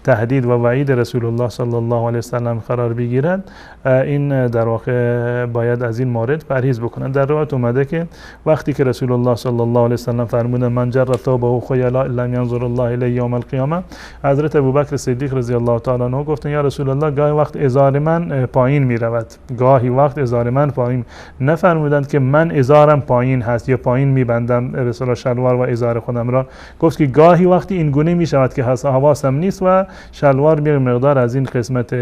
تهدید و وعید رسول الله صلی الله علیه وسلم قرار بگیرد، این در واقع باید از این مورد پرهیز بکنند. در روایت اومده که وقتی که رسول الله صلی الله علیه وسلم فرمودند من جر ثوبه خیلا لم ینظر الله الیه یوم القیامه، حضرت ابوبکر صدیق رضی الله تعالی عنه گفتند یا رسول الله گاهی وقت ازار من پایین می رود، گاهی وقت ازار من پایین، نفرمودند که من ازارم پایین هست یا پایین می بندم به اصطلاح شلوار و ازار خودم را، گفت که گاهی وقتی این گونه می شود که حواسم نیست و شلوار می مقدار از این قسمت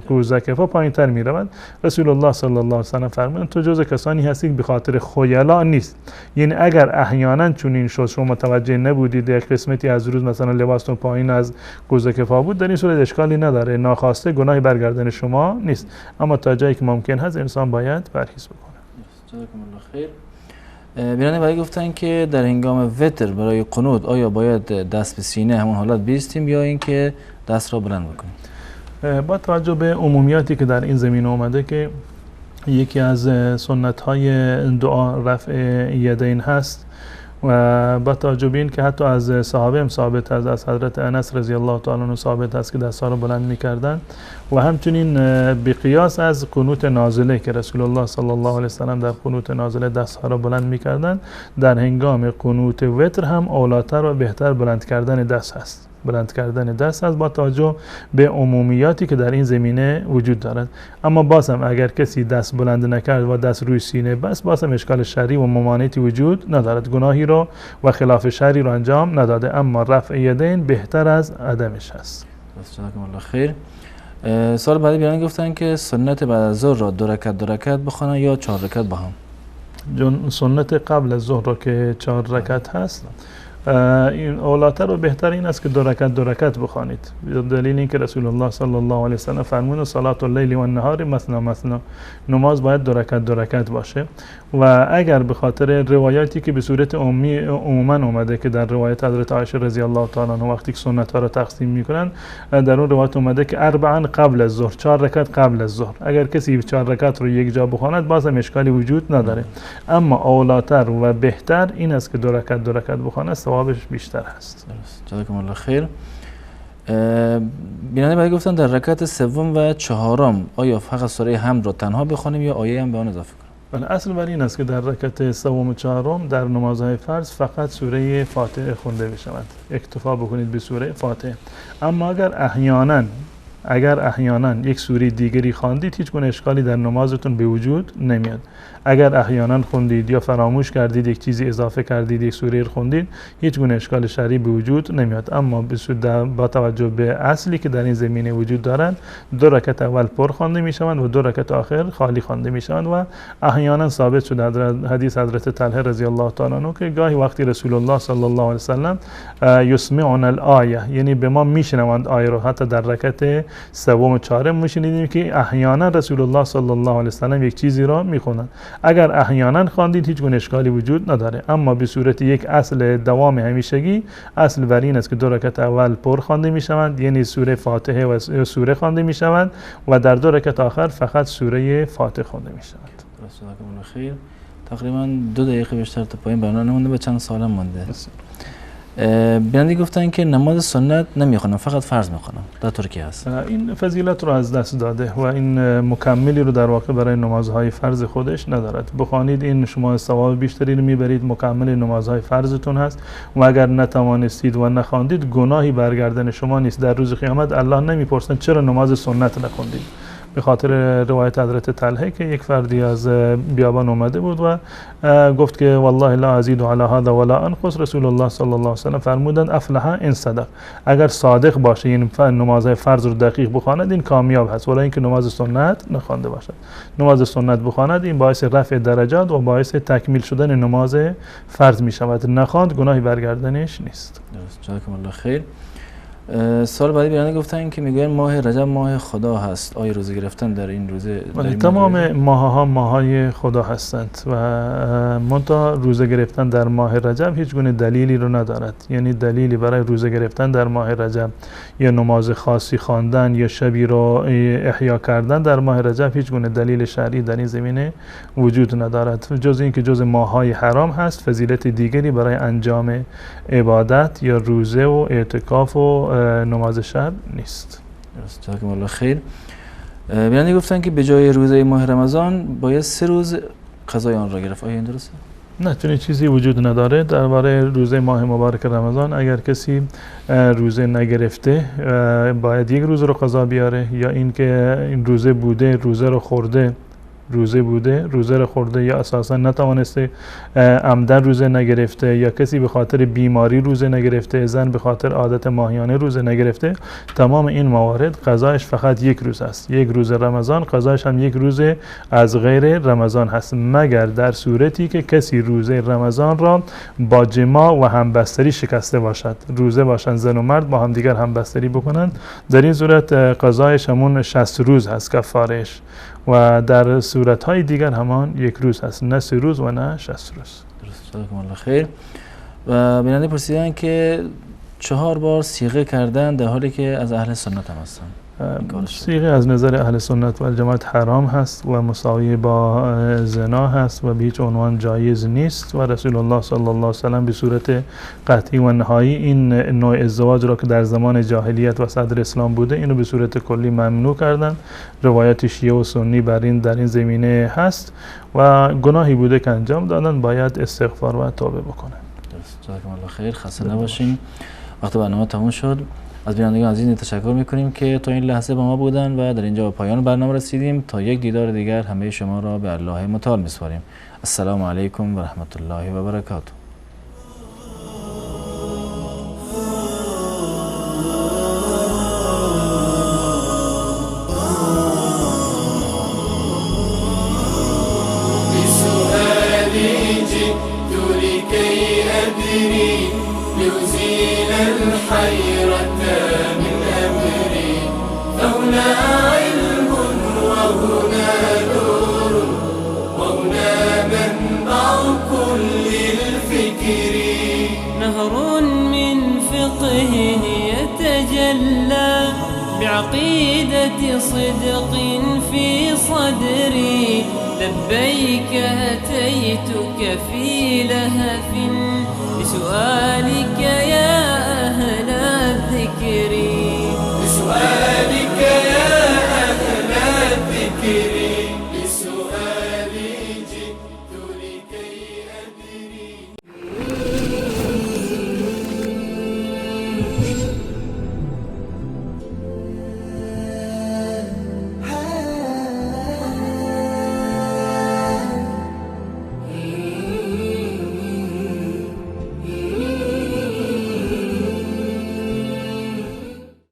قوزک پا پایین تر می رود. رسول الله صلی الله علیه و سلم فرمودند تو جز کسانی هستی که به خاطر خیلا نیست، یعنی اگر احیانا چنین شد شما متوجه نبودید یک قسمتی از روز مثلا لباستون پایین از قوزک پا بود، در این صورت اشکالی نداره، ناخواسته گناهی برگردن شما نیست، اما تا جایی که ممکن هست انسان باید پرهیز بکنه. جزاکم الله خیر. بیننده بعدی گفتن که در هنگام وتر برای قنوت آیا باید دست به سینه همون حالت بیستیم یا اینکه دست را بلند بکنیم؟ با توجه به عمومیاتی که در این زمینه اومده که یکی از سنت های دعا رفع یدین هست و با توجه به این که حتی از صحابه هم ثابت هست، از حضرت انس رضی الله تعالی عنه ثابت هست که دست‌ها رو بلند می‌کردند و همچنین به قیاس از قنوت نازله که رسول الله صلی الله علیه و سلم در قنوت نازله دست‌ها رو بلند می‌کردند، در هنگام قنوت وتر هم اولاتر و بهتر بلند کردن دست هست. بلند کردن دست هست با توجه به عمومیاتی که در این زمینه وجود دارد. اما باز هم اگر کسی دست بلند نکرد و دست روی سینه بس، باز هم اشکال شرعی و ممانعتی وجود ندارد، گناهی رو و خلاف شرعی رو انجام نداده، اما رفع یدین بهتر از عدمش هست. جزاکم الله خیر. سال بعدی بیان گفتن که سنت بعد از ظهر را دو رکعت دو رکعت بخوانن یا چهار رکعت با هم؟ سنت قبل از ظهر را که چهار رکعت هست، این اولاتر و بهتر این است که دو رکعت دو رکعت بخوانید، دلیل این که رسول الله صلی الله علیه و سلم فرمود صلات اللیل و النهار مثنا مثنا، نماز باید دو رکعت دو رکعت باشه. و اگر به خاطر روایاتی که به صورت عموما اومده که در روایت حضرت عایشه رضی الله تعالی عنها وقتی که سنت ها را تقسیم میکنن، در اون روایت اومده که اربعا قبل از ظهر، چهار رکعت قبل از ظهر، اگر کسی چهار رکعت رو یک جا بخواند باز هم اشکالی وجود نداره، اما اولاتر و بهتر این است که دو رکعت دو رکعت بخواند، ثوابش بیشتر هست. جزاکم الله خیر. بیننده بعدی گفتن در رکعت سوم و چهارم آیا فقط سوره حمد را تنها بخوانیم یا آیه هم به آن اضافه کنیم؟ بله، اصل بر این است که در رکعت سوم و چهارم در نمازهای فرض فقط سوره فاتحه خونده بشود، اکتفا بکنید به سوره فاتحه. اما اگر احیانا یک سوره دیگری خواندید هیچ گونه اشکالی در نمازتون به وجود نمیاد. اگر احیانا خوندید یا فراموش کردید یک چیزی اضافه کردید، یک سوره خوندید، هیچ گونه اشکال شرعی به وجود نمیاد. اما با توجه به اصلی که در این زمینه وجود دارند، دو رکعت اول پر خوانده میشوند و دو رکعت آخر خالی خوانده میشوند. و احیانا ثابت شده در حدیث حضرت طلحه رضی الله تعالی عنه که گاهی وقتی رسول الله صلی الله علیه و سلم یسمعون الآیه، یعنی به ما میشنوند آیه رو، حتی در رکعت سوم و چهارم میشنیدیم که احیانا رسول الله صلی الله علیه و سلم یک چیزی را میخوندند. اگر احیانا خواندید هیچ گونه اشکالی وجود نداره، اما به صورت یک اصل دوام همیشگی، اصل بر این است که دو رکعت اول پر خوانده میشوند، یعنی سوره فاتحه و سوره خوانده میشوند و در دو رکعت آخر فقط سوره فاتحه خوانده میشوند. خیر. تقریبا 2 دقیقه بیشتر تا پایین برنامه نمونده، به چند سال مونده. بیننده گفتن که نماز سنت نمیخوانم، فقط فرض میخوانم، در ترکیه هست. این فضیلت رو از دست داده و این مکملی رو در واقع برای نمازهای فرض خودش ندارد. بخوانید این شما ثواب بیشتری رو میبرید، مکمل نمازهای فرضتون هست و اگر نتوانستید و نخواندید گناهی برگردن شما نیست. در روز قیامت الله نمیپرسند چرا نماز سنت نخوندید، به خاطر روایت حضرت طلحه که یک فردی از بیابان اومده بود و گفت که والله لا ازید علی هذا ولا انقص، رسول الله صلی الله علیه و سلم فرمودند افلح ان صدق، اگر صادق باشه یعنی نماز فرض رو دقیق بخواند این کامیاب هست، ولی اینکه نماز سنت نخوانده باشد. نماز سنت بخواند این باعث رفع درجات و باعث تکمیل شدن نماز فرض می شود، نخواند گناهی برگردنش نیست. درست، جزاکم الله خیر. سال بعدی بیانیه گفتن که میگوین ماه رجب ماه خدا هست، آیا روزه گرفتن در این روزه؟ در تمام ماه‌ها ماه‌های خدا هستند و منتها روزه گرفتن در ماه رجب هیچ گونه دلیلی رو ندارد، یعنی دلیلی برای روزه گرفتن در ماه رجب یا نماز خاصی خواندن یا شبی رو احیا کردن در ماه رجب هیچ گونه دلیل شرعی در این زمینه وجود ندارد، جز اینکه جز ماه‌های حرام هست. فضیلت دیگری برای انجام عبادت یا روزه و اعتکاف و نماز شب نیست. درست، جزاکم الله خیر. بیننده گفتن که به جای روزه ماه رمضان باید 3 روز قضای آن را گرفت، آیا این درسته؟ نه، چنین چیزی وجود نداره. درباره روزه ماه مبارک رمضان اگر کسی روزه نگرفته باید یک روز رو قضا بیاره، یا اینکه این روزه بوده روزه رو خورده، روزه بوده روزه رو خورده، یا اساسا نتوانسته عمدن روزه نگرفته، یا کسی به خاطر بیماری روزه نگرفته، زن به خاطر عادت ماهیانه روزه نگرفته، تمام این موارد قضایش فقط یک روز است، یک روز رمضان، قضایش هم یک روز از غیر رمضان هست، مگر در صورتی که کسی روزه رمضان را با جماع و همبستری شکسته باشد، روزه باشند زن و مرد با هم دیگر همبستری بکنند، در این صورت قضایش همون 60 روز هست کفارش، و در صورت‌های دیگر همان یک روز هست، نه 3 روز و نه 60 روز. درست، جزاکم الله خیر. و بیننده پرسیدن که 4 بار صیغه کردن در حالی که از اهل سنت هم هستن. صیغه از نظر اهل سنت و الجماعت حرام هست و مساوی با زنا هست و به هیچ عنوان جایز نیست، و رسول الله صلی الله علیه و سلم به صورت قطعی و نهایی این نوع ازدواج را که در زمان جاهلیت و صدر اسلام بوده اینو به صورت کلی ممنوع کردن. روایت شیعه و سنی بر این در این زمینه هست و گناهی بوده که انجام دادن، باید استغفار و توبه بکنن. درست، جزاکم الله خیر. خسته نباشین. وقت برنامه تموم شد. از بینندگان عزیز تشکر میکنیم که تا این لحظه با ما بودن و در اینجا به پایان برنامه رسیدیم. تا یک دیدار دیگر همه شما را به الله متعال میسپاریم. السلام علیکم و رحمت الله و برکاته. بعقيدة صدق في صدري، لبيك أتيتك في لهف لسؤالك يا